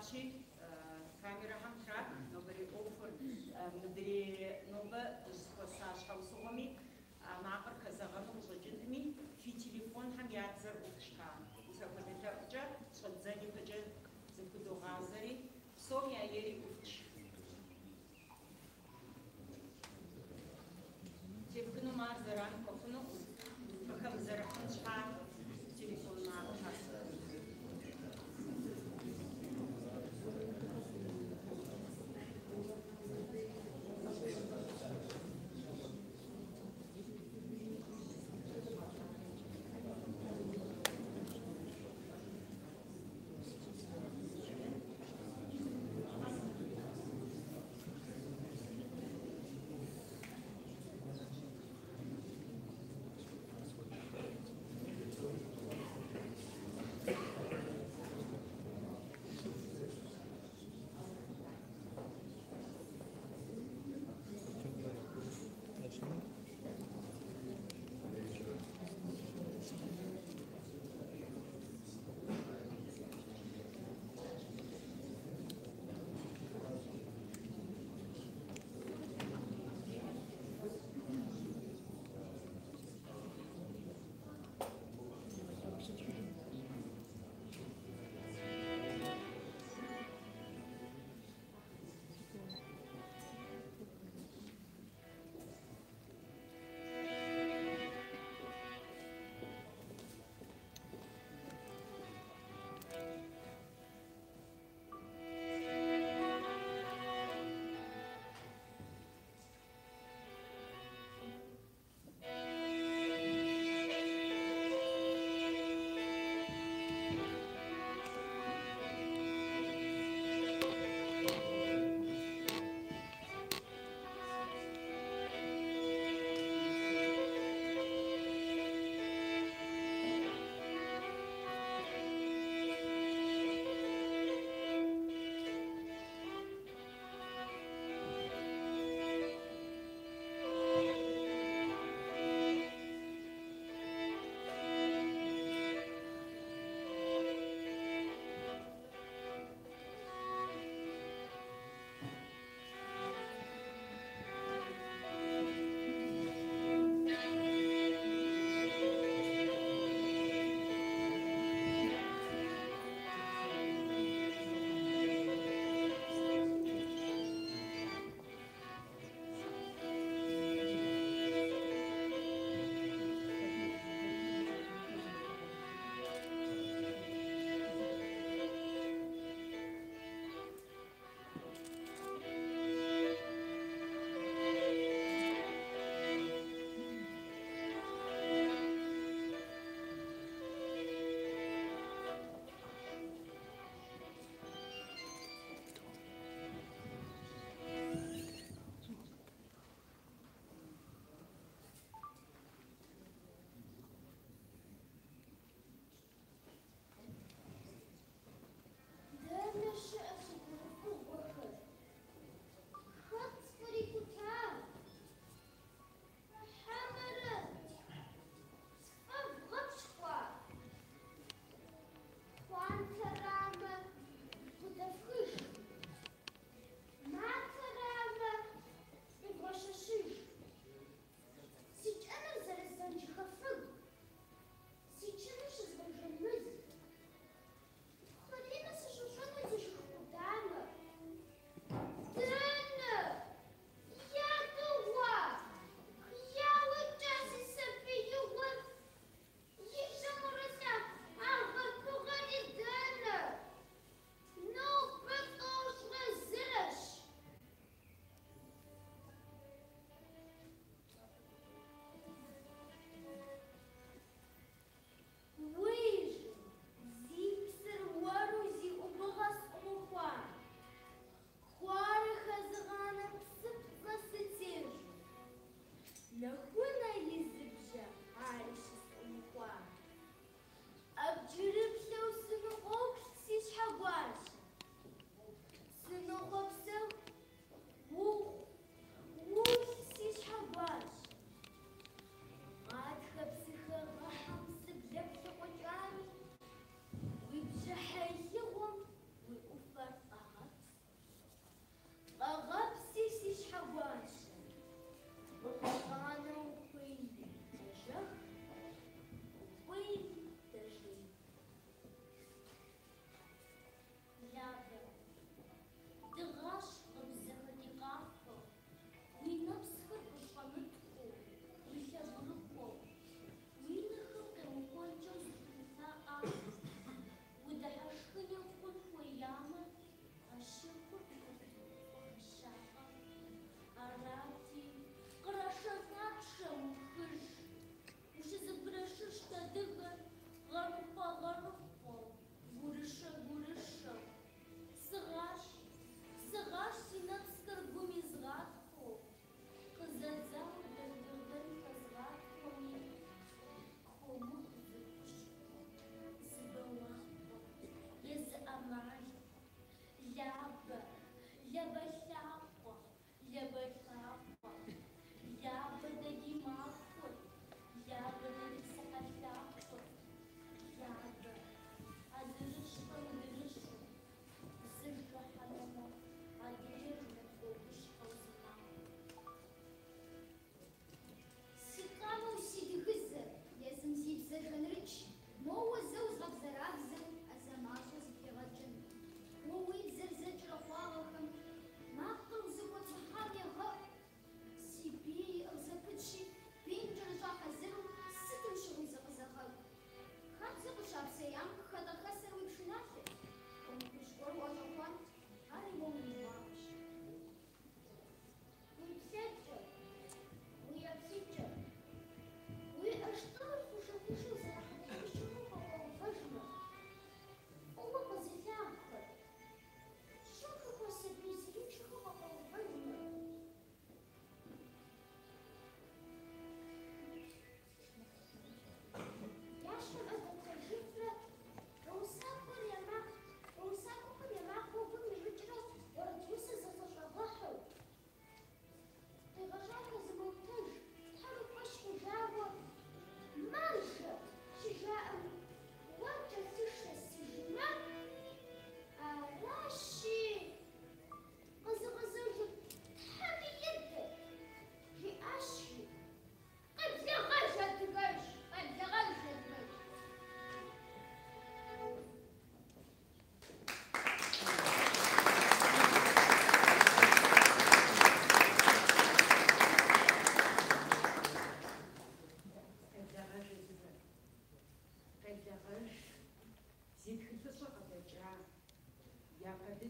Зэрыфлъагъущи, камерэхэм трах нобэрей ӏуэхур. Мыдрей нобэ дыщӏызэхуэса щхьэусыгъуэми а макъыр хэзэгъэну къыщӏэкӏынкъыми, фи телефонхэм я бзэр ӏуфшха. Мис апхуэдэ лъэӏукӏэ щӏэддзэн ипэкӏэ зыхудогъазэри, псом я ейри ӏуфтш. Тепхынум ар зэран хуэхъунукъым, къыхэмызэрыхьын щхьа телефон макъхэр.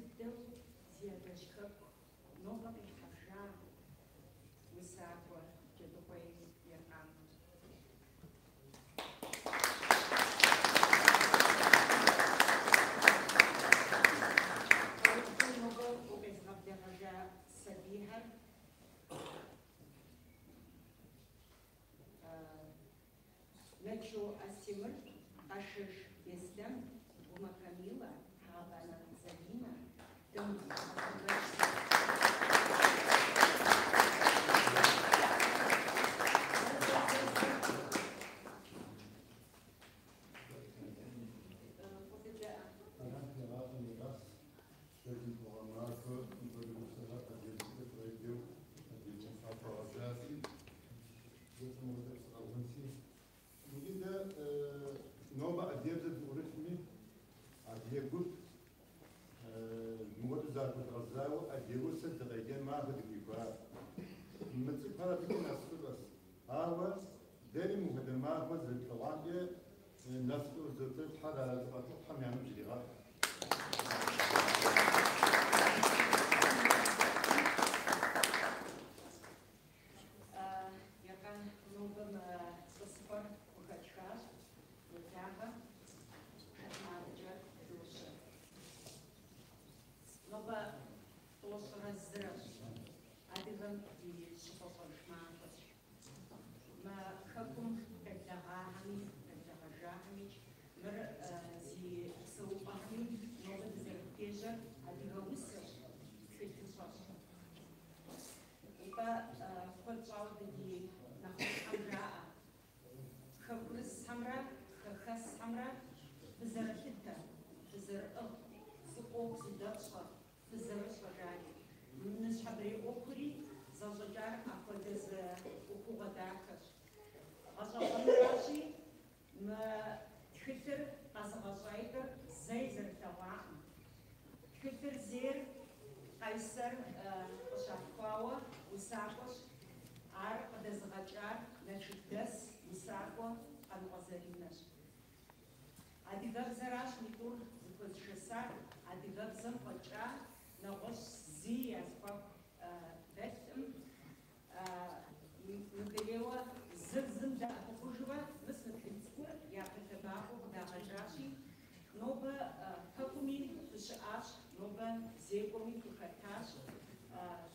дыдэу зи адэжь хэку нобэ къихьэжа усакӏуэ Джэдыкъуей Еркъан. Кӏэухыу нобэ укъезыгъэблэгъэжа сабийхэр Нэчо Астемыр, Къэшэж Беслъэн, Гумэ Камилэ, Хьэгъэбанэ Залинэ, Дым Аслъэнбэч сымэ. Фӏы дыдэ. Арат и гъащӏэм ирас, Щэджэм гъэмахуэ мыпхуэдэ усэхэр адыгэбзэкӏэ къреджэу адыгэ усакӏуэ гъэсащи, зэщӏым хуэдэу сыкъэувынси. Иджы дэ нобэ адыгэбзэ дыӏурылъми, адыгэ гуп мыуэду захуэдгъэзауэ адыгэ усэ дыкъеджэн махуэ дыхуихуар. Мы цӏыкӏухэр абыкӏэ насыпыфӏэщ. Ауэ дэри мыхуэдэ махуэ зэрытлъэгъуамкӏэ насыпыфӏэ дызотыр Тхьэр арэзы къэтхъу, Тхьэм я ныбжь иригъэхь. Еркъан, нобэ мы тӏысыпӏэр къыхэтхащ, уеблагъэ, адэкӏэ дощэ. Нобэ 31-рэщ, адыгэм ди щыхъуэщӏэж махуэщ. Мы хэкум къеблэгъахэми, къеблэгъэжахэми, мыр зи псэупӏэхэми нобэ дызэрыпежьэр адыгэ усэщ, тхылъыщӏэщ. Нтӏэ, куэд щӏауэ дэ ди нэхъыжьхэм жаӏэ, хэкурысхэмрэ хэхэсхэмрэ фызэрылъытэ, фызэрыӏыгъ, зы ӏуэху зыдэфщӏэ, фызэрыщӏэ жари. Ныщхьэбэрей ӏуэхури зэщӏэкӏар апхуэдэ зы ӏуэхугъуэ дахэщ. Гъэщӏэгъуэнращи, мы тхылъыр къэзыгъэщӏаитӏыр зэи зэрылъэгъуакъым. Тхылъыр зейр Къайсэр къыщалъхуауэ усакӏуэщ, ар къыдэзыгъэкӏар Налшыкдэс усакӏуэ Къаныкъуэ Заринэщ. Адыгэбзэращ митӏур зыхуэзышэсар, адыгэбзэм фӏэкӏа нэгъуэщӏ зыи я зэхуаку дэлъым. Мыдрейуэ зыр зым дэӏэпыкъужурэ мыс мы тхылъ цӏыкӏур япэ лъэбакъуэу къыдагъэкӏащи, нобэ пэкӏуми фыщыӏащ, нобэ зекӏуэми фыхэтащ,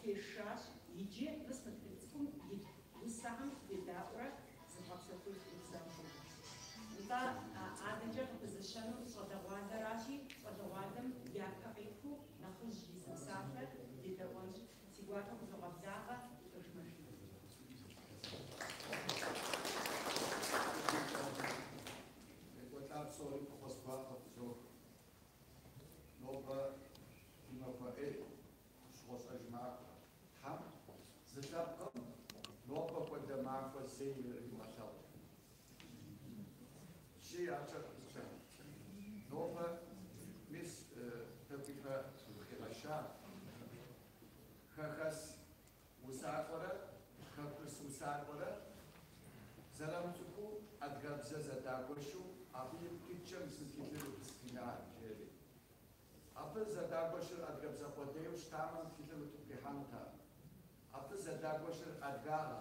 фешащ. Иджы мыс мы тхылъ цӏыкӏум ит усэхэм федаӏуэрэ зывгъэпсэхуж гупсэхуу. Нтӏэ, адэкӏэ къыпызыщэнур щӏалэгъуалэращи, щӏалэгъуалэм япэ къихуу нэхъыжь и зы псалъэ дедэӏуэнщ. Си гуапэу къызогъэблагъэ Лӏыж Мэжид. Къекӏуэлӏа псори фӏэхъус гуапэ фызох. Нобэ ди махуэ ӏей, щыгъуэщӏэж махуэ. Тхьэм зы лъэпкъым нобэ хуэдэ махуэ зэи иримыгъэлъэгъу. Щи аркӏэ нобэ мис тӏэкӏу ипэ къыхигъэща хэхэс усакӏуэрэ хэкурыс усакӏуэрэ зэрамыцӏыхуу адыгэбзэ зэдагуэшу абы ипкъ иткӏэ мис мы тхылъыр къысхуинар жери. Абы зэдагуэшыр адыгэбзэ къудейуэ щытамэ, мы тхылъыр утыку къихьэнутэкъым. Абы зэдагуэшыр адыгагъэ,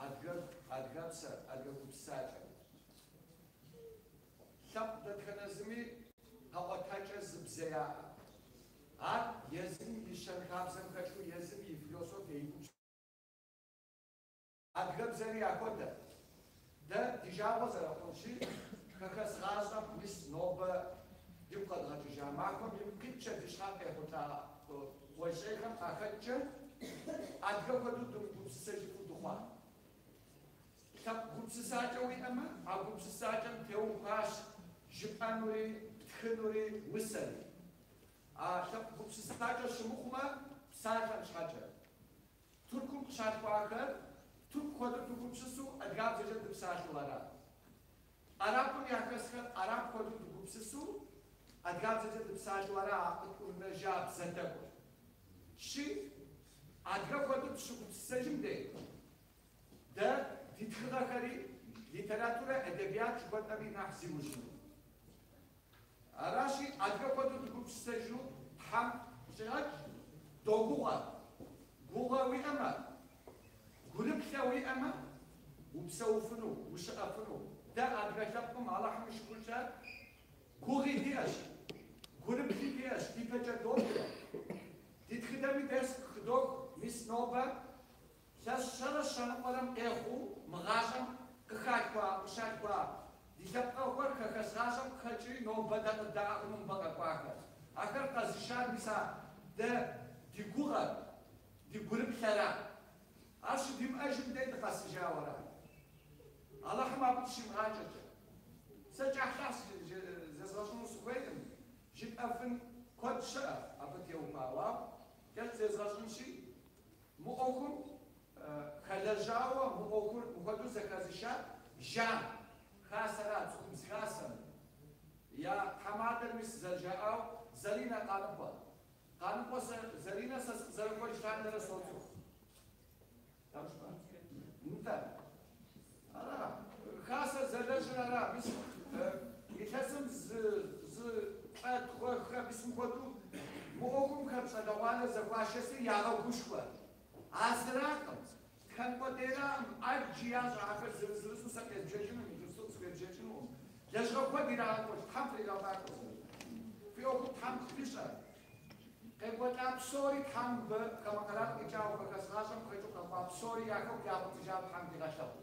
адыгэгу, адыгэпсэ, адыгэ гупсысакӏэ. Лъэпкъ дэтхэнэ зыми къэӏуэтэкӏэ зы бзэ яӏэ. Ар езым и щэнхабзэм хэлъу, езым и философие и гупсысэ. Адыгэбзэри яхуэдэ. Дэ ди жагъуэ зэрыхъунщи, хэхэс гъащӏэм мис нобэ дигу къэдгъэкӏыжа махуэм ипкъ иткӏэ ди щхьэ къехъулӏа къуейщӏейхэм къахэкӏкӏэ адыгэ хуэдэу дымыгупсысэжыфу дыхъуа. Лъэпкъ гупсысакӏэ уиӏэмэ, а гупсысакӏэм теухуащ жыпӏэнури, птхынури, усэри. А лъэпкъ гупсысакӏэ щымыхъумэ, псалъэм щхьэкӏэ. Тыркум къыщалъхуахэр тырку хуэдэу дыгупсысу адыгабзэкӏэ дыпсалъэу ара. Арабым яхэсхэр араб хуэдэу дыгупсысу адыгабзэкӏэ дыпсалъэу ара а къытӏурынэжа бзэ тӏэкӏур. Щи адыгэ хуэдэу дыщыгупсысэжым дей, дэ ди тхыгъэхэри литературэ әдебият жыхуэтӏэми нэхъ зиужьыну. Аращи, адыгэ хуэдэу дыгупсысэжу Тхьэм Щӏигъэкӏ, догугъэ. Гугъэ уиӏэмэ, гурыплъэ уиӏэмэ, упсэуфыну, ущыӏэфыну. Дэ адыгэ лъэпкъым Алыхьым и шыкуркӏэ гугъи диӏэщ, гурыплъи диӏэщ, ди пэкӏэ доплъэ. Ди тхыдэми дерс къыхыдох, мис нобэ илъэс щэрэ щэныкъуэрэм къехъуу мы гъащӏэм къыхалъхуа, къыщалъхуа ди лъэпкъэгъухэр хэхэс гъащӏэм къыхэкӏри нобэ дэ къыддаӏыгъыну мыбы къэкӏуахэр. Ахэр къэзышар мис а дэ ди гугъэр, ди гурыплъэра. Ар щыдимыӏэжым дей дыкъэсыжауэ ара. Алыхьым абы дыщимыгъакӏэкӏэ. Сэ кӏыхьлӏыхь зезгъэщӏыну сыхуейкъым, жытӏэфын куэд щыӏэ абы теухуауэ, ауэ кӏэщӏ зезгъэщӏынщи, мы ӏуэхум хэлэжьауэ, мы ӏуэхур мыхуэдэу зэхэзышар Жан хасэра, цӏыхубз хасэм я тхьэмадэр мис зэрыжаӏау Заринэ Къаныкъуэ. Къаныкъуэ Заринэ сэ сыкъызэрыхуэж лъандэрэ соцӏыху. Нтӏэ. Ара, хасэр зэлэжьыр ара, мис илъэсым зы зы плӏэ тхуэ хэ мис мыхуэдэу мы ӏуэхум хэт щӏалэгъуалэ зэхуашэсри ягъэгушхуэ. А зыракъым, тхэн къудейракъым, ӏэджи ящӏэ ахэр зырыз-зырызу сэ къезбжэкӏынум, иджыпсту къысхуебжэкӏынукъым. Лэжьыгъэ куэд ирагъэкӏуэкӏ, Тхьэм фригъэфӏакӏуэ. Фи ӏуэхур Тхьэм къыфхуищӏэ. Къекӏуэлӏа псори Тхьэм мыбы хамэ къэрал къикӏауэ хэхэс гъащӏэм къыхэкӏыу къэкӏуа псори я хэку ягъуэтыжауэ Тхьэм дигъэлъэгъу.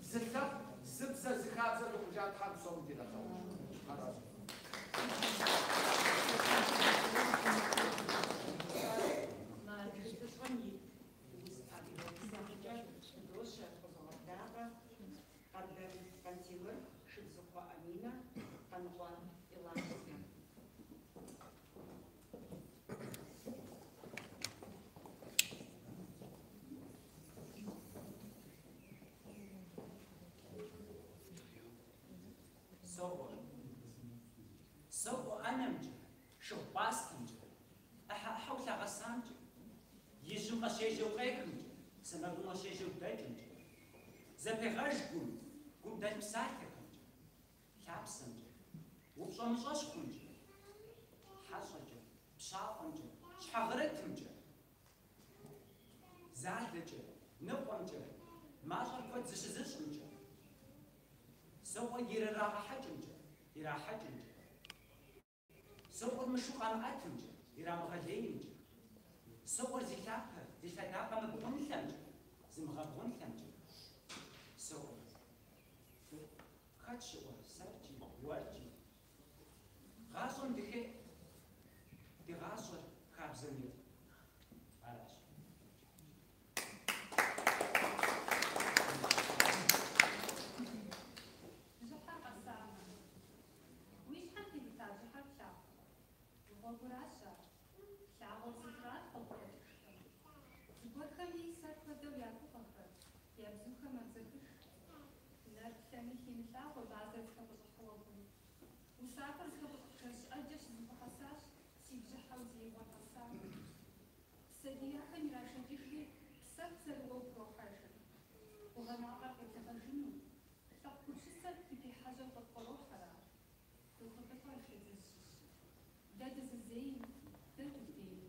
Зы лъэпкъ, зы бзэ, зы хабзэ дыхъужауэ Тхьэм псоми дигъэлъэгъу. Аращ. Мы тхылъыщӏэм ит адыгэ усэхэмкӏэ къыдощэ, къызогъэблагъэ Къардэн Къантемыр, Шыбзыхъуэ Аминэ, Къаныкъуэ Илан сымэ. Соӏуэ. Соӏуэ ӏэнэмкӏэ, шыгъу пӏастэмкӏэ, ӏыхьэ-ӏыхьэу лъагъэсамкӏэ, ижьым къыщежьэу къехымкӏэ, сэмэгум къыщежьэу дэкӏымкӏэ. Зэпегъэж гум, гум дэлъ псалъэхэмкӏэ, лъапсэмкӏэ, упщӏэ мыщӏэщхъумкӏэ, хьэщӏэкӏэ, пщафӏэмкӏэ, щхьэгъэрытымкӏэ, залэкӏэ, ныкъуэмкӏэ, мащӏэр куэд зыщызыщӏымкӏэ, соӏуэ ирырагъэхьэкӏымкӏэ, ирахьэкӏымкӏэ, соӏуэр мышу къамыӏэтымкӏэ, ирамыгъэлеймкӏэ, соӏуэр зи лъапэ, зи лъэдакъэ мыбгъунлъэмкӏэ, зымыгъэбгъунлъэмкӏэ, соӏуэр. Хэт щыӏуэр сэркӏи, уэркӏи? Гъащӏэм дыхеӏ, ди гъащӏэр хабзэм еӏу. Аращ. Бжьыхьэр къэсамэ. Уи щхьэм темыта бжьыхьэр плъагъурэ? Гъуэгуращ ар. Лъагъуэр зытратхъуэ гукъэкӏыжхэм. Зыгуэрхэми сэр хуэдэу я гугъэхэр, я бзухэм мэбзэхыж. Нэр плъэми химылъагъуэ мазэр зыхэпӏыщӏыхь уэгум. Усакӏуэр зыхэпӏыщӏыхь жэщ ӏэджэ щызэхуэхьэсащ си бжьыхьэу зеигъуэр къэсам. Псэ дияхэм ирашэкӏыжри, псэр зэрыуэгу хохьэжыр. Гугъэ мафӏэр къеблэгъэжыну, лъэпкъ гупсысэр и пехьэжьэу къытпкърохьэр ар. Дохуэбылӏэж дызыщыщым. Дэ дызызейм, дэ дыдейм.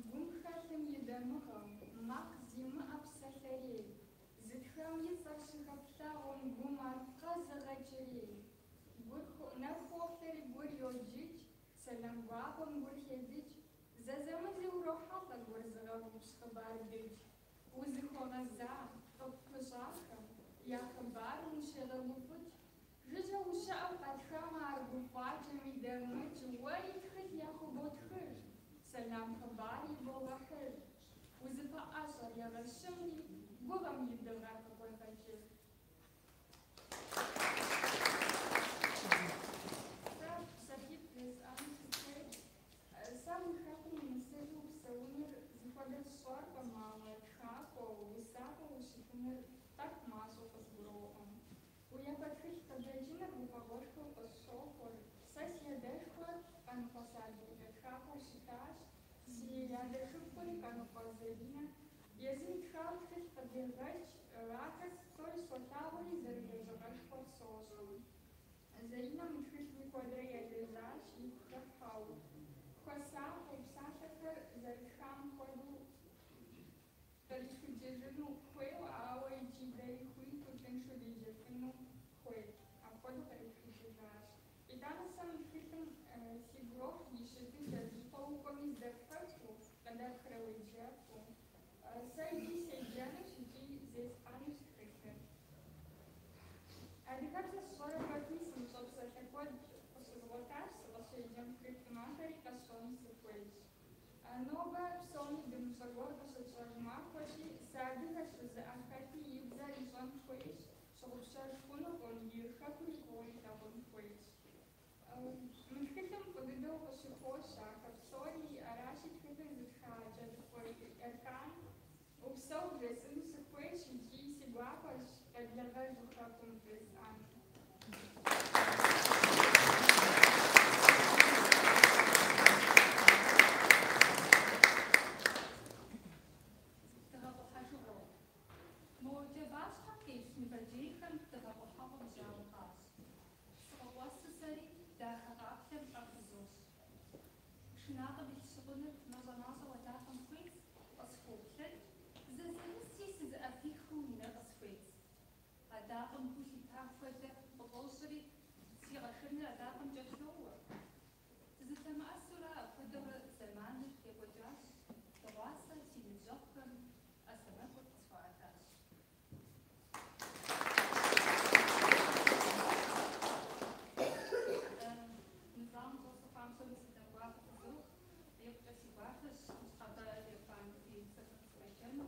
Гум хэлъым и дамыгъэу, макъ зимыӏэ псэлъэрей, зытхам и цӏэр щыхэплъагъуэм гум ар къэзыгъэкӏырей. Гур нэр хоплъэри гур йоджыкӏ, сэлам гуапэм гур хедыкӏ, зэзэмызи урохьэлӏэ гур зыгъэупщ хъыбар дыдж. Узыхуэгъэза, къыппыщӏахэм я хъыбарым ущегъэгуфӏыкӏ. Жыжьэ ущыӏэу къатхамэ ар гуфӏакӏэми дэмыкӏ, уэри тхылъ яхуботхыж, сэлам хъыбар ибогъэхьыж. Узыпэӏэщӏэр егъэщымри, гугъэм и дыгъэр къыкъуегъэкӏыж. Сэ псалъитӏ жесӏэну сыхуейт. Сэ мы хэкум уимысыжу упсэуныр зыхуэдэр сщӏэркъым, ауэ тхакӏуэу, усакӏуэу ущытыныр тӏэкӏу мащӏэу къызгуроӏуэ. Уи япэ тхылъ къыдэкӏыныр гуфӏэгъуэшхуэу къысщохъур. Сэ си адэшхуэр Къаныкъуэ Садулэ тхакӏуэу щытащ, си адэ шыпхъури Къаныкъуэ Заринэ. Езым итхауэ тхылъ къыдегъэкӏ, ахэр псори солъагъури зэрылэжьыгъэшхуэр сощӏэ. Заринэ мы тхылъми куэдрэ елэжьащ, игу хыхьэу, хуэсакъыу, псалъэхэр зэрытхам хуэдэу къритхыкӏыжыну хуейуэ, ауэ икӏи дэри хуиту, тыншу деджэфыну хуейт. Апхуэдэу къритхыкӏыжащ. Итӏанэ сэ мы тхылъым сигу ирохь и щытыкӏэр, зыщӏыпӏэ укӏуэми здэпхьыфу, къыдэпхрэ уеджэфу. Сэ икӏи седжэнущ, икӏи зесхьэнущ тхылъыр. Адыгэбзэ сщӏэрэ пэтми сымыщӏэ псалъэ куэд къыщызгъуэтащ сыкъыщеджэм тхылъым, ахэри къэсщӏэну сыхуейщ. Нобэ псоми дымыщӏэ гуэр къыщытщӏэж махуэщи, сыадыгэщ жызыӏэ хэти и бзэр ищӏэн хуейщ, щыгъупщэж хъунукъым, и хэкури фӏыуэ илъагъун хуейщ. Мы тхылъым фӏы дыдэу къыщыхощ ахэр псори, аращи тхылъыр зытха Кӏэлъыкӏуэ Эркан упсэу бжесӏэну сыхуейщ икӏи си гуапэщ къеблэгъэж хэкум бжесӏэну. Дыгъэ къухьэжыгъуэу. Мо джабащхьэм телъ мывэджейхэм дыгъэ къухьэгъуэм жьауэ къащӏ. Сыкъыкъуэсу сэри дахэ къаплъэм ӏэ хузощӏ. Шынакъым илъ щыкъуныр мащӏэ-мащӏэу адакъэм хуедз, къысхуоплъэкӏ, зэзэмызи сызыӏэпихыу и нэр къысхуедз. Адакъэм гу лъита хуэдэ къыфӏощӏри, си къэшэныр адакъэм кӏэлъоуэ. Дызэлъэмыӏэсурэ апхуэдэурэ зэманыр екӏуэкӏащ, дыгъуасэ си ныбжьэгъухэм ӏэ сэмэгур къысхуаӏэтащ. Мы залым щӏэсу хъуам псоми сэлам гуапэ фызох. Икъукӏэ си гуапэщ ныщхьэбэ Ирфан и усэхэр къысхуеджэну.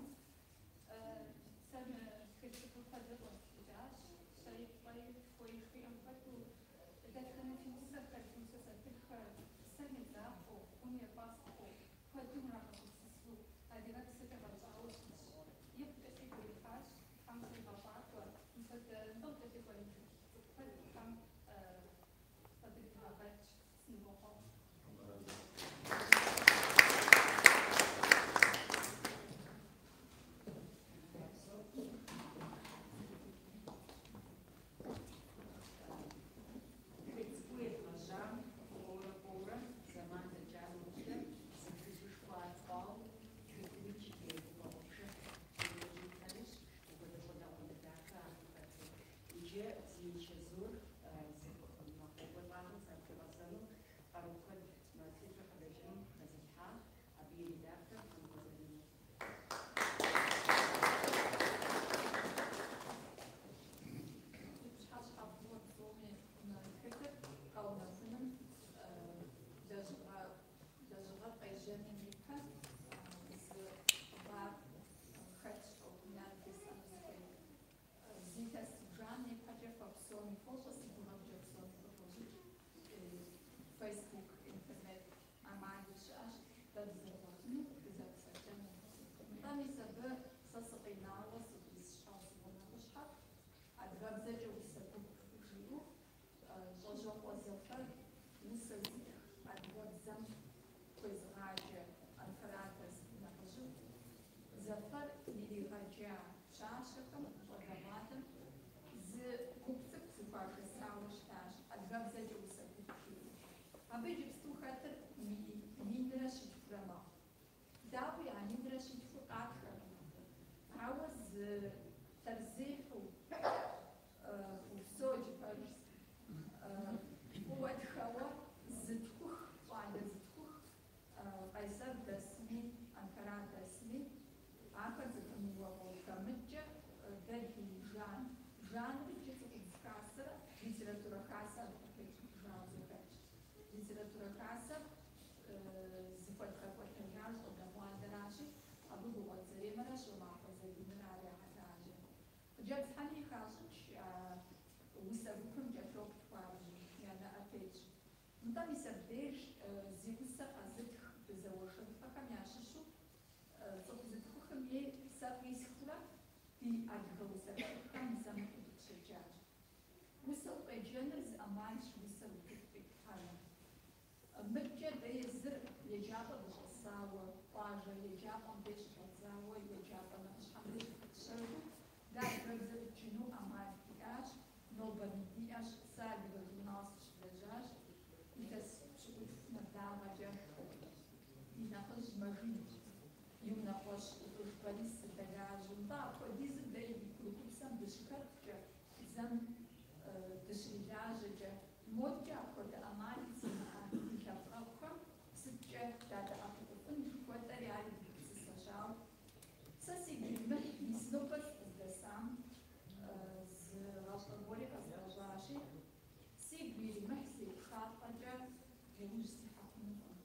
Сэ мы тхылъ цӏыкӏур куэдрэ щӏэзджыкӏащ, щэи пщӏэи тхуэи жыхуиӏэм хуэдэу. Дэтхэнэ фи усэхэр, фи усэ сатырхэр псэм едзакъэу, гум епӏэскӏуу, куэдым урагъэгупсысу, адыгэпсэкӏэ гъэнщӏауэ щытщ. Икъукӏэ сигу ирихьащ, Тхьэм фригъэфӏакӏуэ, мыпхуэдэ мыбы къыкӏэлъыкӏуэн тхылъ цӏыкӏу куэд Тхьэм къыдыригъэгъэкӏ, сынывохъуэхъу. Тхылъ цӏыкӏуу едгъэжьам кӏуэурэ-кӏуэурэ зэман дэкӏа нэужькӏэ зы тхылъышхуэ ар хъуауэ тхылъым итщ ди гуфӏэгъуэ пшыхь иужьым итынущ, мыпхуэдэ щӏалэгъуалэ дахэ абы хэту. Иджы зи чэзур къекӏуэлӏахэм захуигъэзэну къару куэд мы тхылъыр къыдэкӏыным хэзылъхьа абы и редактор Хьэмыкъуэ Заринэ. Пщыхьэщхьэ фӏыуэ псоми мы тхылъыр къэунэхуным лэжьыгъэ лэжьыгъэр къежьэным ипэ зы хъыбар хэтщ ӏуэхум ар бжесӏэну сыхуейт. Зы илъэс зыбжанэ ипэкӏэ фэ псоми фощӏэ, си гугъэмкӏэ псоми къыхощӏыкӏ. Фейсбук, интернет ӏэмалыр щыӏэщ, дэ дызэрыгъуэтыну, дызэпсэлъэну. Нтӏэ, мис абы сэ сыкъинауэ сыщӏис щхьэусыгъуэ нэхъыщхьэр адыгэбзэкӏэ усэ гуп жиӏэу Щӏэжьокъуэ Зэфэр усэ зытх адыгэбзэм хуезыгъаджэ Анкара дэс нэхъыжьыфӏ Зэфэр иригъэджа пщащэхэм щӏалэгъуалэм зы гуп цӏыкӏу зэхуашэсауэ щытащ, адыгэбзэкӏэ усэ гуп жиӏэу. Абы иджыпсту хэтыр минрэ щитхурэ мэхъу. Дауи, а минрэ щитхур къатхэркъым абы. Ауэ зы лъэрызехьэу, упсэу иджы пэжщ, фӏыуэ тхэуэ зытхух, щӏалэ зытхух, Къайсэр дэсми, Анкара дэсми, ахэр зэпымыууэ къотхэ. Мыдкӏэ дэ ди жан, жаныр иджы цӏыхубз хасэрэ литературэ хасэ абы къытепщӏыкӏыжауэ зэхэтщ. Литературэ хасэр зыхуэдгъэкӏуэтэжар щӏалэгъуалэращи, абы Гугъуэт Заремэрэ Щомахуэ Залинэрэ ар ягъэлажьэ. Хъыджэбзхэми хащӏыкӏ усэ гупым кӏэлъоплъ хуабжьу, я нэӏэ тетщ. Нтӏэ, мис абдеж зи усэ къэзытх дызэуэршэрылӏэхэм ящыщу цӏыху зытхухым ей сэ къисхыурэ ди адыгэ усэ тхылъхэм мызэ-мытӏэу дыкъыщеджащ. Усэ укъеджэныр зы ӏэмалщ усэр утыку къиплъхьэну. Мыдкӏэ дэ езыр еджапӏэ дыщӏэсауэ, къуажэ еджапӏэм деж щыщӏэдзауэ, еджапӏэ нэхъыщхьэм деж щыпытщэжу, дэ адыгэбзэр дджыну ӏэмал диӏащ, нобэми диӏэщ. Сэ адыгэ журнал. Мэжид и унэкъуэщ ӏутӏыж Борис зыдэлажьэу. Нтӏэ, апхуэдизу дэ и курыкупсэм дыщыхэткӏэ, бзэм дыщрилажьэкӏэ, модкӏэ апхуэдэ ӏэмал зимыӏэ ди лъэпкъэгъухэм сыткӏэ дадэӏэпыкъуфын жыхуэтӏэри ари ди гупсысэщ. Ауэ сэ сигу иримыхь, мис нобэ сыкъыздэсам зы гъащӏэ гуэри къэзгъэщӏащи, сигу иримыхь сепшалӏэкӏэ яужь сихьэфынукъым.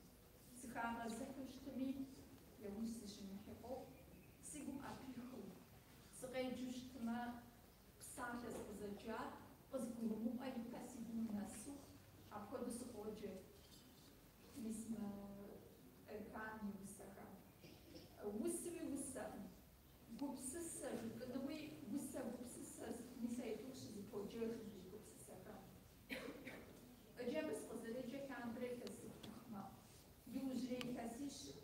Сыхагъэзыхьу щытми, яужь сыщимыхьи къохъу, си гум ӏэпихыу. Сыкъеджэу щытмэ, псалъэ сыкъызэджар къызгурымыӏуэ ипэ си гум нэсу, апхуэдэу сыкъоджэ мис мы Эрхан и усэхэм. Усэуи усэкъым, гупсысэ жыпӏэнуи усэ гупсысэ, мис а итӏур щызэподжэж мыбы и гупсысэхэм. Иджы абы сыкъызэреджэ лъандэрэ илъэс зытхух мэхъу. Иужьрей илъэсищым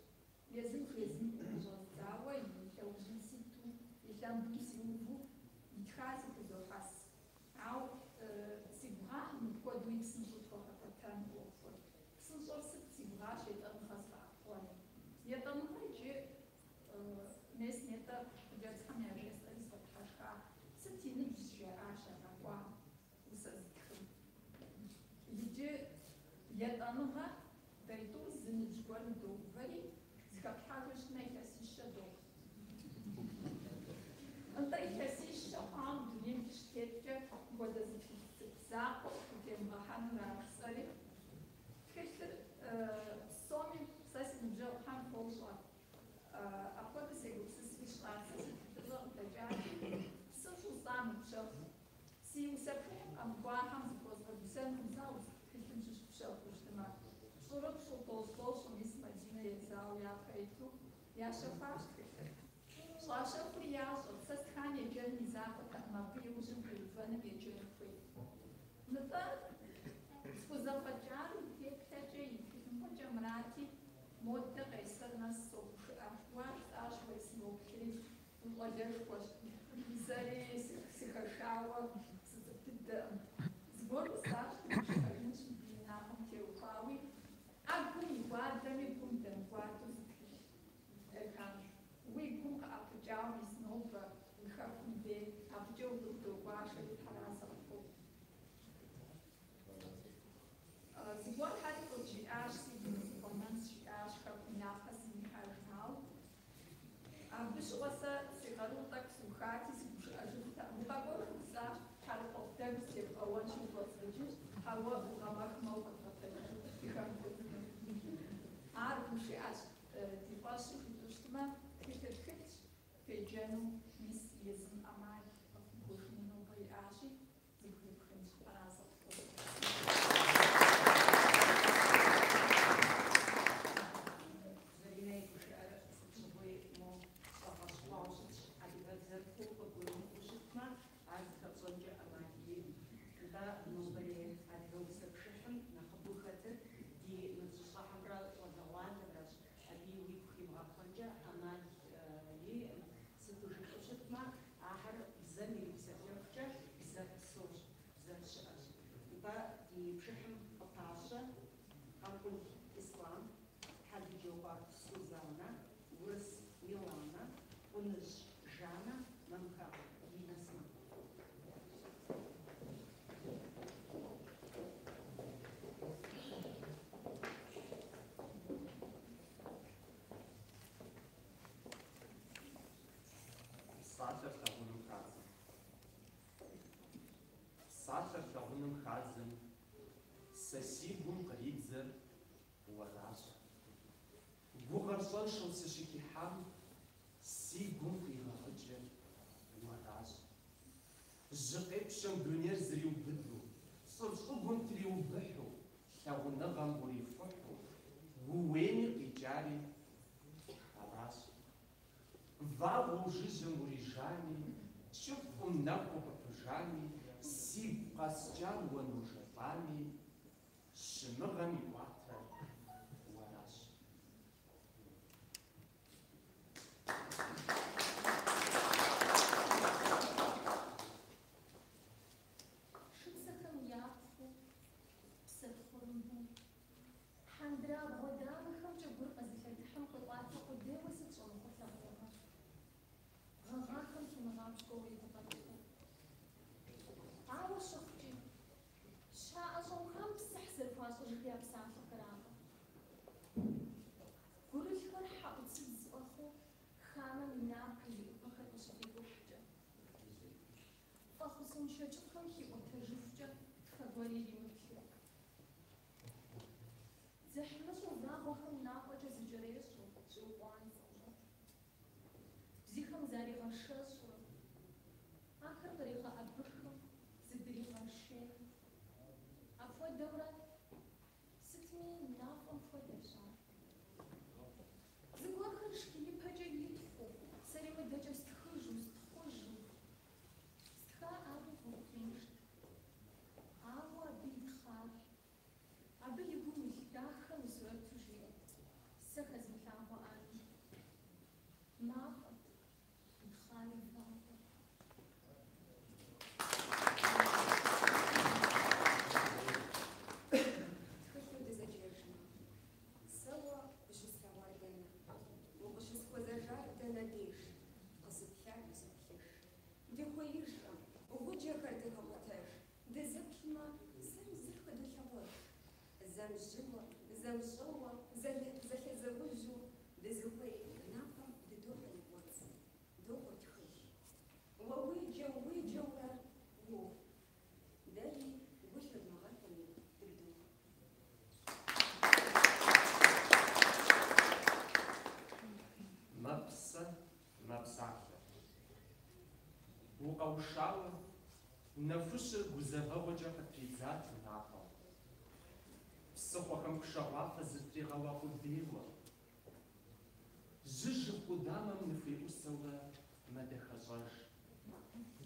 езым жезмыӏэу къыщӏэздзауэ и лъэужьым ситу, и лъэмбым сиуву итхар зэхузохьэс. Ауэ си гугъакъым мыпхуэдэуи псынщӏэу тхуэгъэкӏуэтэн ӏуэхур. Псынщӏэр сыт си гугъащ етӏэныгъэ сыкъэӏэпхъуэну. Етӏэныгъэ иджы мес нетӏэ хъыджэбзхэм яжесӏэри сфӏэдыхьэшха. Сыт и ныбжь жаӏащ а къэкӏуам усэ зытхым. Иджы етӏэныгъэ дэри тӏур зы ныбжь гуэрым доувэри, зыхэплъхьэжу щытмэ илъэсищэ дохъу. Нтӏэ илъэсищэ хъуам дунейм дыщытеткӏэ мыпхуэдэ зы тхылъ цӏыкӏу закъуэ къытхутемыгъэхьэнура жысӏэри, тхылъыр псоми сэ си ныбжьэгъухэм фощӏэ. Апхуэдэу сегупсысри сщӏат, сэ си тхылъыщӏэ къыдэкӏати, псынщӏэу сӏа мыпщэху. Си усэ пшыхьым къэмыкӏуахэм зыхуэзгъэгусэнкъым сэ тхылъым щыщ пщэхуу щытмэ. Пщӏырыпщӏу, тӏощӏ-тӏощӏу мис Мадинэ езауэ япэ иту ящэхуащ тхылъыр. Щӏащэхури ящӏэрт, сэ стхам еджэным и закъуэтэкъым, абы иужьым къиувэным еджэн хуейт. Нтӏэ, схузэфӏэкӏар и теплъэкӏэ, и тхылъымпӏэкӏэ мырати, модэ Къайсэр нэс согушыӏэ. Уа, жысӏащ, уэри сыноплъри, ущӏалэшхуэщ. Сэри сыхэшауэ сыцӏыкӏу дыдэкъым. Зыгуэр жысӏащ, дыгушыӏэжынщ мыбы и инагъым теухуауи, ӏэгум игуадэми гум дэмыкӏуадэу зы тхылъ. Эрхан, уи гум къыӏэпыкӏауэ мис нобэ уи хэкум дей, абыкӏэ укъыддогуашэри тхьэразэ къыпхухъу. Зыгуэрхэри къызжиӏащ, си гум сыкъуэнэнщ, жиӏащ, хэкум япэ симыхьэжауэ. Абы щыгъуэ сэ си къарур тӏэкӏу сухати, сыгушыӏэжыфтэкъым. Укъэкӏуэжу жысӏащ, тхьэрыкъуэф дэгу зытебгъэуэнщи укӏуэцӏрыкӏынщ, ауэ укъэмэхмэ укъэдгъэтэджыжу дыхэмыкӏуэдыну. Ар гушыӏэщ, ди фӏэщу жытӏэу щытмэ, тхылъыр тхылъщ, феджэну мис езым ӏэмал къыфхуихуэжыну нобэ иӏащи, зэбгрыпхынщ, тхьэразэ къыфхухъу. Заринэ и гушыӏэр сыт щыгъуи мо щӏэгъэщхъуауэ щытщ, адыгэбзэр куу къыбгурымыӏуэу щытмэ, ар зыхэпщӏэнкӏэ ӏэмал иӏэкъым. Нтӏэ, нобэрей адыгэ усэ пшыхьым нэхъыбэу хэтыр ди ныбжьыщӏэхэмрэ щӏалэгъуалэмрэщ, абыи уигу химыгъэхъуэнкӏэ ӏэмал иӏэкъым. Сыту жыпӏэу щытмэ, ахэр бзэм ирипсэлъэхукӏэ бзэр псэущ, бзэр щыӏэщ. Нтӏэ, ди пшыхьым къыпащэ Къанкъул Ислъам, Хьэдыджокъуэ Сузаннэ, Урыс Миланэ, Къуныжь Жаннэ, Мамхэгъ Динэ сымэ. Псалъэр лъагъуным хадзэм. Псалъэр лъагъуным хадзэм, сэ си гум къридзэр уэращ. Гугъэр щӏэншэу сыщыхихьам, си гум къигъэгъыкӏыр уэращ. Жьы къепщэм дунейр зэриубыду, щӏыр щӏыгум триубыхьу, лъагъуныгъэм урихухьу, ууейми къикӏари аращ. Вагъуэу жыжьэм урижами, кӏыфӏым нэхуу къыпыжами, сигу къэскӏам уэ ножэлӏами, щымыгъэм иӏуатэр уэращ. Шыпсэхэм япхъуу, псэ тхъурымбэу, хьэндрабгъуэ дамэхэмкӏэ гур къэзылъэтыхьым къиӏуатэ. къыгуэу и гукъэкӏхэр. Ауэ щыхъукӏи, щаӏэщӏэухам псыхь зэрыхуащӏыжыр я псалъэхэракъэ? Гурылъхэр хьэӏуцыдз фӏэхъуу хамэм и напэ, и ӏупэхэр къыщыфӏикӏухькӏэ. Фӏэхъусыншэ кӏыфӏхэм хиӏуэтэжыхукӏэ фэ гуэр иримыплъу. Дзыхьмыщӏу вагъуэхэм напӏэкӏэ зыкӏэрещӏэ, щӏиукъуанцӏэурэ. Бзийхэм заригъэшэщӏурэ, ахэр къригъэӏэбыхыу зыдригъэшейм. Апхуэдэурэ сытми мафӏэм хуэдэщ ар. Зыгуэрхэр шхиипэкӏэ итхъуу, сэри мыдэкӏэ стхыжу, стхъужу. Стхаӏами гугъу-тыншт. Ауэ абы итхъар, абы и гум илъ дахэм и сурэту жиӏэрт, сэ хэзмылъагъуэӏами. Мафӏэт, итхъари вагъуэт. Тхылъу дызэджэжмэ, сэ уэ ущыслъэгъуар дэнэ? Укъыщысхуэзэжар дэнэ деж? Къызуплъар узоплъыж. Дыхуеижкъым, гъуджэхэр дыгъэкъутэж, дызэплъмэ, зым зыр хыдолъэгъуэж. Зэм жьыуэ, зэм щӏэуэ, зэлъэзэужьу, дызыхуей напэм дыдохьэ и кӏуэцӏ. Догъуэ тхылъ. Уэ уеджэу, уеджэурэ уоху. Дэри гу лъыдмыгъэтэми дыбдоху. Мэпсэ, мэпсалъэ. Укъэушауэ, нэхущыр гузэвэгъуэкӏэ къытридзат напӏэм. Псыхъуэхэм пшэгъуафэ зытригъэуа къудейуэ. Жьы жыг къудамэм ныхуеӏусэурэ мэдэхэщӏэж.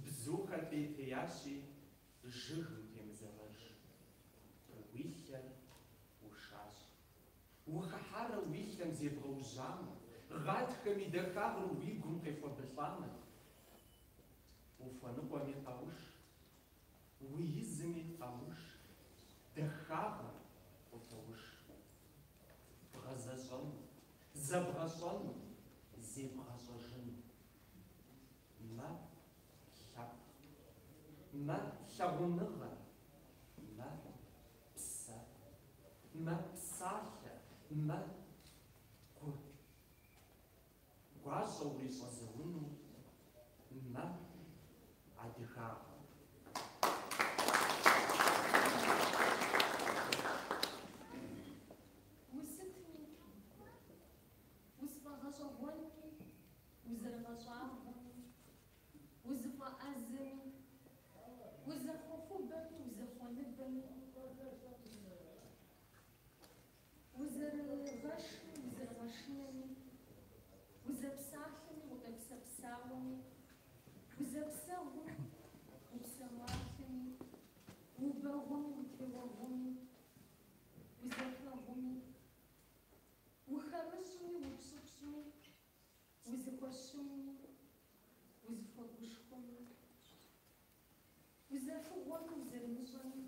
Бзухэр пӏейтеящи, жыгым темызэгъэж. Уи лъэр ушащ. Ухыхьарэ уи лъэм зебгъэужьамэ, гъатхэм и дахагъыр уи гум къехуэбылӏамэ, ухуэныкъуэми къэуш, уи изми къэуш, дахагъэм къытоуш. Бгъэзэщӏэну, зэбгъэщӏэну, зебгъэщӏэжыну. Мэ лъэпкъ, мэ лъагъуныгъэ, мэ псэ, мэ псалъэ, мэ гу. Гуащӏэ урищӏэзэуну, мэ адыгагъэ. Усытми, усфӏэгъэщӏэгъуэнми, узэрыгъэщӏагъуэми, узыфӏэӏэзэми, узэхъуэхъубэми, узэхъуэныбэми, узэрыгъэшми, узэрыгъэшынэми, узэпсалъэми, укъепсэпсауэми, узэпсэгъуми, упсэуалъэми, убэгъуэми, утеуэгъуэми, узэфэгъуми, ухэмыщӏми, упщӏыпщӏми, узыхуэщымми, узыхуэгушхуэми, узэфыгъуэми, узэрымыщӏэми,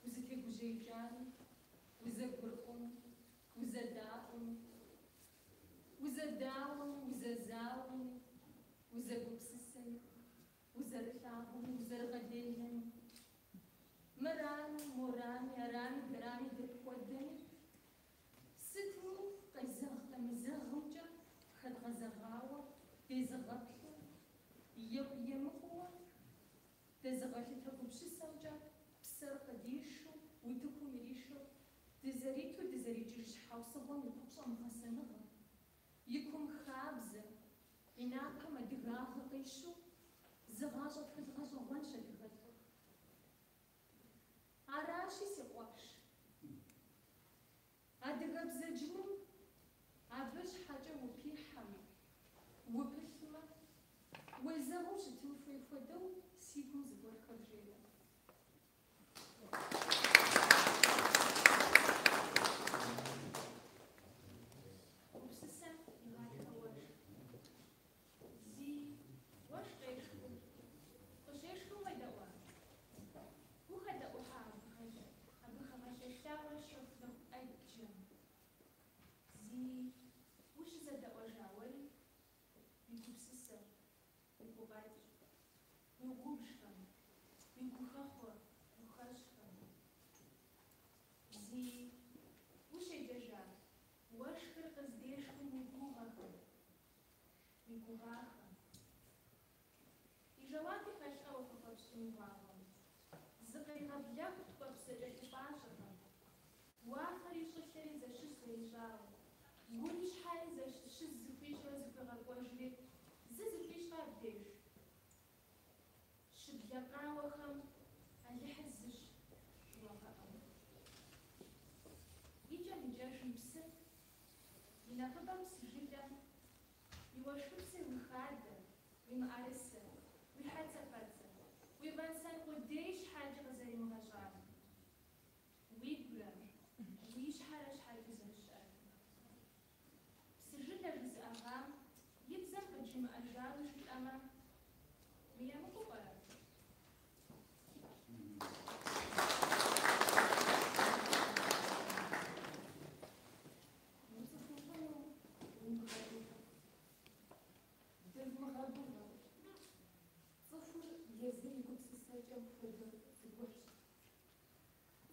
узытегужьеикӏами, узэгурыӏуэми, узэдаӏуэми, узэдауэми, узэзауэми, узэгупсысэми, узэрылъагъуми, узэрыгъэделэми, мырами, морами, арами, дэрами дапхуэдэми, сытми къезэгъ-къемызэгъымкӏэ хэдгъэзэгъауэ дезыгъэплъу, екӏу-емыкӏууэ дэзыгъэлъытэ гупсысэмкӏэ псэр къыдишу, утыкум иришэу, дызэриту дызэрикӏыж щхьэусыгъуэм и купщӏэм гъэсэныгъэ, и кум хабзэ, и напэм адыгагъэ къищу зы гъащӏэ тхылъ гъэщӏэгъуэнщ адыгэлӏыр. Аращи, си къуэш, адыгэбзэ джыным абы щхьэкӏэ упихьэмэ, упылъмэ, уезэгъыу щытын хуей хуэдэу си гум зыгуэрхэр жеӏэ. Гупсысэм и гъатхэ уэшх. Зи уэшх къешхыу, къыщешхым уедэӏуа? Ухэдэӏухьа абы хэгъэлъэлъауэ щэху нэху ӏэджэм? Зи ущызэдэӏуэжа уэри уи гупсысэ, уи гукъэкӏ? Гугъахэм. И жэуапи хэлъкъэ уафэхъуэпскӏым и гъуагъуэм? Зыкъригъэблэху ткӏуэпс зэкӏэлъыпӏащӏэхэм. Уафэри щӏылъэри зэщыщ зэрищӏауэ, гури щхьэри зэщыз зыхуищӏурэ зыхуегъэкӏуэжри, зы зыхуищӏкъэ абдеж? Щыблэ къауэхэм Алыхьыр зыщ жыуагъэӏэу. Икӏэм-икӏэжым псыр, и нэхъыбэм псы жылэм, и уэшхыпсыр уи хадэ, уи мыӏэрысэ, уи хьэцэпэцэ, уи вэн-сэн къудей щхьэкӏи къызэримыгъэщӏар, уигурэ уи щхьэрэ щхьэкӏи зэрыщыӏэр. Псы жылэ жызыӏэгъам и бзэм къыджимыӏэжауи жытӏэмэ, мыемыкӏуу пӏэрэ? Уцӏыхуфӏыну умыгъэгувэ. Дывмыгъэгувэ. Цӏыхур езыр и гупсысэкӏэм хуэдэу зыгуэрщ.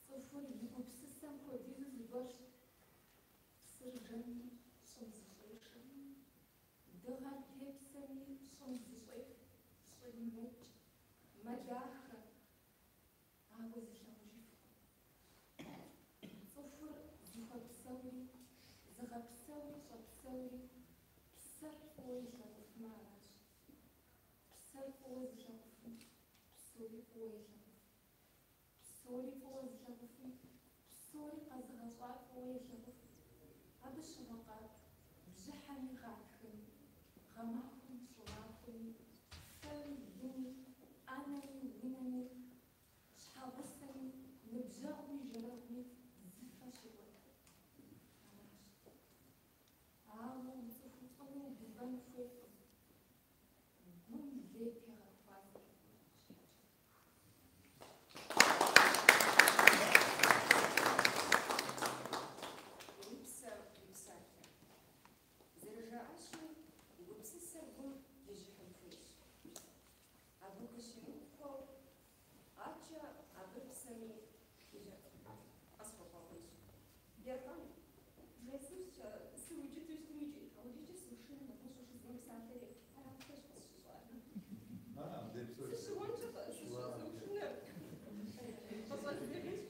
Цӏыхур и гупсысэм хуэдизу зыгуэрщ. Псыр жэми щӏым зыщӏешэ. Дыгъэр тепсэми щӏым зыщӏеф, щӏыри мэкӏ, мэдахэ, ауэ зылъагъужыфкъым. Цӏыхур зыхуэпсэури, зыгъэпсэури щӏэпсэури псэр фӏыуэ илъагъуфмэ аращ. Псэр фӏыуэ зылъагъуфым псори фӏыуэ елъагъуф. Псори фӏыуэ зылъагъуфым псори къэзыгъэщӏар фӏыуэ елъагъуф. Абы щыгъуэ къакӏуэ бжьыхьэми гъатхэми, гъэмахуэми щӏымахуэми, фэми лыми, ӏэнэми унэми, щхьэгъусэми, ныбжьэгъуми жэрэгъуми зы фэ щигъуэтыр аращ. Ауэ уцӏыхуфӏыну угувэн хуейкъым, гум лей тегъэхуа зэрыхъум щхьэкӏэ. Уи псэ, уи псалъэ. Зэрыжаӏащи, гупсысэр гум ижыхьын хуейщ. Абы къыщымыхъуу, аткӏэ абы псэми къысхуэкӏуэгъуейщ. Еркъан, бжесӏэнщ, сыукӏыту щытми икӏи ауэдизкӏэ сошынэ нэгъуэщӏу жызмэ псалъэри аращ къысщыщӏар. Сыщыуэнкӏэ сошынэ. Къыщӏэздзэжынщ.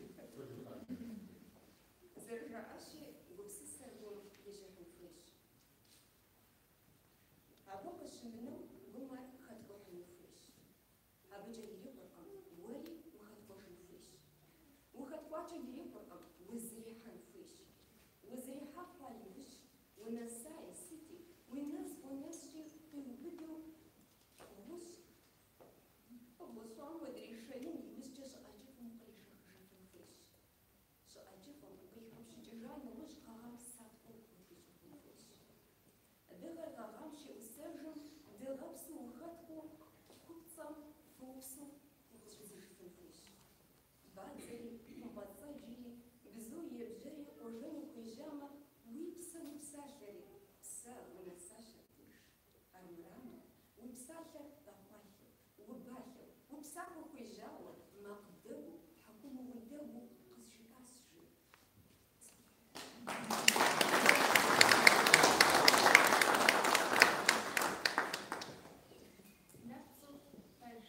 Зэрыжаӏащи, гупсысэр гум ижыхьын хуейщ. Абы къыщымынэу гум ар хэткӏухьыну хуейщ. Абыкӏэ ирикъуркъым, уэри ухэткӏуэжын хуейщ. Ухэткӏуакӏэ ирикъуркъым, узэрихьэн хуейщ. Узэрихьа хъуа иужь, унэсаи сыти, уи нэс унэскӏи къиубыду гъущӏ гъущӏам удришеин иужькӏэ щӏыӏэ кӏыфӏым укъришэхыжыфын хуейщ. Щӏыӏэ кӏыфӏым укъыхиупщӏыкӏыжа нэужь гъэгъам псатхъуэу утещӏыфын хуейщ. Дыгъэр гъэгъам щеӏусэжым дыгъэпсу ухэткӏуу купцӏэм фоупсу укъыщӏидзыжыфын хуейщ. Бадзэри, хъумпӏэцӏэджри, бзу ебжьэри къуэжэну хуежьамэ, уи псэ уи псалъэри, псэ унэсащ абдеж. Армырамэ, уи псалъэр къэхъуалъэу, убалъэу, упсахуэ хуежьауэ, макъ дэгуу, тхьэкӏумэ ундэгуу къызжиӏащ, жи. Нэпцӏу пэж.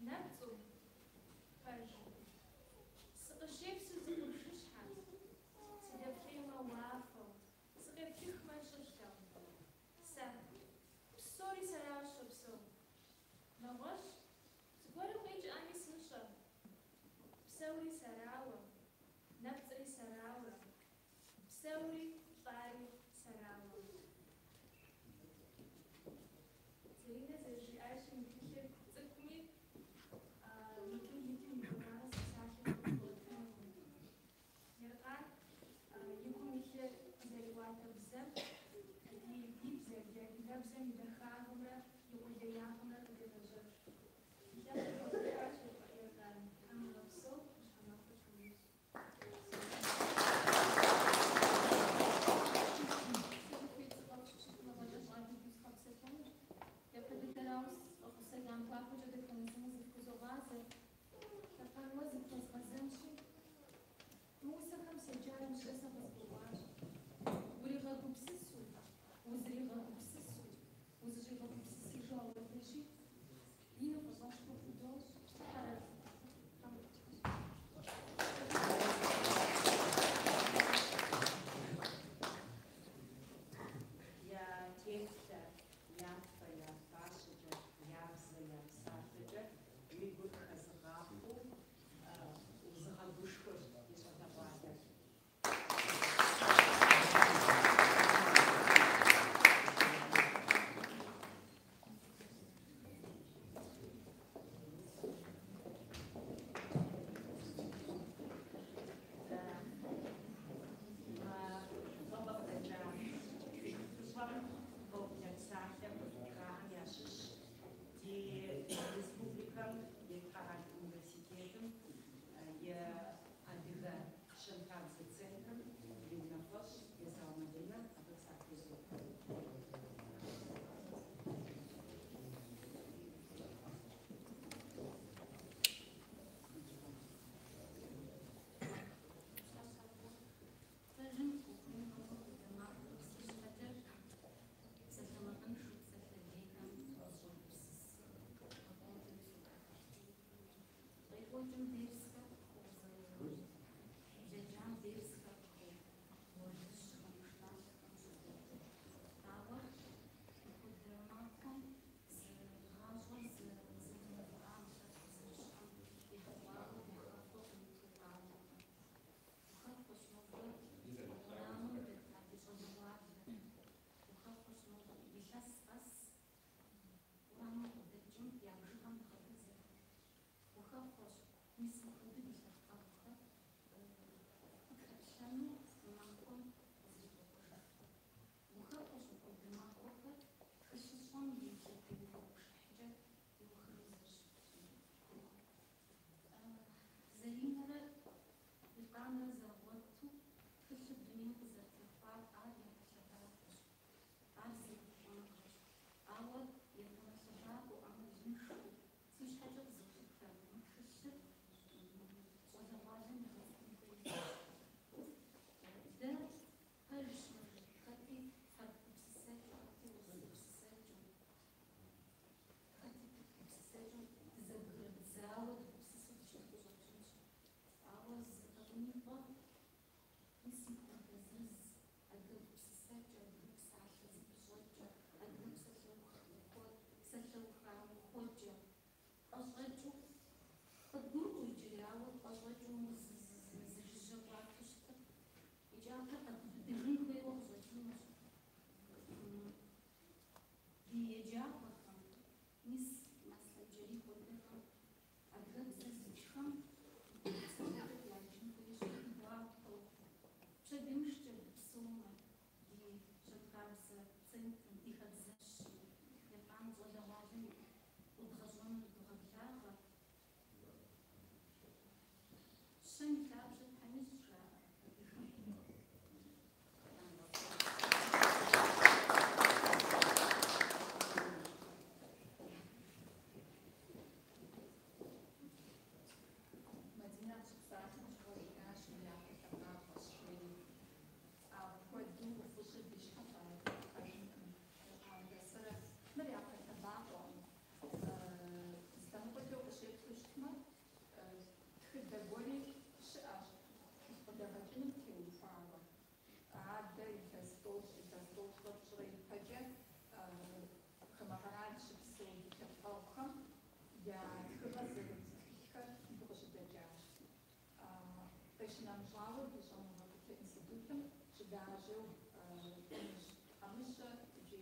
Нэпцӏу пэж. Сыкъыщепсу зы къуршыщхьэ, сыдэплъеймэ уафэу, сыкъеплъыхмэ щӏылъэу. Сэ, псори сэрауэ сопсэу. Нэгъуэщӏ, зыгуэрым къикӏӏами сымыщӏэ. Псэури сэрауэ, нэпцӏри сэрауэ, псэури лӏари сэрауэ. Заринэ зэрыжиӏащи, мы тхылъыр цӏыкӏуми, мыбы итым и куэдагъыр зы псалъэм къыпхуэӏуэтэнукъым. Еркъан и гум илъыр къызэриӏуатэ бзэм, ди бзэр, ди адыгэбзэм и дахагъымрэ и къулеягъымрэ къыдегъэжьэкӏ. Лъэпкъыр хуэгушхуащ Еркъан, Тхьэм уигъэпсэу, жьыщхьэ махуэ Тхьэм уищӏ. Къекӏуэкӏым дерсхэр блэкӏам дерсхэр къыхох, уэрэдыжьхэм, пшыналъэхэм щӏэдэӏуу. Ауэ мыпхуэдэ махуэм зы гъащӏэр зэтемыувыӏа мы лъэпкъ зэрыщыӏэм ехьэлӏауэ гухэхъуэ къыуиту къанэркъым. Гухэхъуэщ нобэ уэрамым дэта ди щӏалэгъуалэр. Гухэхъуэщ нобэ илъэс къэс уэрамым къыдэкӏым я бжыгъэм нэхъыбэ зэрыхъур. Гухэхъуэщ мис мыпхуэдэу ди лъэпкъэгъухэр къытхэплъэну мы махуэм къызэрытхуэкӏуэжыр. Гухэхъуэщ мыпхуэдэ махуэхэр тхылъыщӏэм и лъэтеувэ пшыхькӏэ иухыжу зэрыщытыр. Заринэрэ Елкъанрэ зэрыгъуэту тхылъыр дунейм къызэрытехъуар ар япэ лъэбакъуэщ, ар зы ехъулӏэныгъэщ. Ауэ етӏуанэ лъэбакъуэу, ӏэмалыншэу си щхьэкӏэ къызолъытэ мы тхылъыр щӏалэгъуалэм егъэцӏыхун хуейщ. Дэ пэжщ мыр, хэти хьэрып гупсысэкӏэу, хэти урыс гупсысэкӏэу, хэти тырку гупсысэкӏэу дызэбгрыдзауэ дыгупсысэу дыщыту къыщӏэкӏынщ. Ауэ зы тӏэкӏунитӏэ мис мыпхуэдэ зырыз адыгэ гупсысэкӏэ, адыгэ псалъэ зэпыщӏэкӏэ, адыгэ псалъэуха ухуэкӏэ тӏэщӏэкӏыу къыдгурыӏуэу иджыри, ауэ тӏэщӏэкӏыу мыр зы жыжьэ кӏуатэу щытыр икӏи ахэр къэдубыдыжын хуейуэ къыщӏэкӏынущ. Ди еджапӏэхэм, мис Аслъэнджэрий хуэдэхэм, адыгэбзэ зыджхэм псалъэхэр яджын хуейщ гуапэу. Пщэдеймышкӏэ дыпсэумэ, ди щэнхабзэ центрым, ди хабзэщи, Елкъан щӏалэгъуалэм ӏудгъэщӏэну догъэблагъэ. Щэм и лъабжьэ Тхьэм ищӏ, жаӏэ адыгэм. Мадинэ къыщыпсалъэм щыгъуэ жиӏащ мыр япэ лъэбакъуэщ жери. Апхуэдэу фӏыщӏи ди щхьэ хуэтхьыжынкъым Елкъанрэ сэрэ. Мыр япэ лъэбакъуэкъым. Зы лъэныкъуэкӏэ укъыщеплъу щытмэ, тхыдэ гуэри щыӏэщ тхылъ къыдэгъэкӏыным теухуауэ. Адэ илъэс тӏощӏ, илъэс тӏощӏрэ пщӏырэ ипэкӏэ хамэ къэрал щыпсэу ди лъэпкъэгъухэм я тхыгъэ зэрыт тхылъхэр мыбы къыщыдэкӏащ. Къищынэмыщӏауэ, ди щӏэныгъэхутэ институтым щылажьэу Тӏымыжь Хьэмыщэ икӏи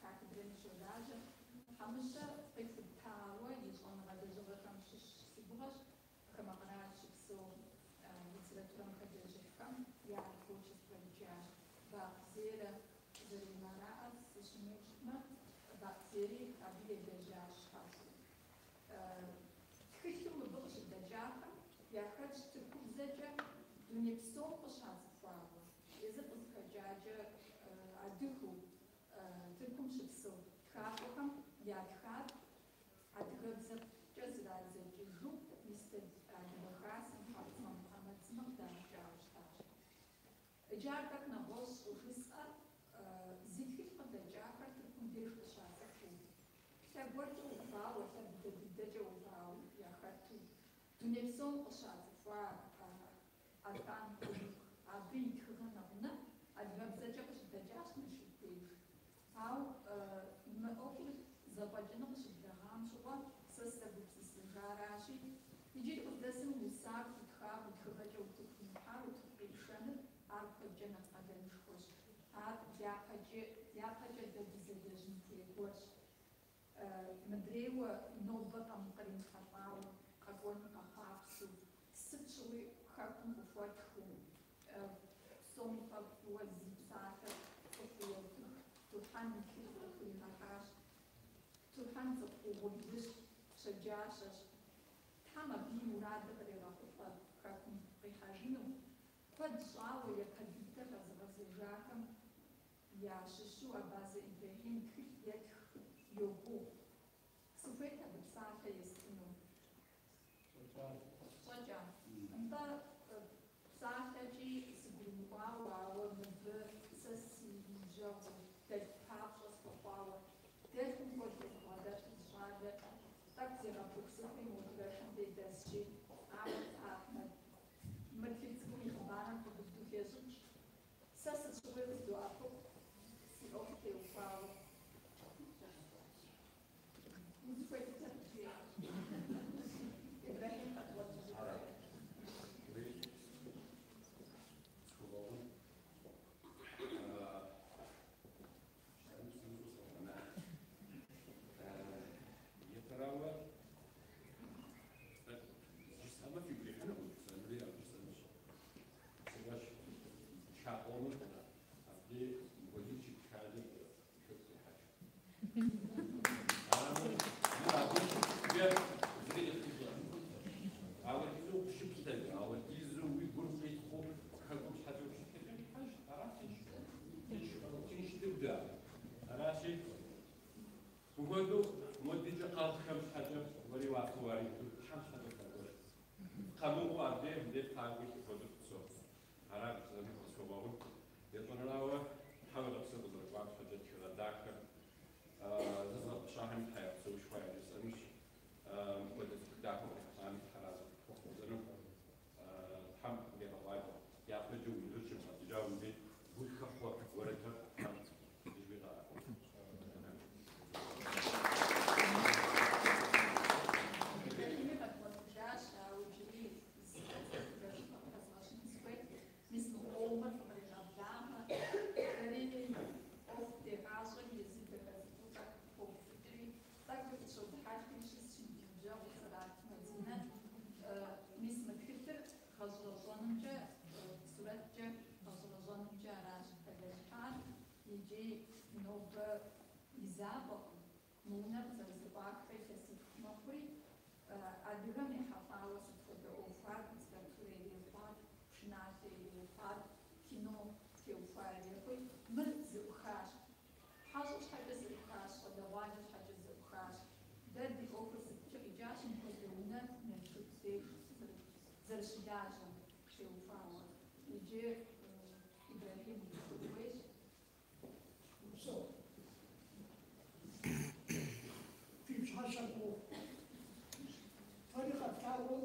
кафедрэми щолажьэ. Хьэмыщэ къихутауэ и щӏэныгъэ лэжьыгъэхэм щыщ си гугъэщ хамэ къэрал щыпсэу литературэм хэлэжьыхьхэм я творчествэ иджащ. Бакъ Зерэ зэримыраӏэр сыщымыуэу щытмэ, Бакъ Зери абы елэжьащ щхьэхуэу. Тхылъу мыбы къыщыдэкӏахэм яхэтщ тыркубзэкӏэ дуней псом къыщацӏыхуауэ, езыр къызыхэкӏакӏэ адыгэу Тыркум щыпсэу тхакӏуэхэм ятхар адыгэбзэкӏэ зэрадзэкӏыжу мис дэ Адыгэ Хасэм, Хьэфӏыцӏэ Мухьэмэд сымэ къыдагъэкӏауэ щытащ. Иджы ар тӏэкӏу нэгъуэщӏ щӏыжысӏэр зи тхылъ къыдэкӏахэр Тыркум деж къыщацӏыхуу, лъэ гуэркӏэ увауэ, лъэ быдэ дыдэкӏэ увауэ яхэту, дуней псом къыщацӏыхуа Алтан Конук абы и тхыгъэ нэгъунэ адыгэбзэкӏэ къыщыдэкӏащ Налшык деж. Ауэ мы ӏуэхур зэфӏэкӏыну къыщыблэгъам щыгъуэ сэ сызэгупсысыжаращи, иджыри къыздэсым усакӏуэу, тхакӏуэу, тхыгъэкӏэ утыку имыхьар утыку къишэныр ар куэдкӏэ нэхъ къалэнышхуэщ. Ар дяпэкӏэ дэ дызэлэжьын хуей гуэрщ. Мыдрейуэ нобэ къримыхьэлӏауэ, къэкӏуэну къэхъуапсэу, сыт щыгъуи хэкум къыхуэтхыу, псоми фӏэфӏ фӏыуэ зи псалъэр цӏыхуу Еутых Турхьэн и тхылъ къытхуригъэхьащ. Турхьэн цӏыху угъурлыщ, щэджащэщ. Тхьэм абы и мурадыр къригъэхъулӏэ хэкум къихьэжыну. Куэд щӏауэ япэ дыдэ къэзыгъэзэжахэм ящыщу Абазэ Ибрэхьим тхылъ етх, йогугъу. Сыхуейт абы псалъэ естыну. Щӏэкӏа. Нтӏэ, псалъэкӏи сыгурымыӏуауэ, ауэ мыбы сэ си ныбжьэгъуу, дэлъху папщӏэ схуэхъуауэ, дэлъхум хуэдэу зыбгъэдэту зы щӏалэ тӏэкӏу зегъэпыхсыхри модрэшым дей дэсщ. Куэдкӏэ къыздоӏэпыкъу си ӏуэху теухуауэ. Узыхуей дыдэр къыджеӏэ. Ибрэхьим къэдгъуэтыжыпэ. Ибрэхьими къэдгъуэтыжащ, ауэ иджыри зы къыхэзгъэщыну сыхуейт. Мис мы къомыр фыкърегъэблагъэ. Дэри ӏуэху дегъащӏэри езыр дахэ цӏыкӏуу тӏэкӏу погуфӏыкӏри, тӏэкӏуи къытщодыхьэшхри щысщ ди ныбжьэгъу Сэралъп Мадинэ. Мис мы тхылъыр гъэщӏэрэщӏэнымкӏэ, сурэткӏэ гъэщӏэрэщӏэнымкӏэ аращ хэлэжьыхьар. Икӏи нобэ и закъуэкъым. Мы унэр къызэрызэӏуахрэ илъэситху мэхъури, адыгэм ехьэлӏауэ сыт хуэдэ ӏуэхуар, литературэ ирехъуар, пшыналъэ ирехъуар, кино теухуа ирехъуи, мыр зэӏухащ. Хьэщӏэ щхьэкӏэ зэӏухащ, щӏалэгъуалэ щхьэкӏэ зэӏухащ. Дэ ди ӏуэхур сыткӏэ къикӏащ мыпхуэдэ унэ Налшык деж зэрыщылажьэм теухуауэ. Иджы Ибрэхьим дыхуейщ. Упсэу. Фи пщыхьэщхьэ фӏыуэ. Фэри къэфлъагъуу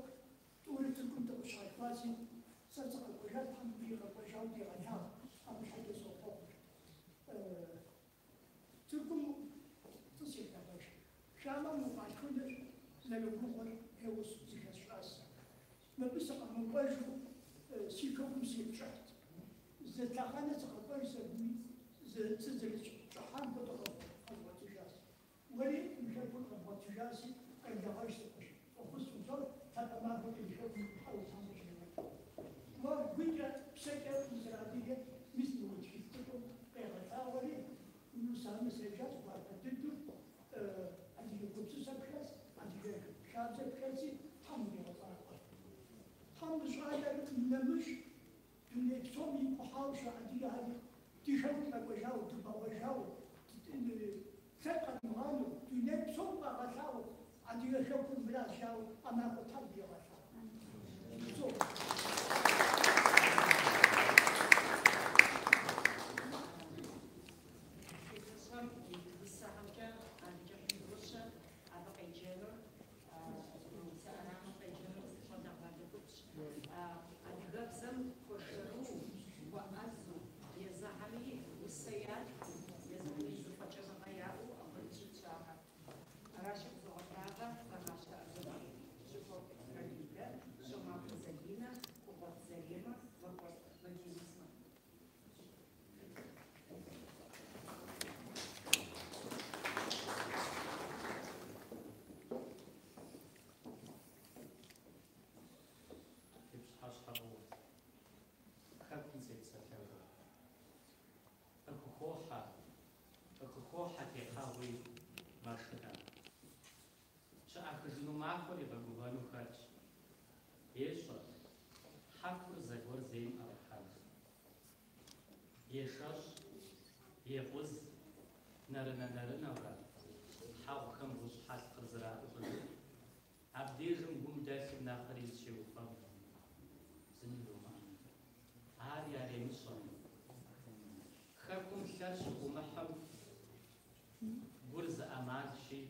тӏури Тыркум дыкъыщалъхуаси, сэ сыкъэкӏуэжат, Тхьэм мыбыи къэкӏуэжауэ дигъэлъагъу, абы щхьэкӏэ сохъуэхъур. Тыркум тӏыс еблагъэж. Хамэм укъалъхуныр зэрыгугъур ӏейуэ зыхэсщӏащ сэ. Мыбы сыкъэмыкӏуэжу си хэкум сепщӏыхьт. Зы лъэхъэнэ сыкъэкӏуэж сабийми, сызэрыщӏыхьам хуэдэу къэзгъуэтыжащ. Уэри мы хэкур къэбгъуэтыжащи, къеблэгъэж сыфӏыщ. Фӏэхъус узох, лъапэ махуэкӏэ ди хэкум Тхьэ Тхьэм къыщригъэкӏ. Уэ гукӏэ, псэкӏэ узэрадыгэр мис мы уи тхылъ цӏыкӏум къегъэлъагъуэри, усэхэми седжащ, гуапэ дыдэу адыгэ гупсысэ пхэлъ, адыгэ хабзэ пхэлъи, Тхьэм уригъэфӏакӏуэ. Тхьэм мы щӏалэр нэмыщӏ дуней псом икъухьауэ щыӏэ адыгэхэри ди хэкум къэкӏуэжауэ, дыбэгъуэжауэ, лъэкӏ къэдмыгъанэу, дуней псом къагъэлъагъуэу, адыгэ хэкур мыращ жаӏэу а махуэ Тхьэм дигъэлъагъу. Упсэу. Тхылъыщӏэм ит усэхэмкӏэ адэкӏэ къыдощэ, абы къеджэнур, усэ ӏэрамэм къеджэнур щӏалэгъуалэ гупщ. Адыгэбзэм хуэшэрыуэу, хуэӏэзэу, езыхэми усэ ятхыу, езыхэми зэфӏэкӏыныгъэ яӏэу апхуэдэу щытщ ахэр. Аращи къызогъэблагъэ Дзэгъащтэ Азэмэт, Щӏыхуэфӏ Хьэмидэ, Щомахуэ Залинэ, Кугъуэт Заремэ, Вакӏуэлӏ Мадинэ сымэ. Фи пщыхьэщхьэ фӏыуэ. Хэкум сепсэлъэжу. Къыхухохьэ, къыхухохьэ техьэгъуи машинэ. Щыӏахыжыну махуэр игъэгугъэну хэтщ. Ещӏэ, хьэкур зэгуэр зейм ӏэрыхьэну. Ешэщӏ, екъуз, нэрынэ-нэрынэурэ, хьэгъухэм гъущӏ хьэлъкъыр зэраӏущӏыжыр, абдежым гум дэлъым нэхъри зыщеуфэбгъу. Зыми жомыӏэ. Ар яремыщӏэ. Хэкум лъэр щыӏумыхьэм, гур зы ӏэмалщи,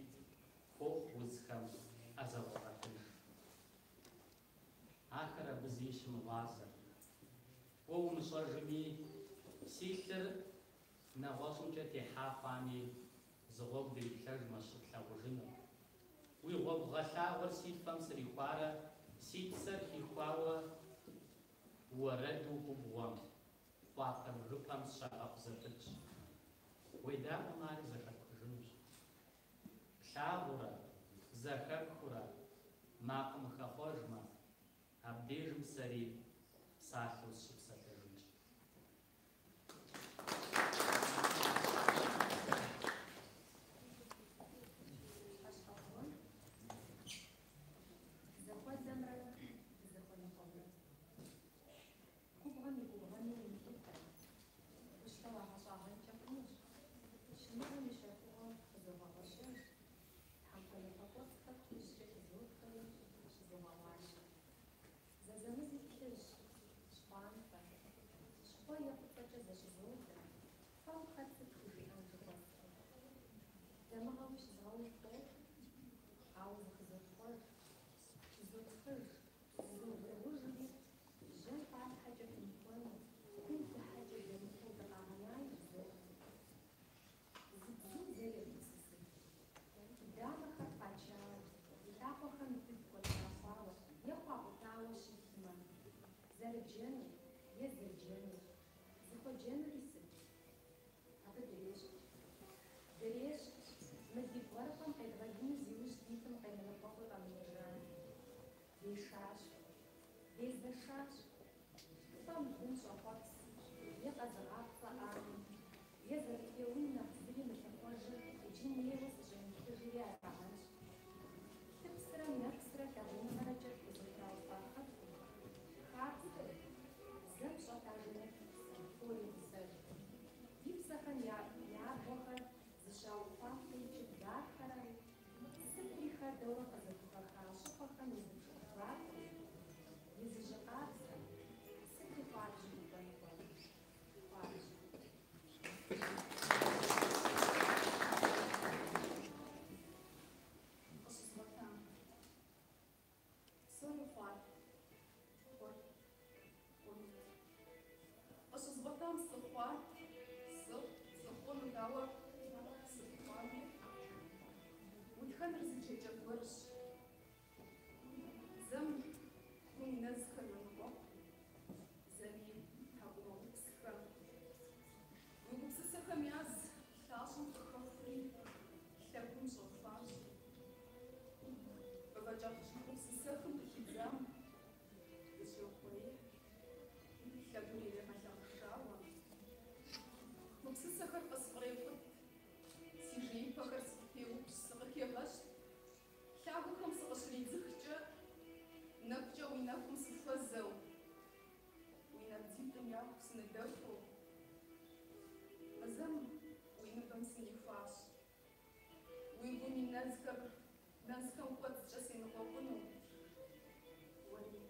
хуохъу узхэм ӏэзэгъуэ къэтынш. Ахэр абы зэи щымыгъуазэр. Уэ умыщӏэжми, Си лъыр нэгъуэщӏымкӏэ техьа хъуами, зы гъуэгу дриплъэжмэ щытлъагъужынур. Уи гъуэгу гъэлъагъуэр си фэм срихуарэ си псэр хихуауэ уэрэду губгъуэм, къуапэ бгыпэм сщагъэӏу зэпытщ. Уедаӏуэмэ, ари зэхэпхыжынущ. Плъагъурэ, зэхэпхыурэ, макъым хэхъуэжмэ, абдежым сэри псалъэу сыщыпсэлъэжынщ. Хьэщхьэвгъуэн, дызэхуэзэмрэ дызэхуэныкъуэмрэ. Губгъуэм и губгъэну умылъытэ, гущтэ уагъэщӏагъэнкӏэ хъунущ, щымыгъэм и щэхугъуэм къызогъэгъуэщэж, тхьэмпэ напэкӏуэцӏхэр плъыжькӏэ тызотхэри щызогъэгъуащэ. Зэзэмызи плъыжь, щхъуантӏэ, щхъуэ е фӏыцӏэкӏэ зэщӏызодэ, фэм хэт сыт хужиӏэн жыхуэсӏэу. Дамыгъэуи щызгъэув къохъу, ауэ зыхызотхъуэж, зызотхъыж, зызоубэрэужри, жьэм палъхьэкӏэ пымыхуэну, гум дыхьэкӏэ дэмыхуу дыкъагъэнаи жызоӏэ. Зы бзу зэ егупсысыт. И дамэхэр пачауэ, и лъакъуэхэм дыд кӏуэцӏрахуауэ е хуакъутауэ щылъмэ, зэрыджэнур е зэджэнур, зыхуэджэнури сыт? Абы дрещхьщ. Дрещхьщ, мы ди бгъуэрыпӏэм къедгъэлыну зи ужь дитым къемыныкъуэкъуи къэмынэжам. Дешащ. Дезэшащ. Фэм лым щӏэхъуэпс е къэзыгъапцӏэӏами, е зэрытеун нэхъ зыри мылъыхъуэжыр иджы нейуэ сыщӏемыплъыжри арагъэнщ. Лъыпсрэ нэпсрэ лъагъуныгъэрэкӏэ тхузэтраухуа хэкум, хабзэм, бзэм щӏэта жэнэтыпсэм фор игъусэжу. Ди псэхэм я абгъуэхэр зыщаухуам къикӏыр дахэрэ сытри хэдэурэ къызэхухэха щӏыпӏэхэм и зы пшэху гуапэм, и зы жьы къабзэм, сытри хуабжьу дыхуэныкъуэну. Хуабжьу. Къыщызгъуэтам. Псори хъуат. Хъурт. Хъунут. Къыщызгъуэтам сыхъуат, сыхъут, сыхъунут, ауэ сыт хъуами, утхэныр зы джэкӏэ гуэрщ. Зэм гум и нэзхэр йоныкъуэкъу, зэми тхьэкӏумэӏупсхэм. Уи гупсысэхэм яз лъащӏэм къыхэхури, лъэгум щӏэхуащ. Мывэкӏэпхъ гупсысэхым къыхидзам зыщеухъуреихь, лъэгур ирегъэлъэхъшауэ. Гупсысэхэр къысфӏрекӏут, си жеипэхэр сфӏыпеупщӏ, сыкъыхегъэщт. Лъагэхэм сыкъыщридзыхкӏэ, нэкӏукӏэ уи нэкӏум сыхуэзэу, уи набдзитӏым яку сыныдэхуэу, зэм уи ныбэм сынихуащ. Уи гум и нэзхэр нэзхэм кӏуэцӏкӏэ сеныкъуэкъуну, уэри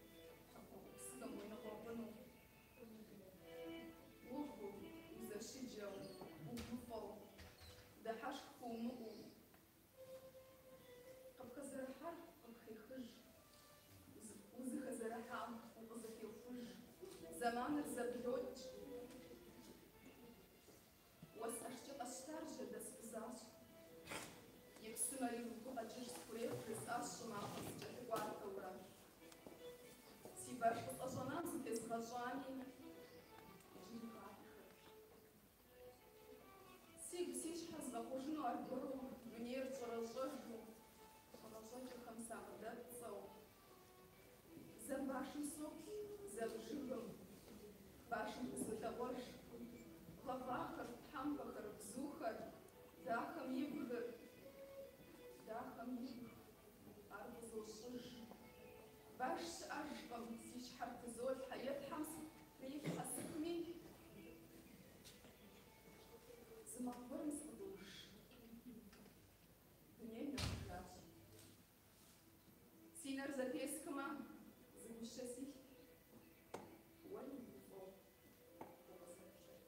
тхьэкӏумэӏупсхэм уеныкъуэкъуну. Угъыу, узэщыджэу, угуфӏэу, дыхьэшх хуумыӏуу. Къыпхэзэрыхьар къыпхехыж, узыхэзэрыхьам укъызэхехуж, зэманыр зэблокӏ. Уэс ӏэшкӏэ къэсщтар жьэдэскъузащ. И псымэри уи гукъэкӏыж схурехъу, жысӏащ щӏымахуэм сыкӏэлъыкӏуатэурэ. Си баш къысӏэщӏэнам зытезгъэщӏами, иджыри гъатхэщ. Сигу си щхьэ згъэхъужыну аргуэру дунейр щӏэрэщӏэжу, щӏэрэщӏэкӏэхэм сакъыдэпцӏэу. Зэм башым соплъ, зэм жыгым. Башым хызолъэгъуэж гъэгъахэр, тхьэмпэхэр, бзухэр, дахэм и бгыр. Дахэм ибг, ар къызощӏыж. Баш щыӏэжкъым, си щхьэр тызолъхьэ, е Тхьэм стрелъхьэ сытми. Зы макъ гуэрым сыкъыдош. Дунейм ехыжащ. Си нэр зэтесхмэ, зы гущэ силът, уэри угуфӏэу укъызэплъырт.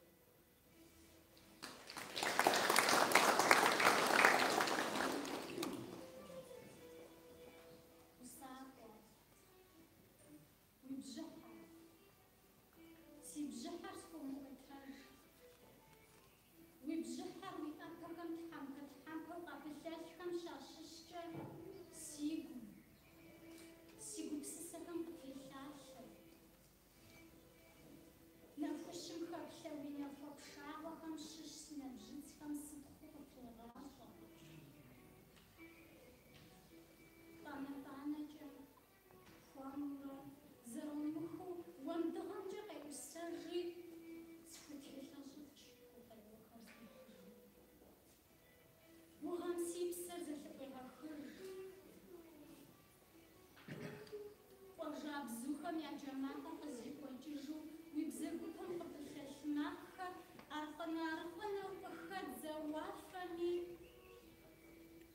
Бзухэм я джэ макъыр къызрихуэкӏыжу уи бзэгупэм къыпылъэлъ макъхэр аркъынэ-аркъынэу къыхэдзэ уафэми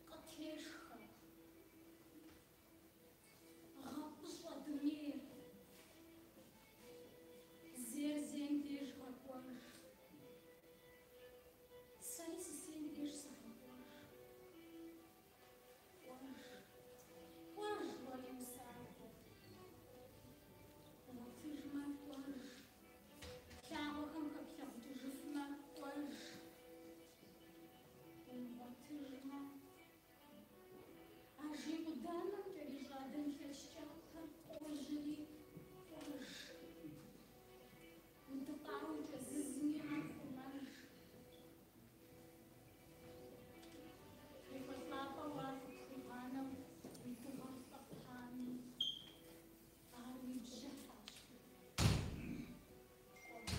къытешхэ. Гъэпӏыщӏэ дунейр. Зейр зейм деж гъэкӏуэж. Сэри сысейм деж сыгъэкӏуэж. Кӏуэж, кӏуэж уэри усакӏуэ. Бгъуэтыжмэ, кӏуэж. Лъагъуэхэм хэплъагъукӏыжыфмэ, кӏуэж. Умыгъуэтыжмэ, ажей къудамэм кӏэрищӏа дэнлъэч кӏапэр къожьэри, кӏуэж. Удыкъауэ кӏэзызми ар хъумэж. Екӏуэлӏапӏэу ар къыпхуигъанэу уи дыгъэр лӏэпами, ар уи бжьыхьэщ. Кӏуэж.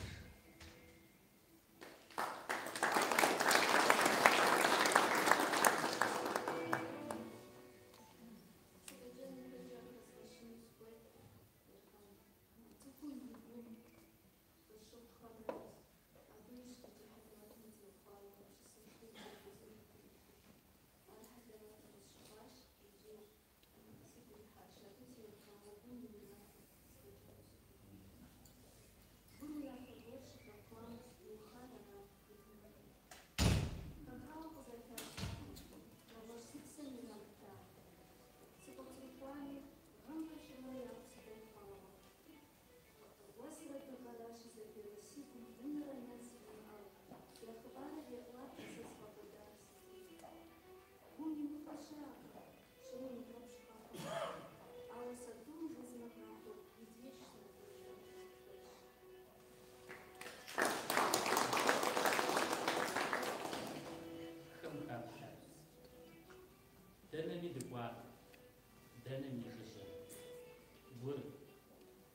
Сыкъеджэн ипэкӏэ къыхэзгъэщыну сыхуейт, Еркъан. Цӏыхум и гум къыщыхъухэмрэ абы и щытыкӏэ хьэлэмэтым теухуауэ гупсысэшхуэ зэрыхузэхэтыр. Ар хьэлэмэту къысщыхъуащ икӏи сигу ирихьащ. Абы теухуауэ гум и унафэ сыкъеджэну сыхуейт. Гур унафэ гуэр щыхэхуам иухар арат хуитыныгъэр. Хэхауэ къызэрыхалъхьакъым, нэгъуэщӏ зы псэм ирамыта. Сыкъыптехуами, гъэмрэ щӏымрэ я псыдэн хъуауэ. Уэсрэ дыгъэрэ щызэпеуэ си гум гъунэрэ нэзу имыӏэу, я хъыбарыр еӏуатэ сэ сфӏэкӏуэдар сытми. Гум имыхуэ щыӏэкъым, щӏым имыгъэпщкӏу къэхъуакъым, ауэ сэ тӏум жезмыгъаӏуэу уи деж сынэкӏуэжыну сыхуейщ. Хым хэплъэ. Дэнэми дыкӏуат, дэнэми жыжьэ. Гур,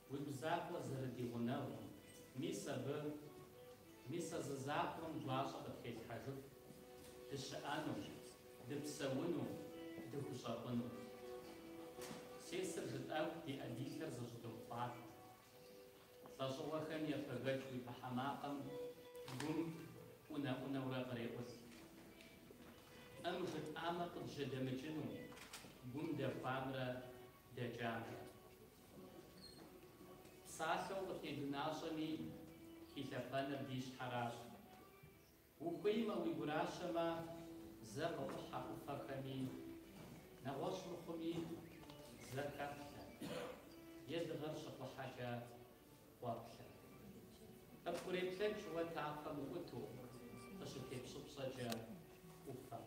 уигу закъуэр зэрыдигъунэгъум, мис абы, мис а зы закъуэм гуащӏэ къытхелъхьэжыф, дыщыӏэну, дыпсэуну, дыхущӏэкъуну. Сесыр жытӏэху ди ӏэ-ди лъэр зэщӏыдопхъуатэ. Лӏэщӏыгъуэхэм епэгэкӏ уи пыхьэ макъым гум ӏунэ-ӏунэурэ къреӏулӏ. ӏэм жытӏамэ къыджьэдэмыкӏыну, гум дэхуамрэ дэкӏамрэ. Псалъэу къытедунащӏэми, хилъэфэныр ди щхьэращ. Ухуеймэ, уи гуращэмэ, зэ къыӏухьэ ӏуфэхэми, нэгъуэщӏ мыхъуми, зэ хэплъэ, е дыгъэр щыкъухьэкӏэ къуэплъэ. Къыпхуреплъэкӏ уэ тафэм уӏуту, къыщытепщӏыпщӏэкӏэ ӏуфэм.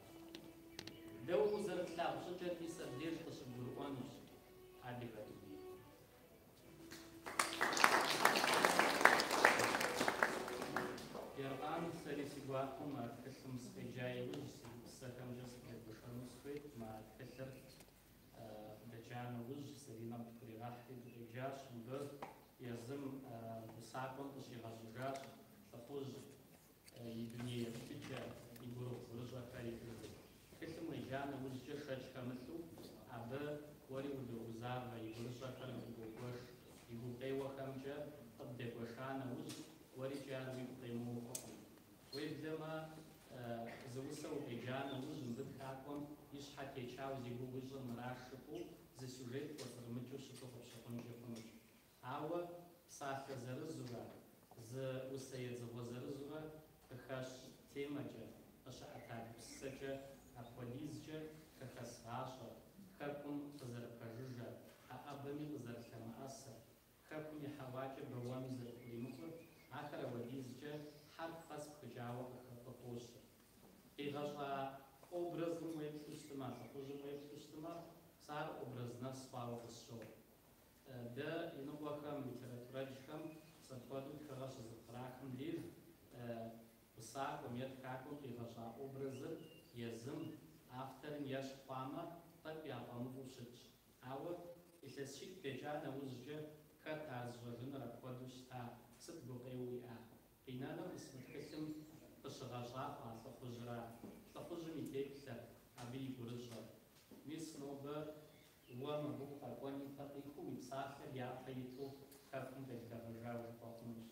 Дэ уэ узэрытлъагъу щӏыкӏэр мис абдеж къыщыбгурыӏуэнущ адыгэ дунейр. Еркъан, сэри си гуапэу мы тхылъым сыкъеджа иужь си гупсысэхэмкӏэ сыбдэгуэшэну сыхуейт. Мы тхылъыр къыдэкӏа нэужь Заринэ къытхуригъэхьри дыкъеджащ. Мыбы езым усакӏуэм къыщигъэщӏыжащ лӏыхъужь и дуней еплъыкӏэ, и гурыгъу-гурыщӏэхэр итыжу. Тхылъым уеджа нэужькӏэ шэч хэмылъу, абы уэри удогузавэ, и гурыщӏэхэр къыбдогуэш, и гукъеуэхэмкӏэ къыбдэгуэша нэужь, уэрикӏи ар уигу къемыуэу хъукъым. Уеблэмэ, зы усэ укъеджа нэужь, мыбы тхакӏуэм и щхьэ течауэ зи гугъу ищӏыр мыращ жыпӏэу зы сюжет кӏуэцӏрымыкӏыу щыту къыпщыхъункӏи хъунущ. Ауэ псалъэ зырызурэ, зы усэ едзыгъуэ зырызурэ къыхэщ темэкӏэ, къыщыӏэта гупсысэкӏэ апхуэдизкӏэ хэхэс гъащӏэр, хэкум къызэрыпэжыжьэр, ӏэӏэбэми къызэрылъэмыӏэсыр, хэкум и хьэуакӏэ бэуэну зэрыхуримыкъур, ахэр ауэдизкӏэ хьэрф къэс пхыкӏауэ къыхощыр. Къигъэщӏа образым уеплъу щытмэ, лӏыхъужьым уеплъу щытмэ, сэ ар образ нэс хъуауэ къысщохъу. Дэ иныкъуэхэм, литературэджхэм мис апхуэдэу тхыгъэ щызэпкърахым деж, усакӏуэм е тхакӏуэм къигъэщӏа образыр езым, авторым ещхь хъуамэ, тӏэкӏу яфӏэмыфӏу щытщ. Ауэ илъэс щитӏ дэкӏа нэужькӏэ хэт ар зыщӏэжынур апхуэдэу щыта, сыт гукъеуэу иӏа? Къинэнур мис мы тхылъым къыщыгъэщӏа хъуа лӏыхъужьра, лӏыхъужьым и теплъэр, абы и гурыщӏэр. Мис нобэ Уэ мыбы укъэкӏуэн ипэ къихуэу уи псалъэр япэ иту хэкум къеблэгъэжауэ жыпӏэ хъунущ.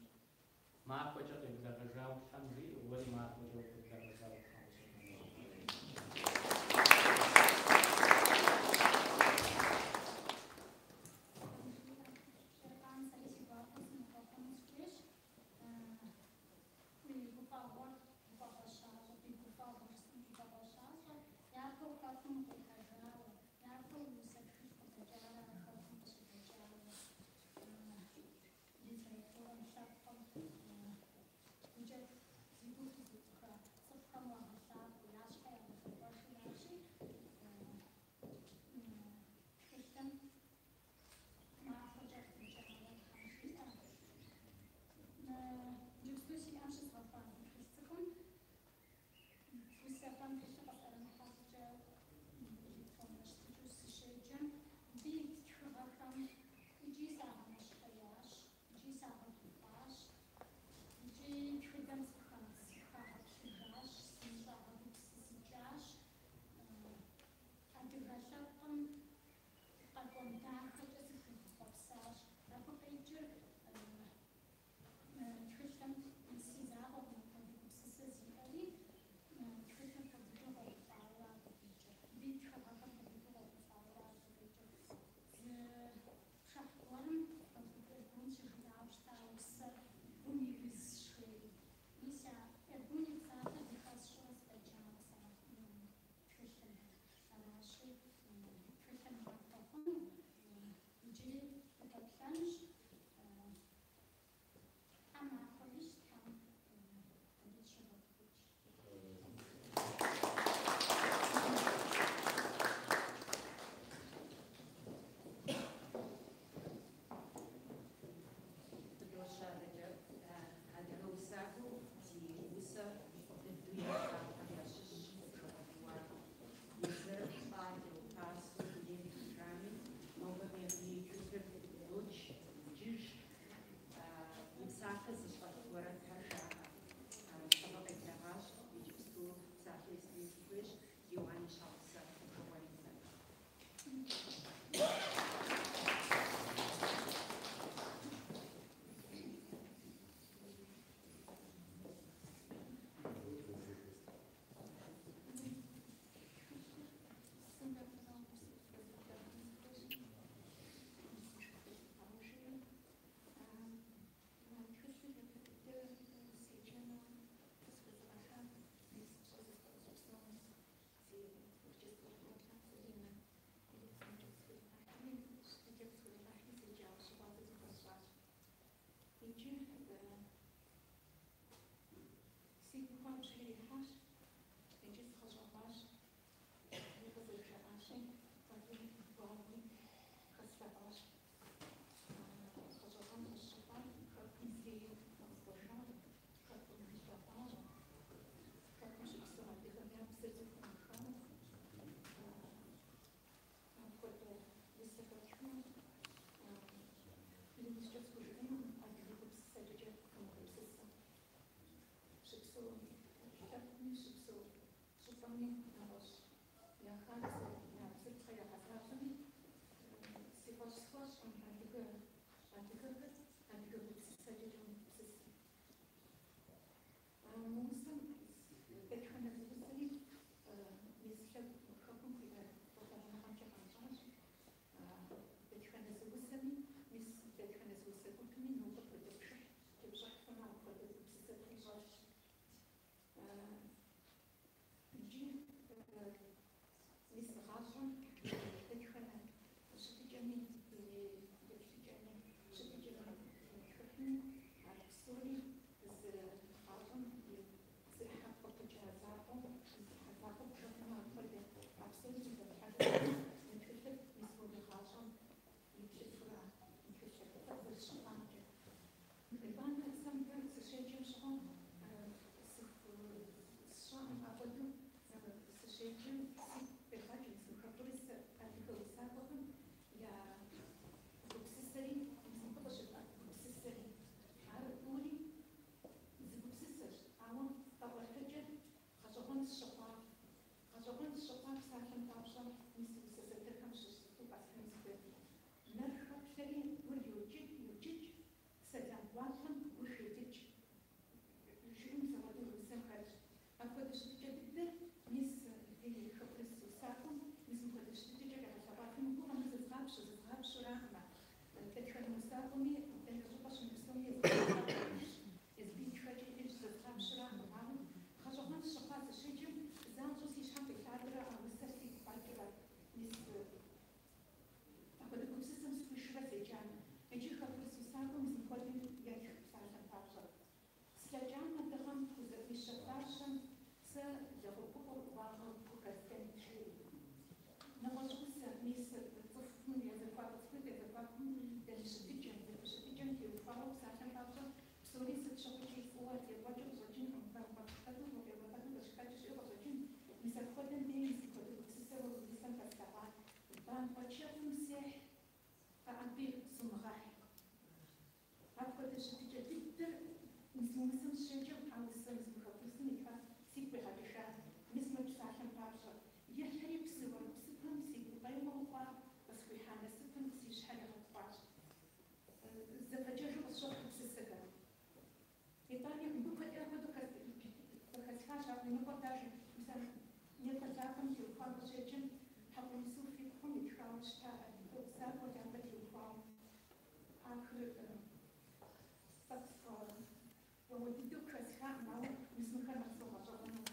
Махуэкӏэ къеблэгъэжауэ Тхьэм жиӏэ, уэри махуэкӏэ укъеблэгъэжауэ Тхьэм къыщӏигъэкӏ. Еркъан, сэри си гуапэу сынохъуэхъуну сыхуейщ. Уи гуфӏэгъуэр гуфӏэгъуэ щащӏэ, ди гуфӏэгъуэр жысӏэм гуфӏэгъуэ щащӏэ, япэу хэкум укъихьэжауэ, япэу усэ тхылъ къыдэкӏарэ ар хэкум къыщыдэкӏауэ, литературэм, лъэпкъым гукӏэ зи гур хузэӏуха цӏыхухэм уагъэлъапӏэу, я щхьэ ягъэлъэпӏэжыращи, тхылъым махуэкӏэ къыдэкӏауэ Тхьэм жиӏэ. Иджыпсту си ӏэм щызгъэхуа мы тхылъ цӏыкӏум усэхэм тхылъыр къысӏэрымыхьэ щӏыкӏэ электроннэ щытыкӏэу сыщеджэм, мыбы ит тхыгъэхэм икӏи сагъэнэщхъеящ, икӏи сагъэгуфӏащ, икӏи тхыдэм сыхагъэплъыжащ, сыныщӏагъэгупсысыкӏащ. Адыгэ лъэпкъым къэкӏуэн дахэкӏэ сыхуигъэхъуэпсащ. Абы къикӏыр тхылъым си закъуэкъым апхуэдэ гупсысэ зиӏэри, тхылъыр фӏы дыдэу къехъулӏауэ абы къикӏыр. Мыбы ит тхыгъэхэр фӏы дыдэу къехъулӏауэ абы къикӏыр. Зы пшыхь гуэрым Эргун щыжиӏауэ щыта усэр гум и узщ жери. Мис а Эргун и псалъэр зыхэсщӏэурэ сыкъеджауэ сэ тхылъым. Аращи, тхылъыр махуэ хъуну, иджыри дыпэплъэнущ. Тхьэм махуэ ищӏ, Тхьэм абы тщигъэгуфӏыкӏ. Къыдощэ адэкӏэ адыгэ усакӏуэу зи усэ фӏы дыдэу ялъагъухэм ящыщщ Бжыкъуэ Лиуан. Езыр щӏалэу, пасэу дунейм ехыжами, нобэми абы и тхылъыр додж, додж. И псалъэ зыщӏэт уэрэдхэр жаӏэ. Абы къеблэгъащ, иджыпсту псалъэ естыну сыхуейщ Лиуан и щхьэгъусэ Бжыкъуэ Ритэ. Тхылъыр япэ дыдэ седжэну къысхуезыгъэхьам, мис пщӏэ зыхуэсщӏ псом си творчествэр фӏыуэ плъагъу Заринэ электронкӏэ къысхуригъэхьри, щытыкӏэ къысхуригъэхьри седжауэ щыгъуазэ зыхуэсщӏащ. Иджы сигу хуабжьу ирихьащ, икӏи згъэщӏэгъуащ, и къызэрыжаӏащи, гуфӏэгъуи гуауи хэслъэгъуащ. Гъэщӏэгъуэн къысщыхъуар хэкум зэи къэмыкӏуэжауэ, хэкум имылъэгъуауэ, хэкум щыпсэу адыгэм я бзэр зэхэмыхауэ, апхуэдэ усэхэр тхыну, иужькӏэ схужыӏэнукъым адыгэ гупсысэкӏэкӏэ хэмыгупсысэу щыпсэуми. Слъэкӏамэ дыгъэм пхузэӏуищэ фащэм сэ лэгъупыкъур уагъэу пхухэздэнт, жери. Нэгъуэщӏ усэ, мис цӏыхум я зэхуаку, цӏыхуитӏ я зэхуакум дэлъ щытыкӏэм, зэхущытыкӏэм теухуауэ псалъэм папщӏэ, псори сыт щыгъуэкӏи фӏыуэ екӏуэкӏыу къыщӏэкӏынкъым, бампӏэ укъеуэлӏэну къыщыхэкӏ щыӏэу къыщӏэкӏын. Мис апхуэдэм деж мис мыпхуэдэ гупсысэ уэ уи усэм хэслъэгъуа. Бампӏэ чэфым сехь, къэӏэби сумыгъэхь. Апхуэдэ щытыкӏэ дыдэр мис мы усэм сыщеджэм, а усэм мис мы хэкурысым итха сигу къигъэкӏыжа. Мис мы псалъэм папщӏэ, ехьри псы уэр псыпэм си гукъеуэу хъуар къысхуихьа насыпым си щхьэр игъэтхъуащ. Зэпэджэжу къысщохъу гупсысэхэр. Итӏани мыбы куэди апхуэдэу къыхэсхащ, ауэ иныкъуэр даже мис а Непэ лъахэм теухуауэ къыщеджэм, Хьэкъул Исуф и пхъум итхауэ щыта адыгэ усакӏуэ Лабэ теухуауэ. Ахэр тӏэкӏу сфӏэуэ дыдэу къыхэсхакъым, ауэ мис мыхэр нэхъ сфӏэгъэщӏэгъуэну.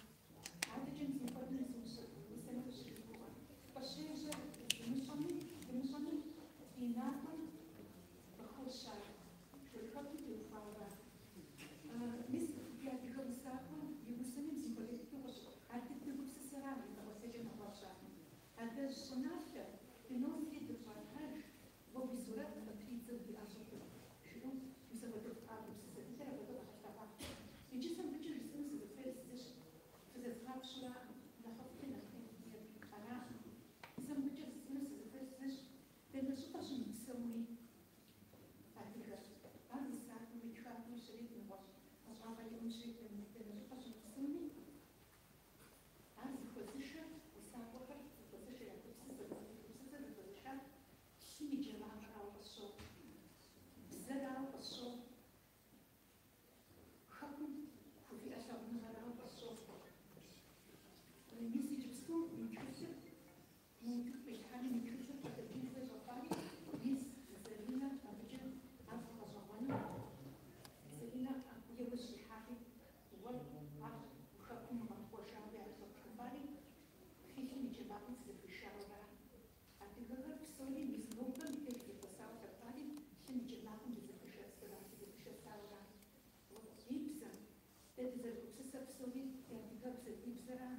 Адэкӏэ мис мыпхуэдэу мис усэми къыщыжыпӏэу. Къыщежьэр дымыщӏэми, дымыщӏэми ди натӏэм къыхощ ар. Хэкум теухуауэ. Мис ди адыгэ усакӏуэм и усэми мис мыпхуэдэ дыдэу къыщ ар дыдэ гупсысэра и нэгъуэсэкӏэ нэгъуэщӏ ар. Адэжь щӏыналъэ, дыносри дыпщӏатэж, уэ уи сурэт къытридзэу ди ӏэщӏыбым. Жиӏэу мис апхуэдэ а гупсысэ дыдэр апхуэдэу къэгъэлъэгъуа. Иджы сэ мыбыкӏэ жысӏэну сызыхуейр зыщ, фызэзгъапщэураӏым, нэхъыфӏри нэхъ ӏейри араӏым. Сэ мыбыкӏэ жысӏэну сызыхуейр зыщ, дэнэ щӏыпӏэ щымыпсэуми, адыгэр. Ар усакӏуэми, тхакӏуэми щрет, нэгъуэщӏ ӏэщӏагъэ иӏэми щрет, дэнэ щӏыпӏэ щымыпсэуми, ар зыхуэзышэр усакӏуэхэр зыхуэзышэр я гупсысэ, гупсысэ зыхуэзышар лъым и джэ макъырауэ къысщохъу, бзэрауэ къысщохъу, хэкум хувиӏэ лъагъуныгъэрауэ къысщохъу. Мис иджыпсту мы тхылъыр, мы утыку къилъхьэни, мы тхылъыр къыдэкӏын хуей щӏэхъуари, мис Заринэ абыкӏэ ар фӏэгъэщӏэгъуэну, Заринэ иужь ихьари, уэ ар хэкум укъэмыкӏуэжауи ар щӏэптхыфари, фи лъым и джэ макъым фызэхуишауэра. Адыгэхэр псори мис нобэ мыбдеж дызэхуэсауэ лъэпкъари лъым и джэ макъым дызэхуишэсура, дызэхуишэсауэра. Ди бзэм, дэ дызэрыгупсысэ псори ди адыгэбзэ, ди бзэра,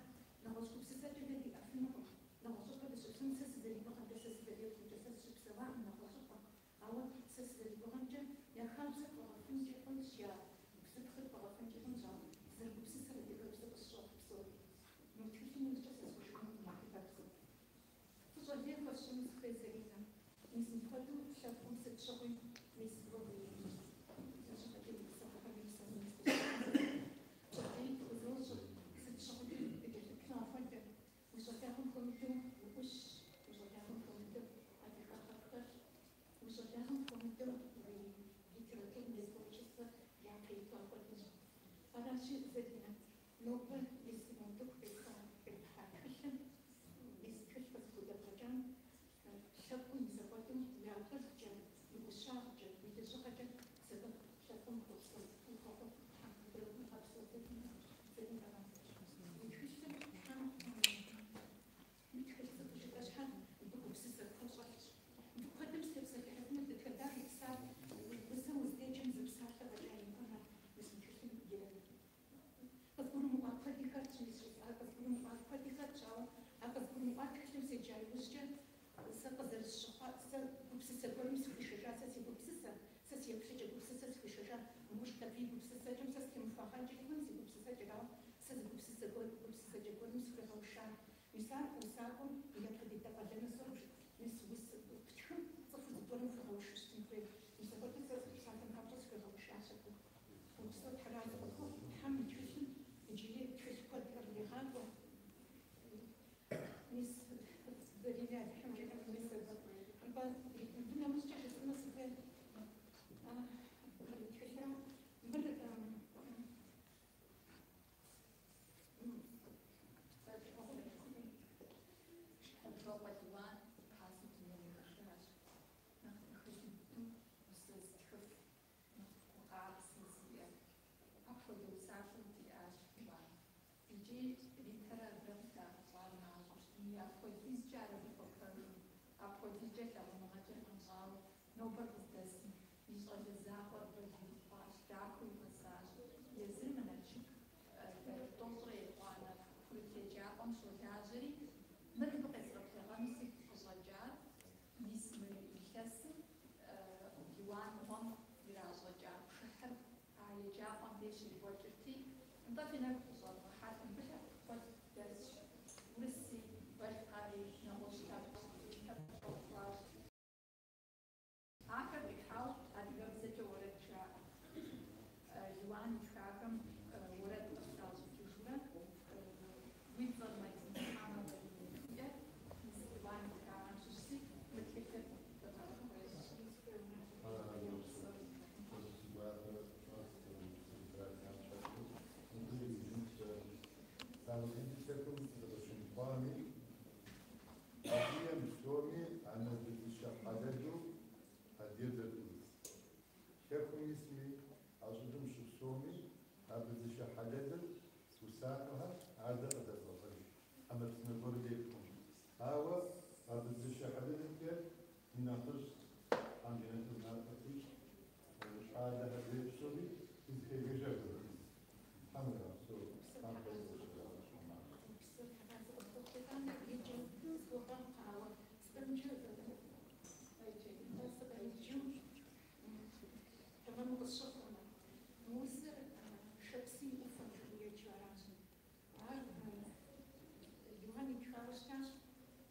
нэгъуэщӏ гупсысэкӏэ дэ диӏэфынукъым. Нэгъуэщӏыпӏэ дыщыпсэун сэ сызэригугъэмкӏэ, сэ сызэреплъымкӏэ, сэ сыщыпсэуакъым нэгъуэщӏыпӏэ. Ауэ сэ сызэригугъэмкӏэ, я хабзэр пфӏэгъэфынкӏи хъунщ, я бзыпхъэр пфӏэгъэфынкӏи хъунщ, ауэ дызэрыгупсысэр адыгэбзэу къысщохъу псори. Мы тхылъым иужькӏэ сэ схужыӏэнукъым адыгэбзэу. Фӏыщӏэ лей хуэсщӏыну сыхуей Заринэ. Мис мыпхуэдэу лъэпкъым сыт щыгъуи, мис уэ уи лэжьыгъэкӏэ уи псалъэхэм уи псэм мис пщӏэ лей пхузощӏыр, сыт щыгъуи дыкӏэлъыплъу апхуэдэ. Уи щӏалагъэм хуэмыдэу уӏущщ, уи щӏалагъэм хуэмыдэу адыгагъэ пхэлъ, уи щӏалагъэм хуэмыдэу уи литературэм и творчествэр япэ иту апхуэдэщ. Аращи, Заринэ, нобэ мис мы утыку къипха къипхьа тхылъым, мис тхылъ къызыхудэбгъэкӏам, лъэпкъым мис апхуэдэу уи акъылкӏэ, уи ӏущагъкӏэ, уи лэжьыгъэкӏэ сэбэп лъэпкъым ухуэпсэу, ухуэхъуф Тхьэм уигъэпсэу, Заринэ, Заринэ. Уи тхылъым Тхьэм мы тхылъ цӏыкӏу жытӏэ щхьэ мыбы гупсысэ куу щӏэлъщ. Мыбы куэдым сытепсэлъыхьыфыну дэтхэнэ и псалъэ, усэм уздеджэм зы псалъэ фӏэкӏа имыӏэмэ, мис мы тхылъым и къызгурымыӏуа куэди хэтщ, мис жысӏар къызгурымыӏуа куэди хэтщ, ауэ а къызгурымыӏуа тхылъым седжа иужькӏэ сэ къызэрысщыхъуа, сэ гупсысэ гуэрым сыхуишэжа, сэ си гупсысэ, сэ си еплъыкӏэ гупсысэ сыхуишэжа, может, абы и гупсысэкӏэм сэ сытемыхуагъэнкӏи хъун си гупсысэкӏэр, ауэ сэ зы гупсысэ гуэр, гупсысэкӏэ гуэрым сыхуигъэуша. Мис ар усакӏуэм и япэ дыдэ къалэну собж, мис усэ птхым цӏыхур зыгуэрым хуигъэушу щытын хуей. Мис апхуэдэу сэ псалъэм папщӏэ сыхуигъэушащ абы. Упсэу Тхьэразэ къыпхухъу, Тхьэм и тхылъым иджыри тхылъ куэд къригъакӏуэ. Мис Заринэ Алыхьым жиӏэмэ, мис абы. Нтӏэ, мыбы нэмыщӏкӏэ жысӏэну сыхуей мыр тхылъра? Мыр Хьэбжокъуэ Лиуан пасэу дунейм ехыжащ. Нэхъ дахэ дыдэу усэ зытхыф, нэхъ гу къабзэ зиӏэ. Апхуэдэ усакӏуэу диӏащ Лиуан. Икӏи Ритэрэ абырэ къыдагъэщӏар мащӏэу щытми, апхуэдизкӏэ ар абы хуэпэжу, апхуэдизкӏэ лъагъуныгъэкӏэ гъэнщӏауэ нобэр къыздэсым и щӏалэ закъуэр балигъ хъуащ, дахэу игъэсащ. еджапӏэм деж щекӏуэкӏырти, нтӏэ фи нэгу къыщӏэвгъэхьэт, мыбы лъэпкъ куэд дэсщ, урыси, балъкъэри, нэгъуэщӏ лъэпкъ хуащӏ. Ахэр къихьауэ адыгэбзэкӏэ уэрэд жаӏэ. Лиуан итхахэм уэрэд къытращӏыкӏыжурэ, уи цӏэр Мадинэ хьэмэ Мадинэ жиӏэр, мис Лиуан итхахэм щыщти, мы тхылъыр къыфхуещӏ. Адыгэм псоми анэ быдзышэ хьэлэлу адыгэр зэрытӏурылъ. Хэкум исми, ӏэщӏыбым щыпсэуми, а быдзышэ хьэлэлыр усакӏуэхэр ар дэ къыдэдгъэщӏэж ӏэмэпсымэ гуэру деплъкъым. Ауэ а быдзышэ хьэлэлымкӏэ ди нэхъыжь Тхьэм жэнэтыр натӏэ хуищӏ, щӏалэхэр зепщэри дызыхегъэжэ апхуэдиз. Тхьэм уигъэпсэу, Тхьэм куэд къыщигъэщӏ. Тэмэму къысщыхъурмэ, мы усэр Шэпсы и ӏуфэм жиӏэу еджэу аращ. Ар Лиуан итхауэ щытащ,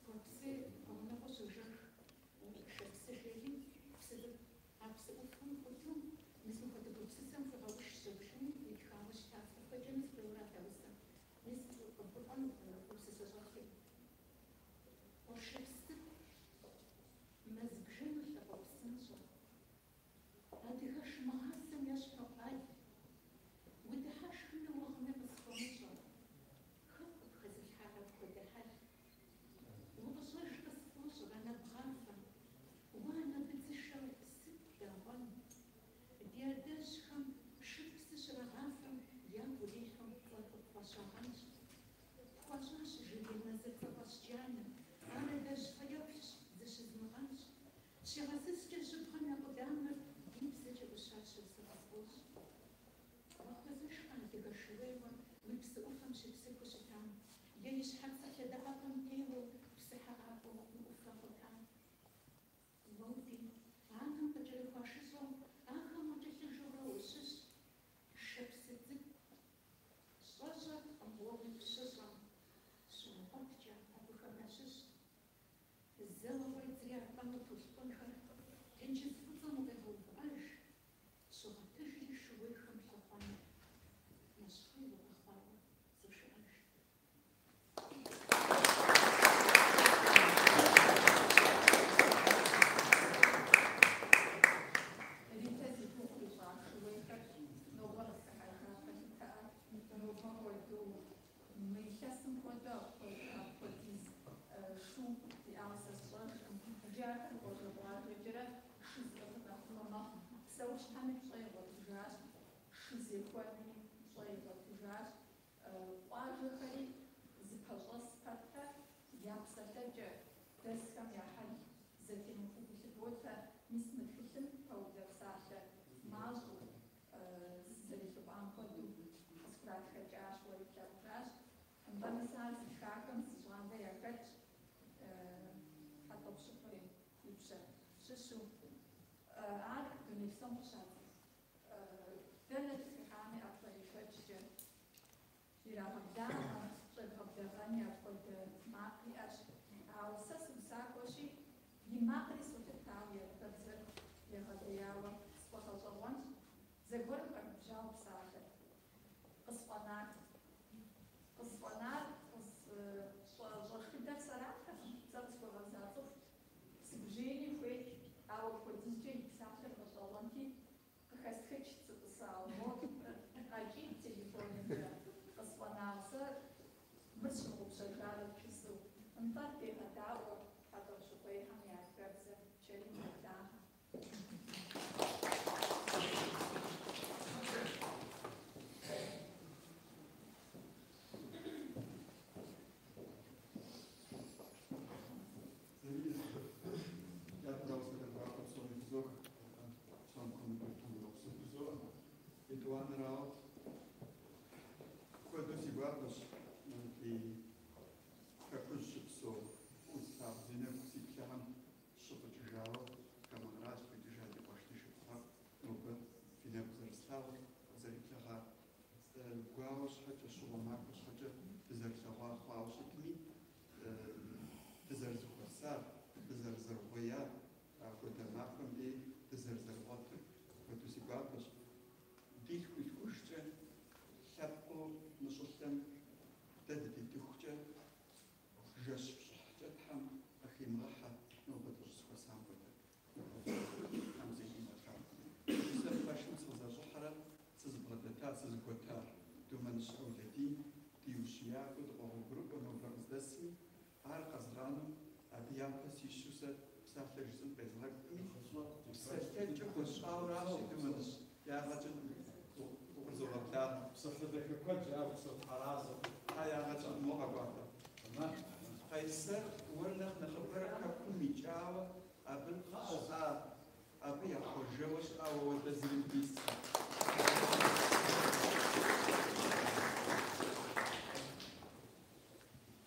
Туапсы гъунэгъуу щожэх Шэпсы жери псы цӏыкӏу. А псы ӏуфэм ӏуту мис мыпхуэдэ гупсысэм хуигъэуш щэбжыми итхауэ щыта. Сыкъыхуеджэну сыхуейуэрат а усэм. Мис къыбгурыӏуэну гупсысэ щӏэлъри. Къуршыпс цӏыкӏу, мэз бжэну лъакъуэ псынщӏэ. Адыгэш мыгъасэм ещхьу къал, удыхьэшхми угъми къысхуэмыщӏэ. Хэт къыпхэзылъхьар апхуэдэ хьэл? Укъыщӏэж къысфӏощӏыр анэ бгъафэм, уэ анэ быдзышэу сыт дагъуэн? Ди адэжьхэм шыр псы щрагъафэм ягу ирихьу цӏэр къыпфӏащагъэнщ. Пхуащӏащ жыгей мэзыр цӏэфӏэщ джанэ, ар адэжь фэеплъщ зыщызмыгъэнщӏ. Щигъэсыскӏэ жьыбгъэм я къудамэр ди бзэкӏэ ӏущащэу сэ къысфӏощӏ. Уахуэзэшкъэ адыгэ шууейуэ уи псы ӏуфэм щепсыхыу щытам, е и щхьэцыр лъэдакъэпэм теуэу псыхьэ къакӏуэу уи ӏуфэ къутам? Уэ ди анэм къыкӏэрыхуа шыщӏэу ахэм уакӏэлъыжэурэ ущыщ, Шэпсы цӏыкӏу. Щӏэщӏэркъым уэ уигу щыщӏэм, щумыгъуэткӏэ абыхэм ящыщ. Зэуэ къредзри аркъэну толъкъунхэр тенджыз Фӏыцӏэм укъегъэувыӏэж, щогъэтыжри шууейхэм лъыхъуэныр, нэщхъей укъэхъуауэ зошыӏэж. Ритэ зи гугъу ищӏа шууейхэр нобэ къысхыхьэжа пэлъытэӏэ, нобэ хуэдэу, мы илъэсым хуэдэу апхуэдиз шу диӏауэ сэ сщӏэжкъым. Иджы ахэр къуажэ-къуажэкӏэрэ шы зыӏыгъыр нэхъыбэ мэхъу. Псэущхьэми пщӏэ игъуэтыжащ, шы зехуэнми пщӏэ игъуэтыжащ. Къуажэхэри зыпэщӏэс пэтрэ я псэлъэкӏэ дэсхэм я хьэл зэтемыхуэу гу лъыботэ. Мис мы тхылъым пэублэ псалъэ мащӏэу сызэрелъэӏуам хуэдэу къысхуратхэкӏащ, уэри плъагъужащ. Нтӏэ, мис ар зытхахэм зы щӏалэ яхэтщ, Хьэтӏохъущыкъуей Ипщэ щыщу. Ар дуней псом къыщацӏыху. Дэнэ дыхыхьами ӏэплӏэешэкӏкӏэ ирагъэблагъэ, щӏебгъэблэгъэни апхуэдэ макъ иӏэщ. Ауэ сэ сыусакӏуэщи, и макъри солъытэ, ауэ и адыгэбзэр егъэлеяуэ сфӏэгъэщӏэгъуэнщ. Зэгуэрым къэгубжьауэ псалъэрт. Къысфӏэнар. Къысфӏэнар щӏэшхыдэр сэратэкъым, сэ къысхуэгъэза цӏыхут. Сыгужьеини хуейт, ауэ апхуэдизкӏэ и псалъэр гъэщӏэгъуэнти, къыхэстхыкӏт сытӏысауэ, мо къэкӏийт телефонымкӏэ, къысфӏэнауэ сэ мыр сщымыгъупщэжарэт жысӏэу. Нтӏэ, дегъэдаӏуэ Хьэтӏохъущыкъуейхэм я адыгэбзэм, Чэрим къеблагъэ. Япэрауэ сэлам гуапэ псоми фызох, псом хуэмыдэу гъусэ фызоӏэ. Етӏуанэрауэ, куэду си гуапэщ ди хэкужь щыпсэу фӏыуэ слъагъу зи нэгу сиплъэхэм щыфӏыкӏыжауэ хамэ къэрал къикӏыжа ди къуэш ди шыпхъухэр нобэ фи нэгу зэрыслъагъур. Гуауэ щхьэкӏэ, щыгъуэ махуэ щхьэкӏэ дызэрылъэгъуа хъуауэ щытми, дызэрызэхуэсар, дызэрызэрыгъуеяр, апхуэдэ махуэм дей дызэрызэрыгъуэтыр куэду си гуапэщ. Ди лъхуи-лъхужкӏэ лъэпкъыу мы щӏылъэм дэ дытетыхукӏэ жэщ пщӏыхькӏэ Тхьэм къыхимыгъэхьэ нобэ дыщӏызэхуэсам хуэдэ. Тхьэм зэи димыгъэлъагъу. Сэ пэшым сыкъызэрыщӏыхьэрэ сызыбгъэдэта, сызыгуэта Думэныщ Ӏэулэдин ди ущиякӏуэу дыкъогъуэгурыкӏуэ нобэ къыздэсми, ар къэзгъанэу абы япэ сищу сэ псалъэ жысӏэн къезгъэкӏуми, псэлъэкӏэ хуэсщӏауэращи, Думэныщ, ягъэ кӏынкъым, укъызогъэблагъэ. Псалъэ дахэ куэд жаӏэу псэлъхьэразэ. Тхьэ ягъэ кӏынкъым, мо къэкӏуатэ. Къайсэр уэр нэхъ нэхъыбэрэ хэкум икӏауэ абы щыӏа, абы яхуэжэуэ щыӏауэ уэдэ зыри мыбы.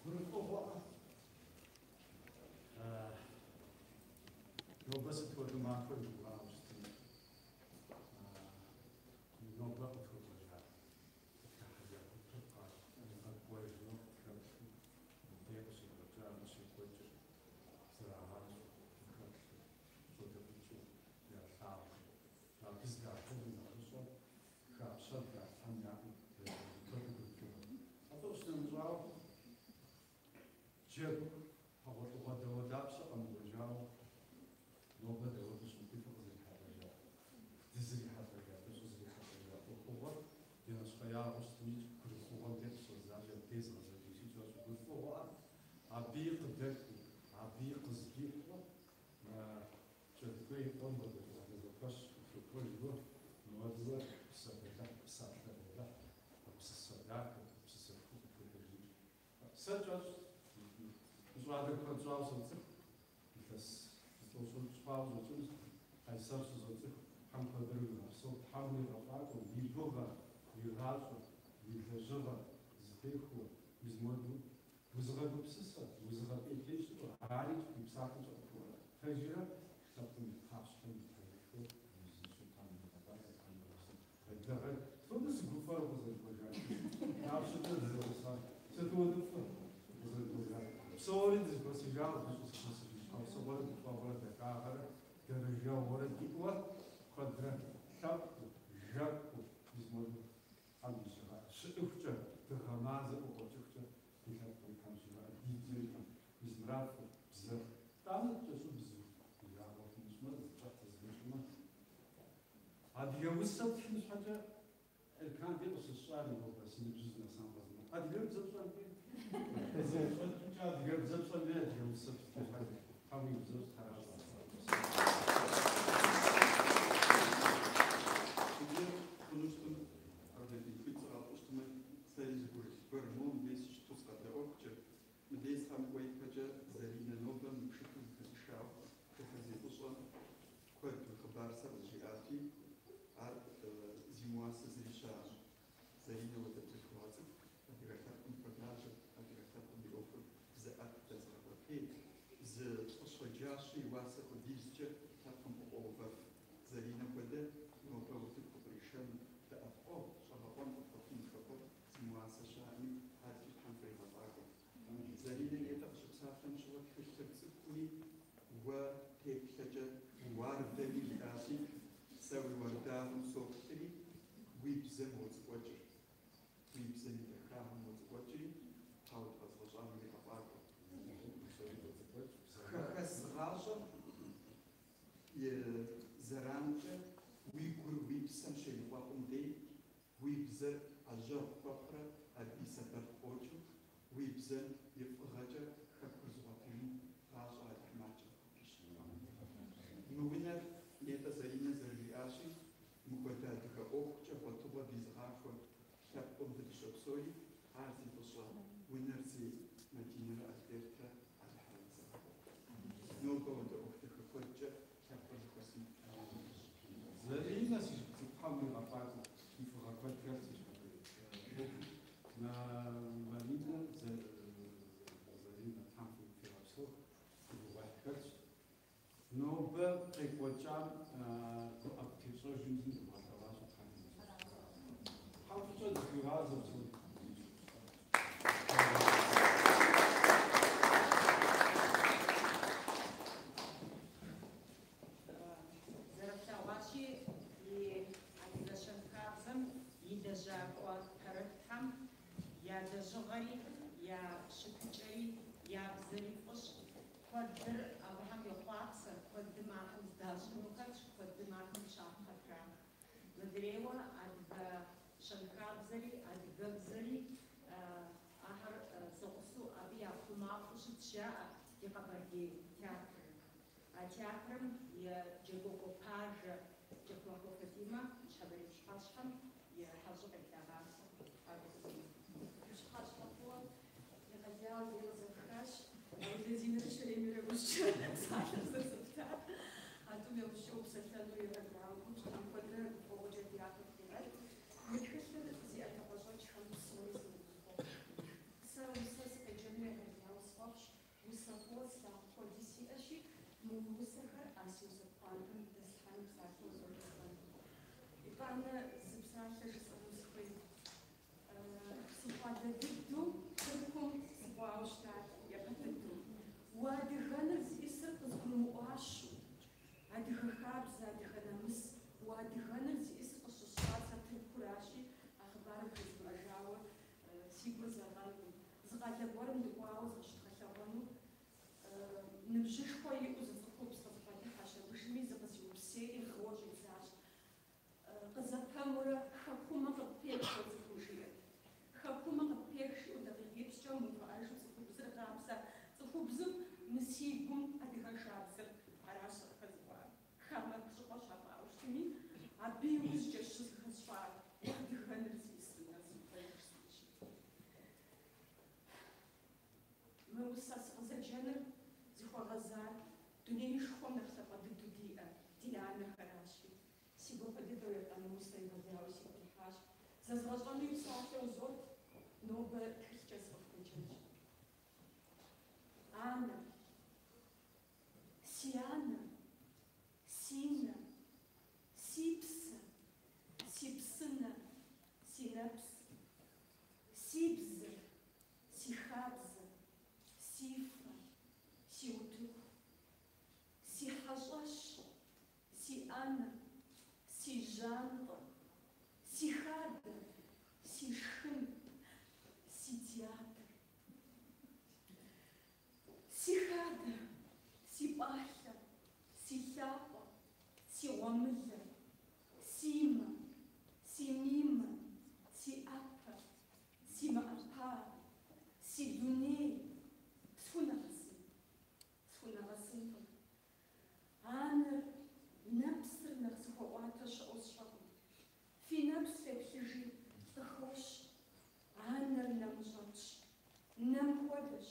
Гурыфӏыгъуэ. Нобэ сыт хуэдэу махуэр гугъауэ щытми, нобэ къытхуэкӏуэжа, къытхыхьэжа гупыр къэкӏуэжыну къытхэплъу, мыбдеж къыщекӏуэкӏар, къыщекӏуэкӏыр зэрагъащӏэу, къыхэплъу, щӏэдэӏукӏыу ялъагъуу. Абы здахьыну нэхъыщӏэр хапщэр халъхьэн яӏэу куэду гурыфӏыгъуэ. Абы къыщынэмыщӏауэ, джэгу хьэгъуэлӏыгъуэ дауэдапщэ къэмыкӏуэжауэ, нобэ дауэду щымыту фыкъызэрихьэлӏэжа, дызэрихьэлӏэжа, дыщӏызэрихьэлӏэжа ӏуэхугъуэр ди нэщхъеягъуэу щытми, гурыфӏыгъуэм деж къыщӏэздзащи, абдеж згъэзэжынщи, кӏэщӏу гурыфӏыгъуэӏэ, абыи къыдэкӏуэу, абыи къыздихьу, Кӏэдыкӏуей и къуэм хуэдэ щӏалэ зэпэщ къытхуэкӏуэжу, мыуэдурэ псэ бэлыхь, псалъэ бэлыхь, гупсысэ дахэ, гупсысэ куу къытхуихьыжынщ. Сэ кӏэщӏ, мы щӏалэр куэд щӏауэ соцӏыху, илъэс зытӏощӏырыпщӏ хъуауэ щӏэкӏынщ, Къайсэр щызоцӏыху, Тхьэм куэдрэ уигъэпсэу, Тхьэм уигъэфӏакӏуэ, уи гугъэ, уи гъащӏэ, уи лэжьыгъэ зытехуэ, мис мыуэду узыгъэгупсысэ, узыгъэпӏейтей щыӏэу, ари уи псалъэмкӏэ къыпхуэӏуэтэжрэ лъэпкъым и пащхьэм ипэжыххэу узыншэу Тхьэм уигъэфӏакӏуэ, Тхьэм уигъэпсэу. Бэдэгъэр, сыт хуэдэу сыгуфӏэрэ укъызэрыкӏуэжар? Дапщэкӏэ дызэгъусар? Сыт хуэдэу фӏы укъызэрыкӏуэжар? Псори дызэхуэсыжауэ дыщӏызэхуэсыжын щхьэусыгъуэрэ гуфӏэгъуэрэ дахагъэрэ дэрэжэгъуэрэ диӏэуэ куэдрэ лъэпкъыу, жэпкъыу, мис мыуэду Тхьэм дыщигъэӏэ. Щыӏыхукӏэ, дыгъэ мазэ къыкъуэкӏыхукӏэ ди лъэпкъым Тхьэм щигъэӏэ, ди бзэри Тхьэм мис мыра фӏы бзэр. Итӏанэ кӏэщӏыбзэу, и жагъуэ фымыщӏмэ, зы кӏыхь зызмыщӏмэ. Адыгэ усэ птхын щхьэкӏэ Эркан дей къыщысщӏар нобэ си ныбжьыр здынэсам къэзмыгъ. Адыгэбзэ пщӏэн хуей? Къызэрыщӏэкӏымкӏэ адыгэбзэ пщӏэн хуей, адыгэ усэ птхын щхьэкӏэ. Тхьэм уиузэщӏ, Тхьэращ. Иджы хъуну щытым, Ӏэулэдин хуит сыкъэпщӏу щытмэ, сэри зы гурылъ гуэр моуэ мыбдеж сыщыту сыкъэдэӏуэхукӏэ, мыдей сыкъэмыкӏуэ ипэкӏэ Заринэ нобэ мы пшыхьым зэхэзышауэ пшыхьыр зи фӏыщӏэм куэд уи хъыбар сэ къызжиӏати, ар зимыуасэ зыри щыӏэкъым. Заринэ хуэдэ бзылъхугъэ цӏыкӏу адыгэ лъэпкъым хуэлажьэ, адыгэ лъэпкъым и ӏуэхур зыӏэт, дэзыгъэкӏуэтей, зы лӏы щэджащэ и уасэ хуэдизкӏэ лъэпкъым къыкъуэувэф. Заринэ хуэдэ нобэ утыку къыкъришэну, дэӏэпыкъуэгъу, щӏэгъэкъуэн къыпхуэхъун хэкур зимыуасэ щыӏэми, адэкӏи Тхьэм фригъэфӏакӏуэ. Заринэ нетӏэ къыщыпсалъэм щыгъуэ тхылъыр цӏыкӏуми, уэ теплъэкӏэ ууардэми жиӏащи, сэ уи уардагъым соплъри, уи бзэм уоцӏыкӏуэкӏыр, уи бзэм и дахагъым уоцӏыкӏуэкӏри, Тхьэуэ дыкъэзыгъэщӏам уригъэфӏакӏуэ. Хэхэс гъащӏэм и зэранкӏэ уи гур уи псэм щеныкъуэкъум дей, уи бзэр ӏэжьэгъу хуэхъурэ абы и сэбэп къокӏыу, уи бзэм и фӏыгъэкӏэ хэкур зыгъуэтыжын гъащӏэ Алыхьым адэкӏэ къыпхупищэ. Мы унэр нетӏэ Заринэ зэрыжиӏащи, мыхуэдэ адыгэ ӏуэхукӏэ гъуэтыгъуэ дизыгъахуэ лъэпкъым дыщопсэури, ар зи фӏыщӏэ унэр зей Мадинэрэ Альбертрэ Алыхьыр арэзы къахухъу. Нобэ хуэдэ ӏуэху дахэ куэдкӏэ лъэпкъыр зэхуэсын ӏэмал иӏэщ. Заринэ, си шыпхъу цӏыкӏу, Тхьэм уигъэфӏакӏуэ, уи фӏыгъэ куэд хэлъ си щхьэкӏэ. Маринэ, Заринэ. Мыдрейуэ адыгэ щэнхабзэри, адыгэбзэри ахэр зэгъусэу абы я хъумакӏуэу щытщ, жаӏэ ди Къэбэрдей театрыр. А театрым и джэгуакӏуэ пажэ Кӏыхьмахуэ Фатимэ ныщхьэбэрей пщыхьэщхьэм и хьэщӏэу къеблэгъащ. Пщыхьэщхьэ фӏыуэ егъэлеяуэ лей къызэфхащ. Лэзинэрэ Щэремэрэ иужькӏэ псалъэр зэрызэптар. А тӏум яужькӏэ упсэлъэну егъэлеяуэ гугъущ, Тхьэм куэдрэ гуфӏэгъуэкӏэ ди япэ фригъэт. Мы тхылъыр зи ӏэдакъэщӏэкӏхэм псори сынывохъуэхъу. Сэ усэ сыкъеджэну егъэлеяуэ сфӏэфӏщ. Усэ фӏыуэ слъагъу куэди сиӏэщи, мы усэхэр а си усэ пхъуантэм дэслъхьэну псалъэ узот. Итӏанэ зы псалъэ жысӏэну сыхуейт. Сыщӏалэ дыдэу Тыркум сыкӏуауэ щытат, япэ дыдэу. Уадыгэныр зиӏысыр къызгурымыӏуащэу, адыгэ хабзэ, адыгэ нэмыс, уадыгэныр зиӏысыр къыщысщӏар сэ Тыркуращи, а хъыбарыр вжезмыӏэжауэ си гур зэгъэнкъым. Зы къалэ гуэрым дыкӏуауэ зыкъыщыдгъэлъэгъуэну ныбжьышхуэ иӏэу зы цӏыхубз къызбгъэдыхьэщ абыжми зыкъызиупсейри гъыуэ щӏидзащ. Къызэпэмурэ хэкумэ къыппех уэ цӏыхум жиӏэрт. Хэкумэ къыппех жиӏэу дакъикъипщӏкӏэ мыувыӏэжу цӏыхубзыр гъапсэ цӏыхубзым мы си гум адыгэ шабзэр аращ къыхэзыӏуар. Хамэ щӏыпӏэ щапӏауэ щытми, абы иужькӏэ щызыхэсщӏар уадыгэныр зиӏысыр нэсу пэж жысӏэнщ. Мы усэ сыкъызэджэныр зыхуэгъэзар дунеишхуэм нэхъ лъапӏэ дыдэу диӏэ ди анэхэращи, си гуапэ дыдэу Еркъан усэ егъэлеяуэ сигу ирихьащ. Зэзгъэщӏэнуи псалъэ узот, нобэ тхылъкӏэ сыкъыфхуеджэнщ. Анэ, си анэ, си нэ, си псэ, си псынэ, си нэпс, си бзэ, си хабзэ, си фэ, си утыку, си хьэщӏэщ, си ӏэнэ, си жьантӏэ, си хадэ, си шхын, си театр. Си хадэ, си пӏалъэ, си лъапӏэ, си гъуэмылэ, си мэ, си мимэ, си ӏэпэ, си мыӏэпа, си дуней, схунэгъэсын, схунэгъэсынкъым. Анэр, нэпсыр нэхъ зыхуэӏуатэ щыӏэу сщӏэкъым. Фи нэпс феплъыжи, къыхощ. Анэр нэм щӏэтщ, нэм хуэдэщ.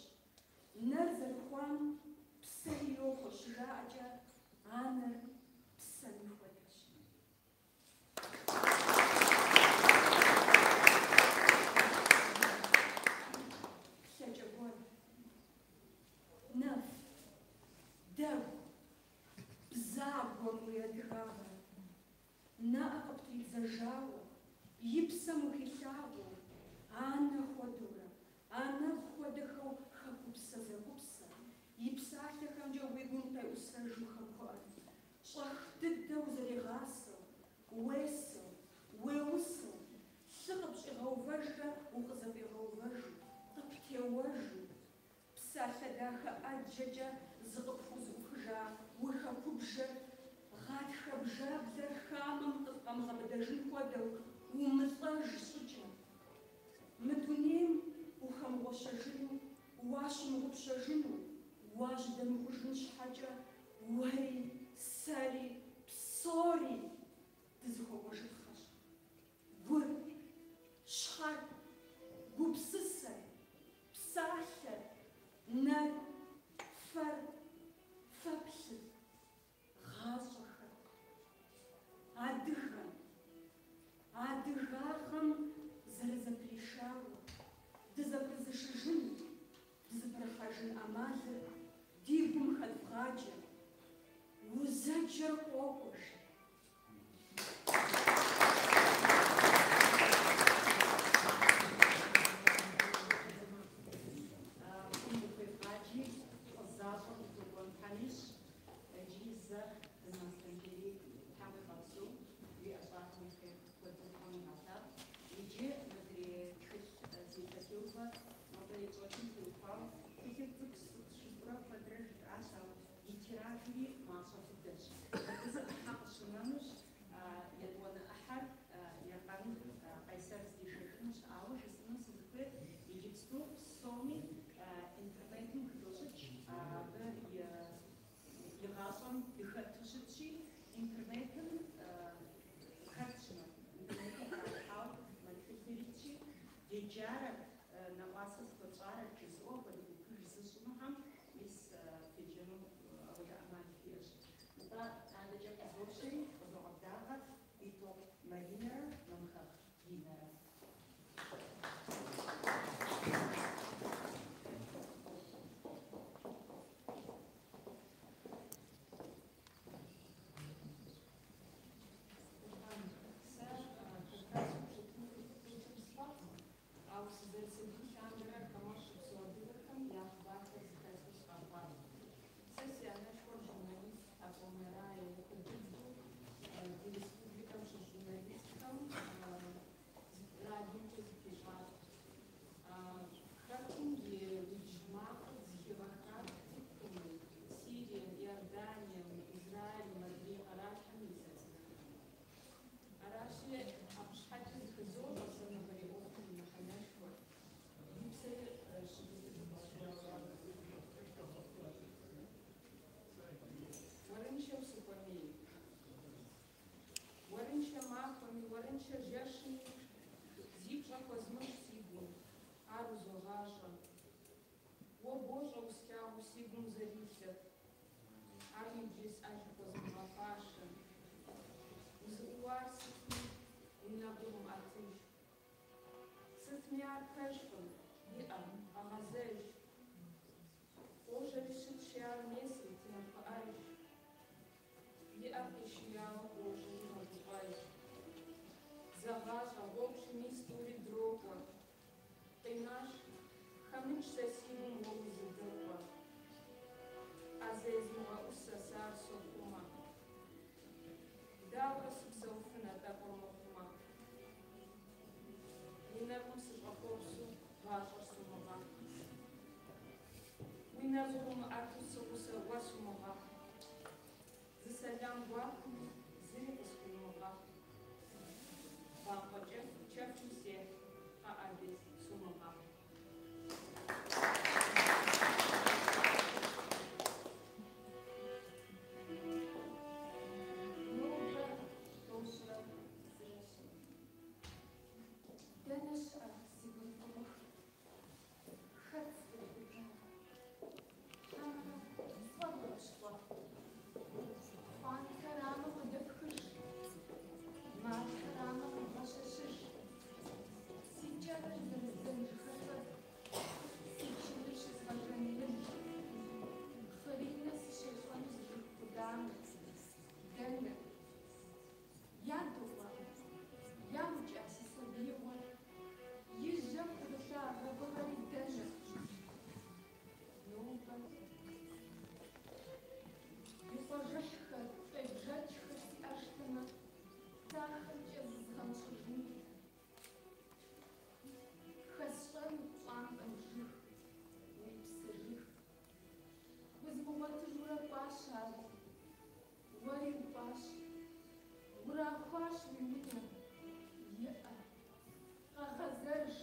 Нэр зэрыхуам псэри йохуэ щыжаӏэкӏэ, анэр псэми хуэдэщ. Плъэкӏэ гуэр, нэф, дэгу, бзагуэм уи адыгагъэр, нэӏэ къыптридзэжауэ, и псэм ухилъагъуэу, анэ хуэдэурэ, анэфӏ хуэдэхэу хэкупсэ зэкӏупсэ, и псалъэхэмкӏэ уи гум къеӏусэжу хэкуӏэр, щӏэх дыдэу узэригъасэу, уесэу, уеусэу, лъы къыпщӏигъэувэжрэ укъызэфӏигъэувэжу, къыптеуэжу, псалъэ дахэ ӏэджэкӏэ зыкъыпхузэӏухыжа уи хэкубжэр, гъатхэ бжаблэр хамэм къамыгъэбыдэжын хуэдэу, умылӏэж щӏыкӏэ. Мы дунейм ухэмыгъуэщэжыну, уащымыгъупщэжыну, уажьэдэмыхужын щхьэкӏэ уэри, сэри, псори дызыхуэкӏуэжыпхъэщ. Гур, щхьэр, гупсысэр, псалъэр, нэр, фэр, фэплъыр, гъащӏэхэр. Адыгэм, адыгагъэм зэрызэпришауэ, дызэпрызышыжын, дызыпэрыхьэжын ӏэмалыр ди гум хэдвгъаджэ, узэджэр къокӏуэ, жи. Фӏым дыхуевгъаджи, фӏы защӏэ къыддокӏуэн Тхьэм ищӏ. Иджыри зэ Дым Аслъэнджэрий Тхьэм уигъэпсэу, уи ӏэщӏагъэм и хъер куэду Тхьэм уигъэлъагъу. Иджы мыдрей тхылъ зи лъэтеувэ нобэ етщӏэкӏым теухуауэ тхылъыр цӏыкӏущ, цӏыкӏущ жытӏэурэ куэдрэ жытӏащ, ауэ и тиражри мащӏэ дыдэщ. Абы зэӏыхьа махуэми, уэрыншэ жэщми, зи пщӏэ хуэзмыщӏ си гум, ар узогъащӏэ. Уэ бощӏэ услъагъуу си гум зэрилъыр, арми бжесӏэн хуэзмыгъэфащэ. Узыӏууар сытми, уи нэгур умыӏэтыж. Сытми ар пэжкъым, иӏэ, къэгъэзэж. Къожьэри щытщи ар мес, утемыпыӏэж. И ӏэр къишияуэ къожьэри мэгуфӏэж. Зэгъащӏэ, гъуэгущи мис тӏури дрокӏуэ. Къинащ, хэмыкӏ сэ си гум уэ узыдыркъуэ. ӏэ зезмыгъэӏусэ, сэ ар сохъумэ. Дауэрэ сыпсэуфын а тӏэкӏур мыхъумэ? Уи нэгум сыщӏэхъуэпсу гъащӏэр сумыгъэхь. Уи нэгур умыӏэту си гъусэ уэ сумыгъэхь. Зы сэлам гуапэми зыри къысхуумыгъэхь. Бампӏэ чэфым сехь, къэӏэби, сумыгъэхь. Нобэ тӏощӏрэ зырэщ. Дэнэ щыӏэ си гурыфӏыгъуэхэр? Хэт сфӏиубыда? Хьэмэрэ сфӏэгурыщхъуэ? Пхъуантэрамэ къыдэпхыж, матэрамэ къэбгъэщэщыж. Си кӏэныр зэрыздзэн жыхэфэр, си чыныр щызгъэжэн мыл. Хъыринэ сыщещӏэну зы жыг къудамэ. Дэнэ? Ядыгъуа, яукӏа си сабиигъуэр, и жьэм пэрылъа гъэвыгъэри дэнэ? Нобэ ди къуажэхьхэр, къебжэкӏхэр сиӏэжтэмэ, сэ ахэмкӏэ зызгъэнщӏыжынт. Хэсщӏэнут пщӏантӏэм жыг, уи псэ жыг. Узмыгъуэтыжурэ кӏуащ ар, уэри укӏуащ, урахуащ уи унэм, иӏэ, къэгъэзэж,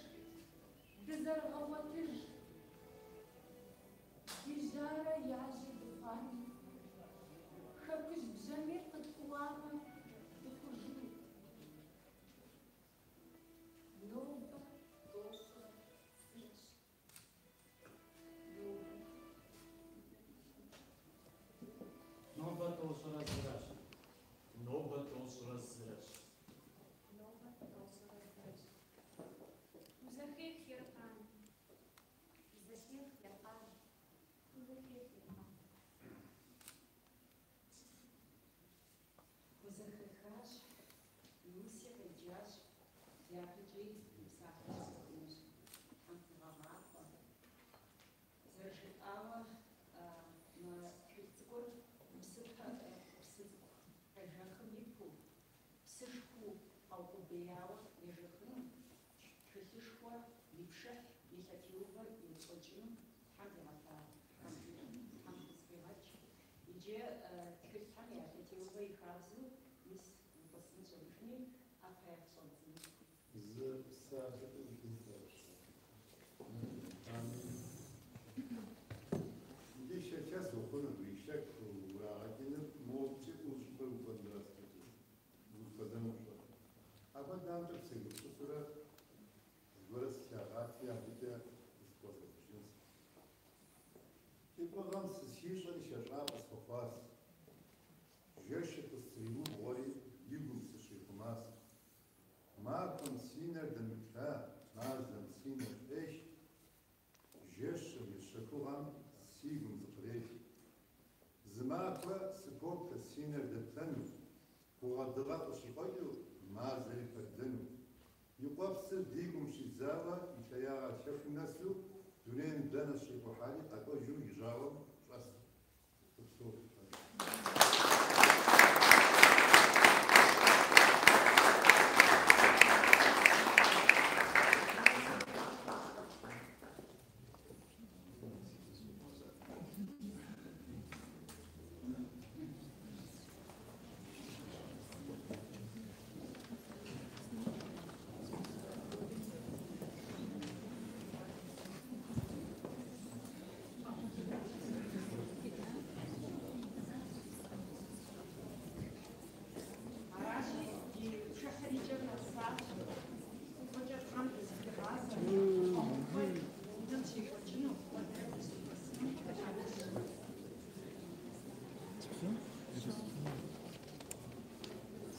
дызэрыгъэгъуэтыж. Дежьарэ яжьэ дыхъуами, хэкужь бжьамийр къытӏууамэ, дыхъужынут. Нобэ тӏощӏрэ зырэщ. Нобэ. Нобэ тӏощӏрэ зырэщ. Нобэ тӏощӏрэ зырэщ. Нобэ тӏощӏрэ зырэщ. Узэхех, Еркъан. Узэхех, Еркъан. Узэхех, Еркъан. Узэхихащ, уи уси къеджащ, дяпэкӏи уи псалъэ щызэхынущ. Тхьэм фигъэгъафӏэ. Зэрыжытӏауэ, мы тхылъ цӏыкӏур псыпэ псы цӏыкӏу къежэхым ипэу, псышхуэу къэукъубеяуэ ежэхыну, тхылъышхуэ и пшыхь, и лъэтеувэр етщӏэкӏыну Тхьэм дигъэлъагъу, Тхьэм Тхьэм хузэфӏигъэкӏ. Иджы тхылъхэм я лъэтеувэ и хабзэу мис утӏысынщ абыжми, ӏэпэ яхущӏэддзынщ. Зы псалъэ жысӏэщ. Иджы шэчэс ухъунур, уи хэку урагъэкӏыныр мобыкӏэ ущӏыпӏэ укӏуэнурэ узыхуэзэну пщӏэ. Апхуэдэмкӏэ сегупсысурэ зыгуэрэ слъэгъуати, абыкӏэ зыхуэзгъэзэжынщ. Кӏыфӏыгъэм сыщищӏэри хэщӏапӏэ схуэхъуащ. Жэщыр къыстриубгъуэри и гум сыщихъумащ. Махуэм си нэр дэмыплъа, мазэм си нэр щӏеш, жэщым и щэхугъэм си гум зыкърех. Зы махуэ сыпоплъэ си нэр дэплъэну, гугъэ дыгъэ къыщыкъуэкӏыу мазэри пэддэну. И къуэпсыр ди гум щидзауэ, и лъеягъэр лъэхум нэсу, дунейм дэнэ щикӏухьари къэкӏуэжу и жьауэм щӏэсу. Фыпсэу.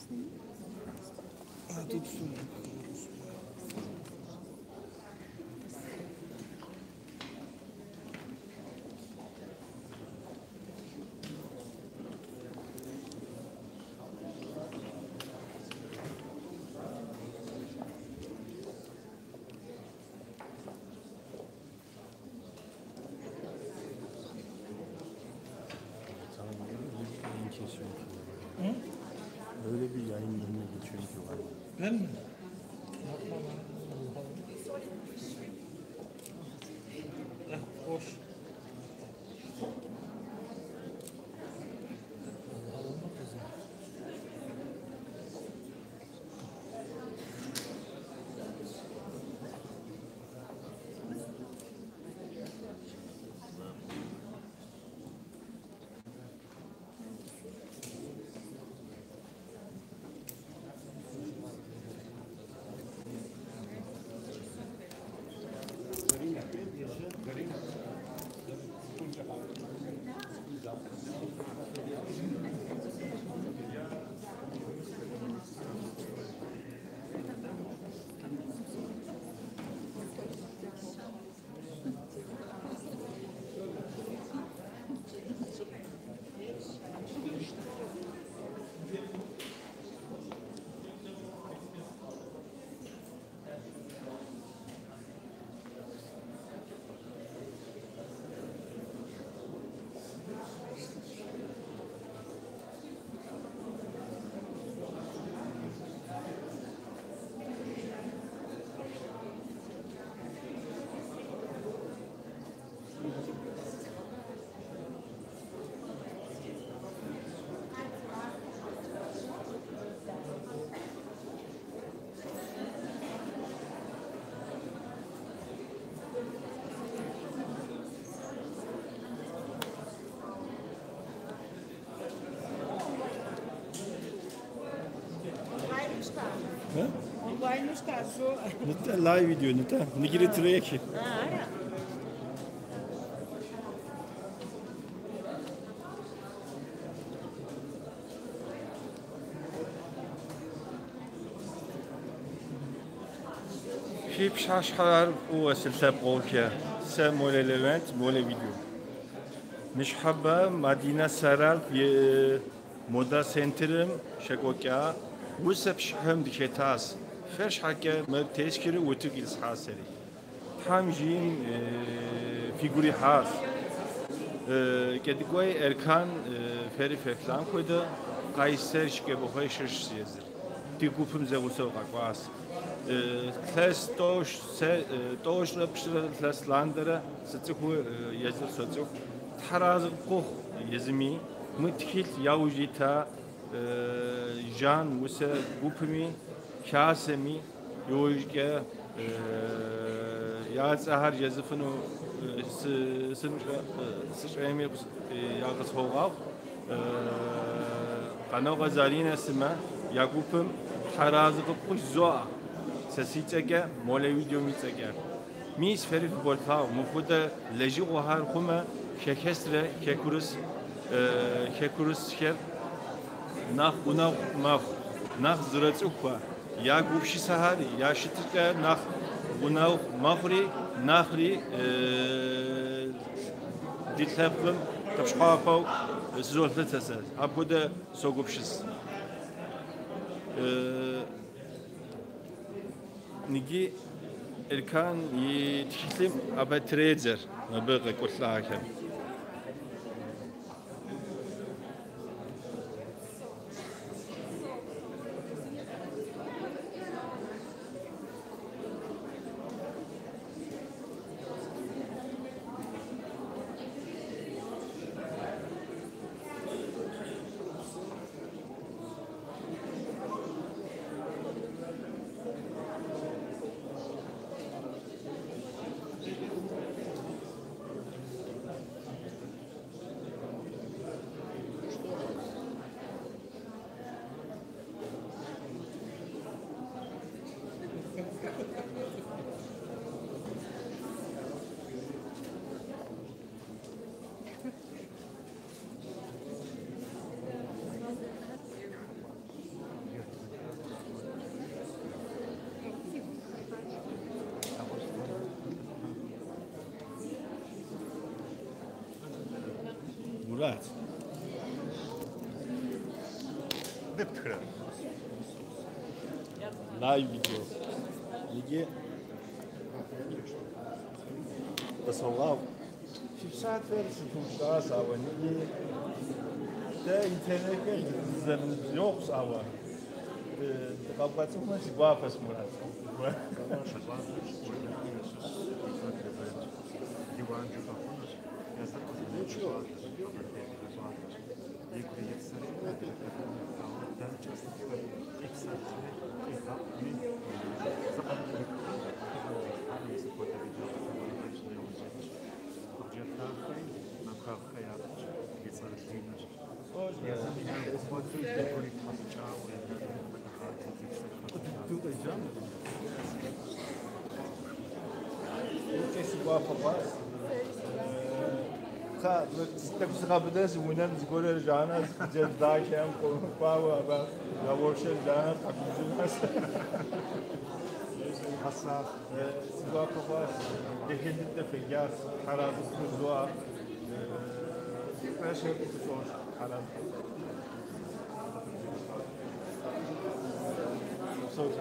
А тут все. Tamam öyle bir yayın kesiyorum ki var ya. Hı? Öyle bir yayın önüne geçiyorum ki var ya. Ben mi? Yapma lan. Allah Allah. Eh, hoş. Allah Allah kızım. He? Онлайн щтащ жо. Нытӏэ лайв видео, нытӏэ. Ныджыри треки. Ара. Фи пщыхьэщхьэр фӏыуэ си лъэпкъэгъухэ. Сэ Молэ Левент, Молэ видео. Ныщхьэбэ Мадинэ Сэралъп и Мода центрым щекӏуэкӏа усэ пшыхьым дыхэтащ. Фэр щхьэкӏэ мы тесхри утыку ислъхьащ сэри. Тхьэм жиӏэм фигу ирихьащ. Кӏэдыкӏуей Эркан фэри феплъам хуэдэ Къайсэр Шыкӏэбыхъуей щыщщ езыр. Ди гупым зэгъусэу къэкӏуащ. Илъэс тӏощӏрэ пщӏырэ илъэс лъандэрэ сыцӏыхуу езыр соцӏыху. Тхьэразэ къыпхухъу езыми. Мы тхылъ яужь ита Жан усэ гупми, хасэми иужькӏэ я цӏэхэр жезыфыну сыщӏэми якъысхуогъэгъу. Къанокъуэ Заринэ сымэ я гупым тхьэразэ къыпхухъу жызоӏэ. Сэ си цӏэкӏэ, Молэ видеом и цӏэкӏэ. Мис фэри фыболъагъу, мыпхуэдэ лэжьыгъуэхэр хъумэ, хэхэсрэ хэкурысхэр нэхъ гъунэгъу мэхъу, нэхъ зэрыцӏыхухэ, я гупсысэхэр, я щытыкӏэ нэхъ гъунэгъу мэхъури, нэхъри ди лъэпкъым къыпщхьэпэу сызолъытэ сэ. Апхуэдэ согупсыс. Ныджы Эркан и тхылъым абы тредзэр, абы къекӏуэлӏахэм. Мурат. Дэптхрэ? Лайв видео. Иджы къысогъэгъу. Си псалъэр сыпыупщӏащ, ауэ ныги дэ интернеткӏэ дызэрыныбжьэгъущ, ауэ дыкъэбгъэцӏыхумэ си гуапэщ, Мурат. Си гуапэ хъуащ. Тӏэкӏу сыкъэбыдэ си унэм зыгуэрыр жанэ, хъыджэбз дахэм кӏуауэ абы гаворшэр жанэ тхьэкӏумэкӏыхьащ. Си гуапэ хъуащ. Дахэ дыдэ феджащ. Тхьэразэ фхузоӏэ. Фӏэщхэр къыхущӏощ. Тхьэразэ. Псэу.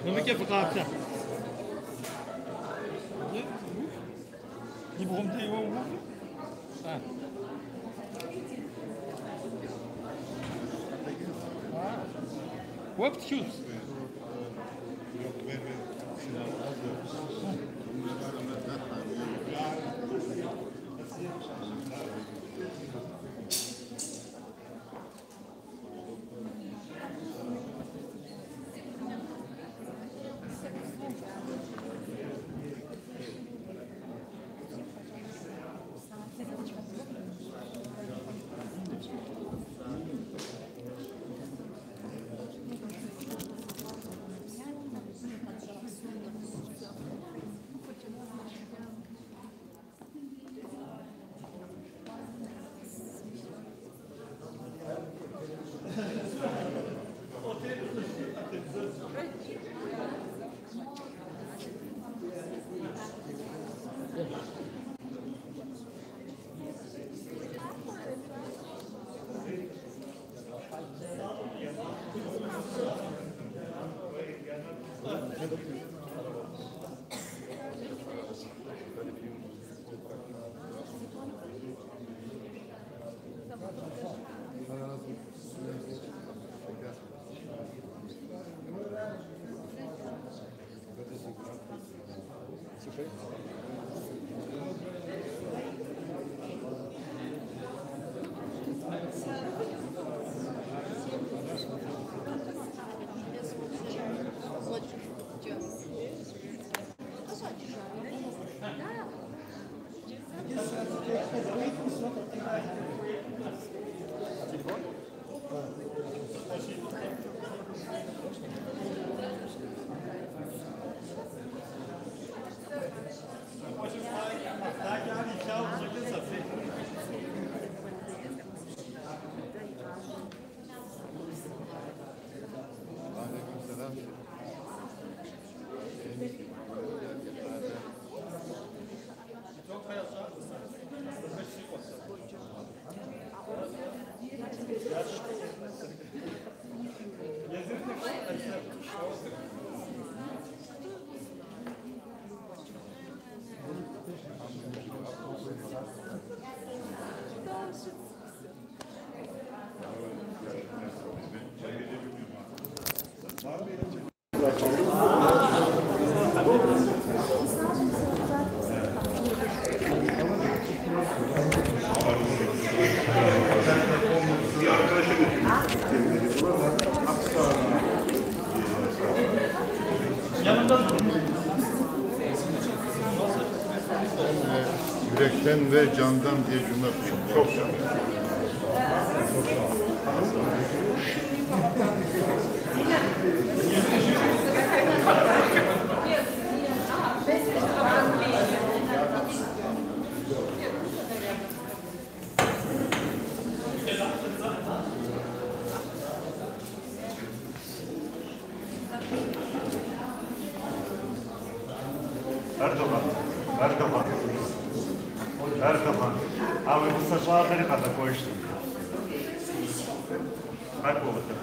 Мыбыкӏэ фыкъаплъэ. И бгъум теуэ уву. Уэ птхыу. Yürekten ve candan diye cümle kurdum. Çok sağ ol. Erdoğan, Erdoğan, Erdoğan. Abi bu saçlar beni kadar koymuştum. Bak bu bakın.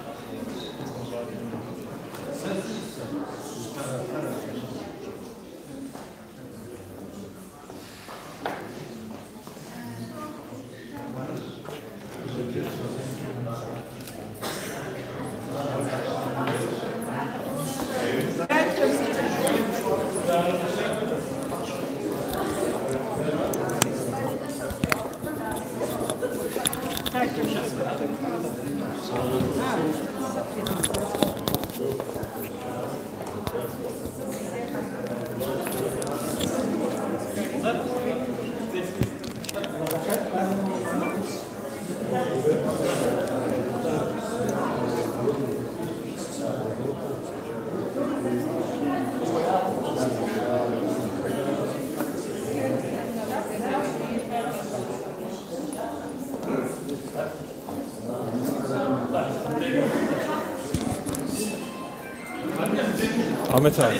Ahmet abi.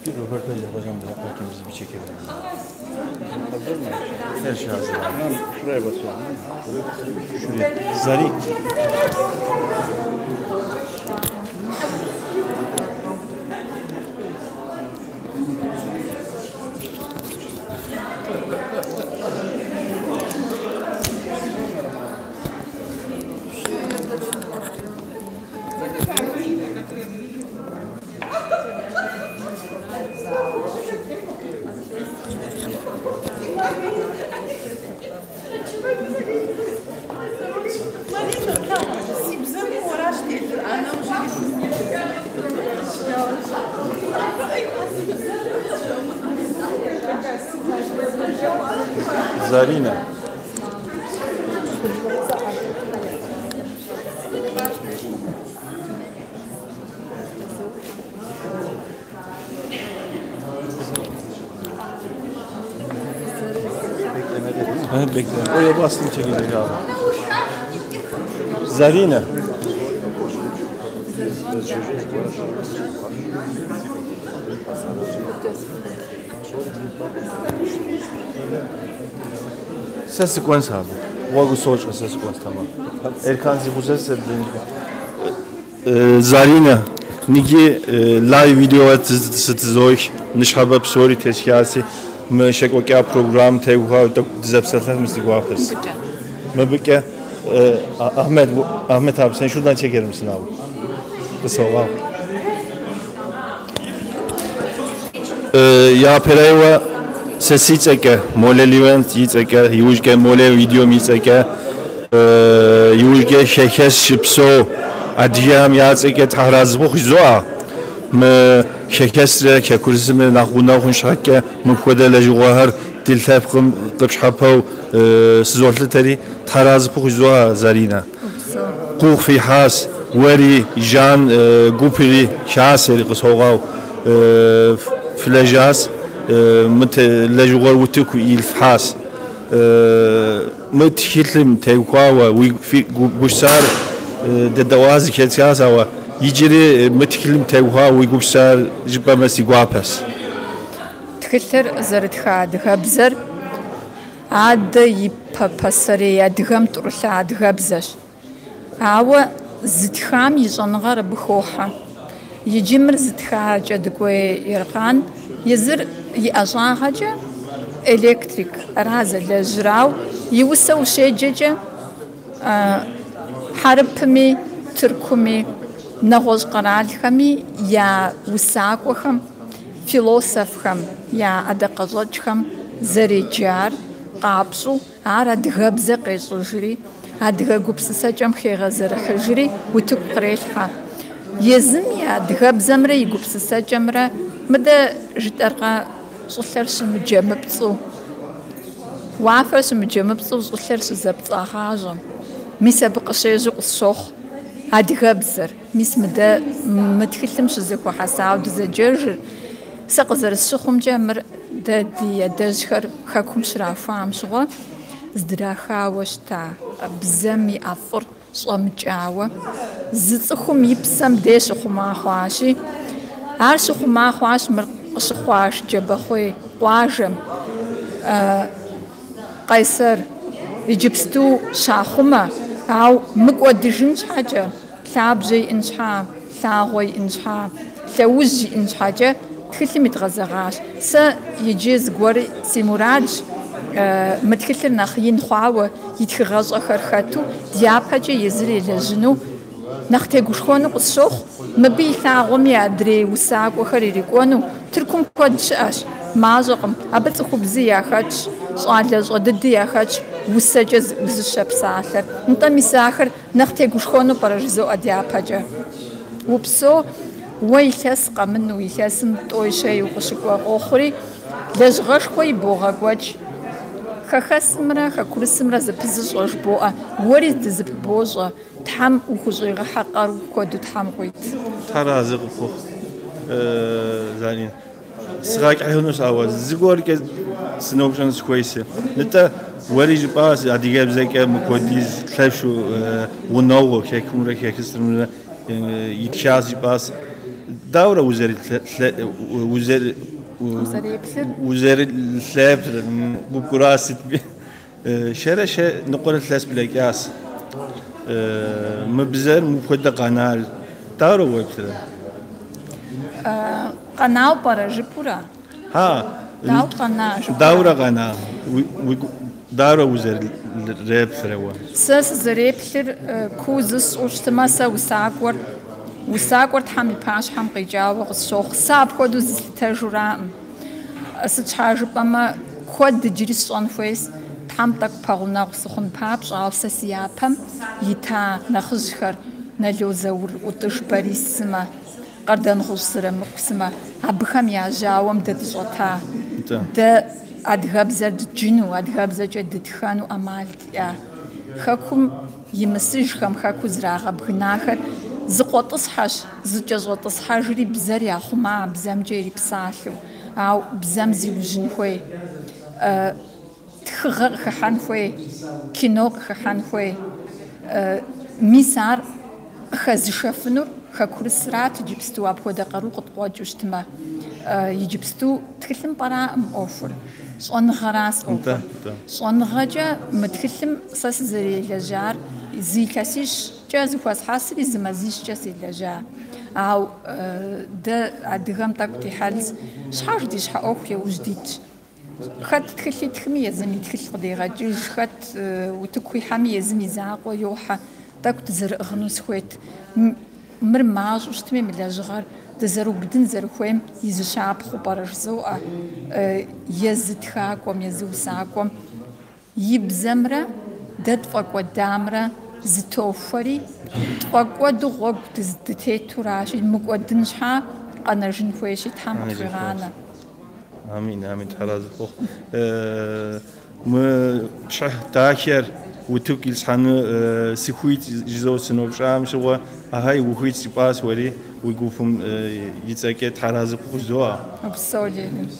Bir röportaj yapacağım da yaparken bizi bir çekelim. Hazır mı? Her şey hazır. Tamam, şuraya basıyorum. Şuraya. Zari. Zarina. Evet bekle. Oraya bastım çekilecek abi. Zarina. Сэ сыкӏуэнщ абы. Гъуэгу сощӏэ, сэ сыкӏуэнщ, тэмэм. Эркан си гъусэ сэ Зарина, ниги лайв видео сытызох, ныщхьэбэ псори тесхаси, мы щекӏуэкӏа программ теухуауэ тӏэкӏу дызэпсэлъэну си гуапэщ. Мыбыкӏэ Ahmet, Ahmet abi sen şuradan çeker misin abi? Kısa Япэрейуэ сэ си цӏэкӏэ, Молэ Левент и цӏэкӏэ, иужькӏэ Молэ видеом и цӏэкӏэ, иужькӏэ Хэхэс щыпсэу адыгэхэм я цӏэкӏэ тхьэразыфӏу жызоӏэ. Мы Хэхэсрэ Хэкурысымрэ нэхъ гъунэгъу хъун щхьэкӏэ мыпхуэдэ лэжьыгъэхэр ди лъэпкъым къыпщхьэпэу сызолъытэри, Тхьэразэ пхухъу жызоӏэ, Заринэ. Гугъу фехьащ, уэри, Жан гупри, Хасэри къысхуогъэгъу фылэжьащ, мы лэжьыгъэр утыку илъхьащ. Мы тхылъым теухуауэ уи гупсысэр дедэӏуа зэхэтхащ, ауэ иджыри мы тхылъым теухуауэ уи гупсысэр жыпӏэмэ си гуапэщ. Тхылъыр зэрытха адыгэбзэр адэ ипэ пасэрей адыгэм тӏурылъа адыгэбзэщ. Ауэ зытхам и щӏэныгъэр абы хохьэ. Иджы мыр зытха Кӏэдыкӏуей Ерхъан езыр и ӏэщӏагъэкӏэ электрик ара зэлэжьыр, ауэ и усэ ущеджэкӏэ хьэрыпми, Тыркуми, нэгъуэщӏ къэралхэми я усакӏуэхэм, философхэм я ӏэдакъэщӏэкӏхэм зэреджар къапщӏу, Ар адыгэбзэ къещӏыжри, адыгэ гупсысэкӏэм хегъэзэрыхьыжри утыку кърелъхьэ. Езым и адыгэбзэмрэ и гупсысэкӏэмрэ мыдэ жытӏэркъэ щӏылъэр щымыджэмыпцӏу, уафэр щымыджэмыпцӏу щӏылъэр щызэпцӏагъащӏэм. Мис абы къыщежьэу къысщохъу адыгэбзэр. Мис мыдэ мы тхылъым щызэхуэхьэсауэ дызэджэжыр. Сэ къызэрысщыхъумкӏэ, мыр дэ ди адэжьхэр хэкум щрахуам щыгъуэ здрахауэ щыта бзэм и ӏэфӏыр щӏэмыкӏауэ, зы цӏыхум и псэм дей щыхъума хъуащи, ар щыхъума хъуащ мыр къыщыхъуа Шэджэбэхъуей къуажэм, Къайсэр иджыпсту щахъумэ, ауэ мыкӏуэдыжын щхьэкӏэ. Лъабжьэ иӏын щхьа, лъагъуэ иӏын щхьа, лъэужь иӏын щхьэкӏэ тхылъым идгъэзэгъащ. Сэ иджы зыгуэр си мурадщ, мы тхылъыр нэхъ ин хъуауэ, и тхыгъэщӏэхэр хэту, дяпэкӏэ езыр елэжьыну нэхъ тегушхуэну къысщохъу. Мыбы и лъагъуэми адрей усакӏуэхэр ирикӏуэну. Тыркум куэд щыӏэщ, мащӏэкъым. Абы цӏыхубзи яхэтщ, щӏалэщӏэ дыди яхэтщ усэкӏэ зыӏузыщэ псалъэр. Нтӏэ, мис ахэр Нэхъ тегушхуэну пӏэрэ жызоӏэ дяпэкӏэ. Упсэу, уэ илъэс къэмыну, илъэсым тӏои-щэи укъыщыкӏуэ къохъури, лэжьыгъэшхуэ ибогъэкӏуэкӏ. Хэхэсымрэ хэкурысымрэ зэпызыщӏэ жыбоӏэ, уэри дызыпыбощӏэ, Тхьэм ухущӏигъэхьэ къару куэду Тхьэм къуит. Тхьэразэ къыпхухъу, Заринэ. Сыгъэкӏыхьынущ, ауэ зыгуэркӏэ сыноупщӏэну сыхуей сэ. Нтӏэ, уэри жыпӏащ адыгэбзэкӏэ мыпхуэдиз лъэшу гъунэгъуу хэкумрэ хэхэсымрэ итхащ жыпӏащ. Дауэрэ узэрылъэплъыр, къыбгурыӏуа сытми? Щэрэ щэ ныкъуэрэ илъэс блэкӏащ. Мы бзэр мыпхуэдэ къэнар дауэрэ уеплърэ? Къэнауэ пӏэрэ жыпӏурэ? Хьа. Дауэ къэна жыпӏурэ? Дауэрэ къэна? Дауэрэ узэреплърэ уэ? Сэ сызэреплъыр куу зысщӏу щытмэ, сэ усакӏуэр, усакӏуэр Тхьэм и пащхьэм къикӏауэ къысщохъу. Сэ апхуэдэу зыслъытэжураӏым. Сыт щхьа жыпӏэмэ, куэд иджыри сщӏэн хуейщ, Тхьэм тӏэкӏу пэгъунэгъу сыхъун папщӏэ, ауэ сэ си япэм ита нэхъыжьхэр, Нало Заур, ӏутӏыж Борис сымэ, Къардэнгъущӏ Зырамыку сымэ, абыхэм я жьауэм дэ дыщӏэта. Дэ адыгэбзэр дджыну, адыгэбзэкӏэ дытхэну ӏэмал диӏа. Хэкум имысыжхэм, хэкур зрагъэбгынахэр зыкъуэтӏысхьэщ, зыкӏэщӏэтӏысхьэжри бзэр яхъума, бзэмкӏэ ирипсалъэу. Ауэ бзэм зиужьын хуей, тхыгъэ къыхыхьэн хуей, кино къыхыхьэн хуей. Мис ар къыхэзышэфынур хэкурысрат иджыпсту, апхуэдэ къару къыткъуэкӏыу щытмэ. Иджыпсту тхылъымпӏэраӏым ӏуэхур, щӏэныгъэращ ӏуэхур. Щӏэныгъэкӏэ мы тхылъым сэ сызэрелэжьар зы илъэсищкӏэ зыхуэсхьэсри зы мазищкӏэ селэжьа. Ауэ дэ адыгэм тӏэкӏу ди хьэлщ, щхьэж ди щхьэ ӏуэху яужь дитщ. Хэт тхылъ итхми езым и тхылъ къыдегъэкӏыж, хэт утыку ихьэми езым и закъуэ йохьэ. Тӏэкӏу дызэрыӏыгъыну сыхуейт. Мыр мащӏэу щытми, мы лэжьыгъэр дызэрыубыдын зэрыхуейм и зы щапхъэу пӏэрэ жызоӏэ. Езы тхакӏуэм, езы усакӏуэм и бзэмрэ дэ тфӏэкӏуэдамрэ зытохуэри, тфӏэкӏуэду гъуэгу дытетуращи, мыкӏуэдын щхьа къэнэжын хуейщи, Тхьэм къытхуигъанэ. Амин, амин, Тхьэразэ пхухъу. Мы пшыхь дахэр утыку ислъхьэну сыхуит жызэу сыноупщӏам щыгъуэ, ахай ухуит жыпӏащ уэри уи гупым и цӏэкӏэ Тхьэразэ пхухъу жызоӏэ. Упсэу, Левин.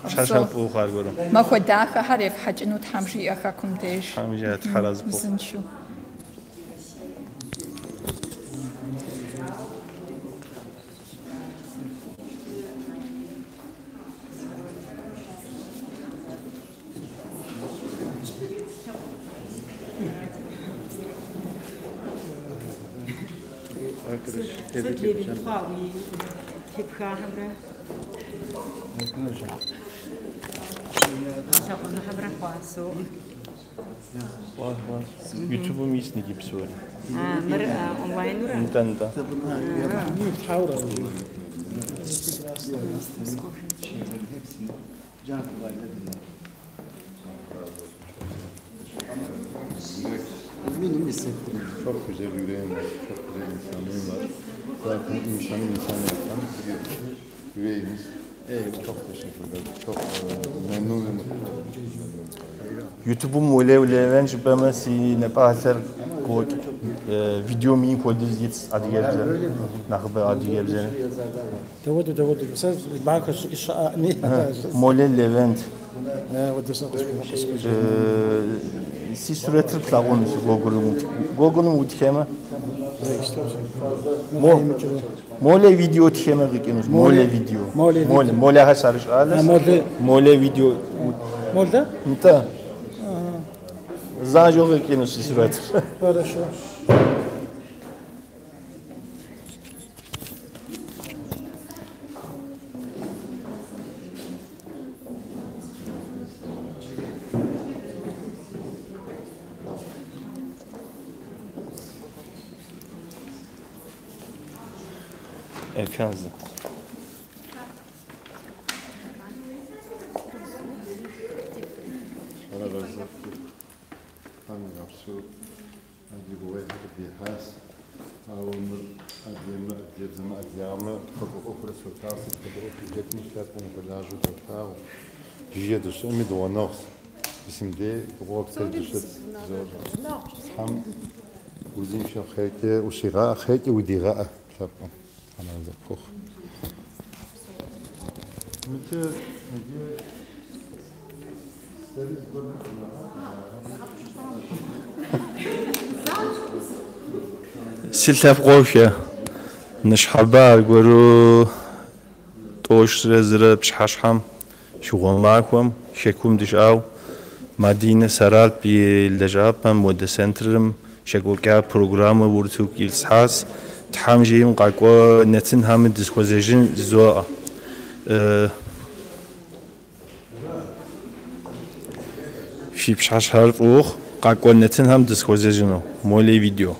Пщыхьэщхьэ фӏы ухъу аргуэру. Махуэ дахэхэр ефхьэкӏыну Тхьэм жиӏэ Хэкум деж. Тхьэм жиӏэ, Тхьэразэ пхухъу. Узыншэу. Сыт Левин хъуа уи тепхахэмрэ лъагъуныгъэмрэ хъуа соӏэ. Ютубым ис иджы псори. А, мыр онлайнурэ? Нтӏэ, нтӏэ. Eminim hissettirir. Çok güzel yüreğim var, çok güzel insanlığım var. Zaten insanı insan yapan biliyorsunuz yüreğimiz. Eyvallah. Çok teşekkürler. Çok memnunum. Ютубым Молей Левент жыпӏэмэ, си напӏалъэр къокӏ. Видео мин хуэдиз итщ адыгэбзэ, нэхъыбэ адыгэбзэ. Дауэду, дауэду, сэ махуэ щыӏэми. Молей Левент. Уэду сэ къысхуэкъуэс. Си сурэтыр плъагъунущ Гугълым утхэмэ. Молей видео тхэмэ къикӏынущ. Молей видео. Молей Молей, Молэхэр сарыщӏалэщ. А, Молей. Молей видео. Молэ? Нтӏэ. Занщӏэу къикӏынущ си сурэтыр. Хорошо. Erken. Тхьэразэ пхухъу. Тхьэм игъэпсэу адрей гугъуехьыр къыдихьащ. Ауэ мыр адыгэмэ, адыгэбзэмэ, адыгагъэмэ хуэкӏуэ ӏуэхурэ солъагъу, сыт хуэдэ ӏуэху илэтми лъэпкъым хуэлажьэу солъагъу. Жыжьэ дыщыӏэми дыгъуэнэгъущ. Мис мыбдей гъуэгу дыщыт. Тхьэм узыншэу хъеркӏэ ущигъэӏэ, хъеркӏэ удигъэӏэ лъэпкъым. Тхьэразэ пхухъу. Мыдэ, мыдэ сэри зыгуэр Си лъэпкъыхэ, ныщхьэбэ аргуэру 91 пщыхьэщхьэм щыгъуэ махуэм Хэкум дыщыӏау Мадинэ Сэралъп и лэжьапӏэм модэ центрым щекӏуэкӏа программэ утыку ислъхьащ. Тхьэм жиӏэм къакӏуэ нэтынхэми дызэхуэзэжын жызоӏэ. Фи пщыхьэщхьэр фӏы ухъу, къакӏуэ нэтынхэм дызэхуэзэжыну. Молей видео.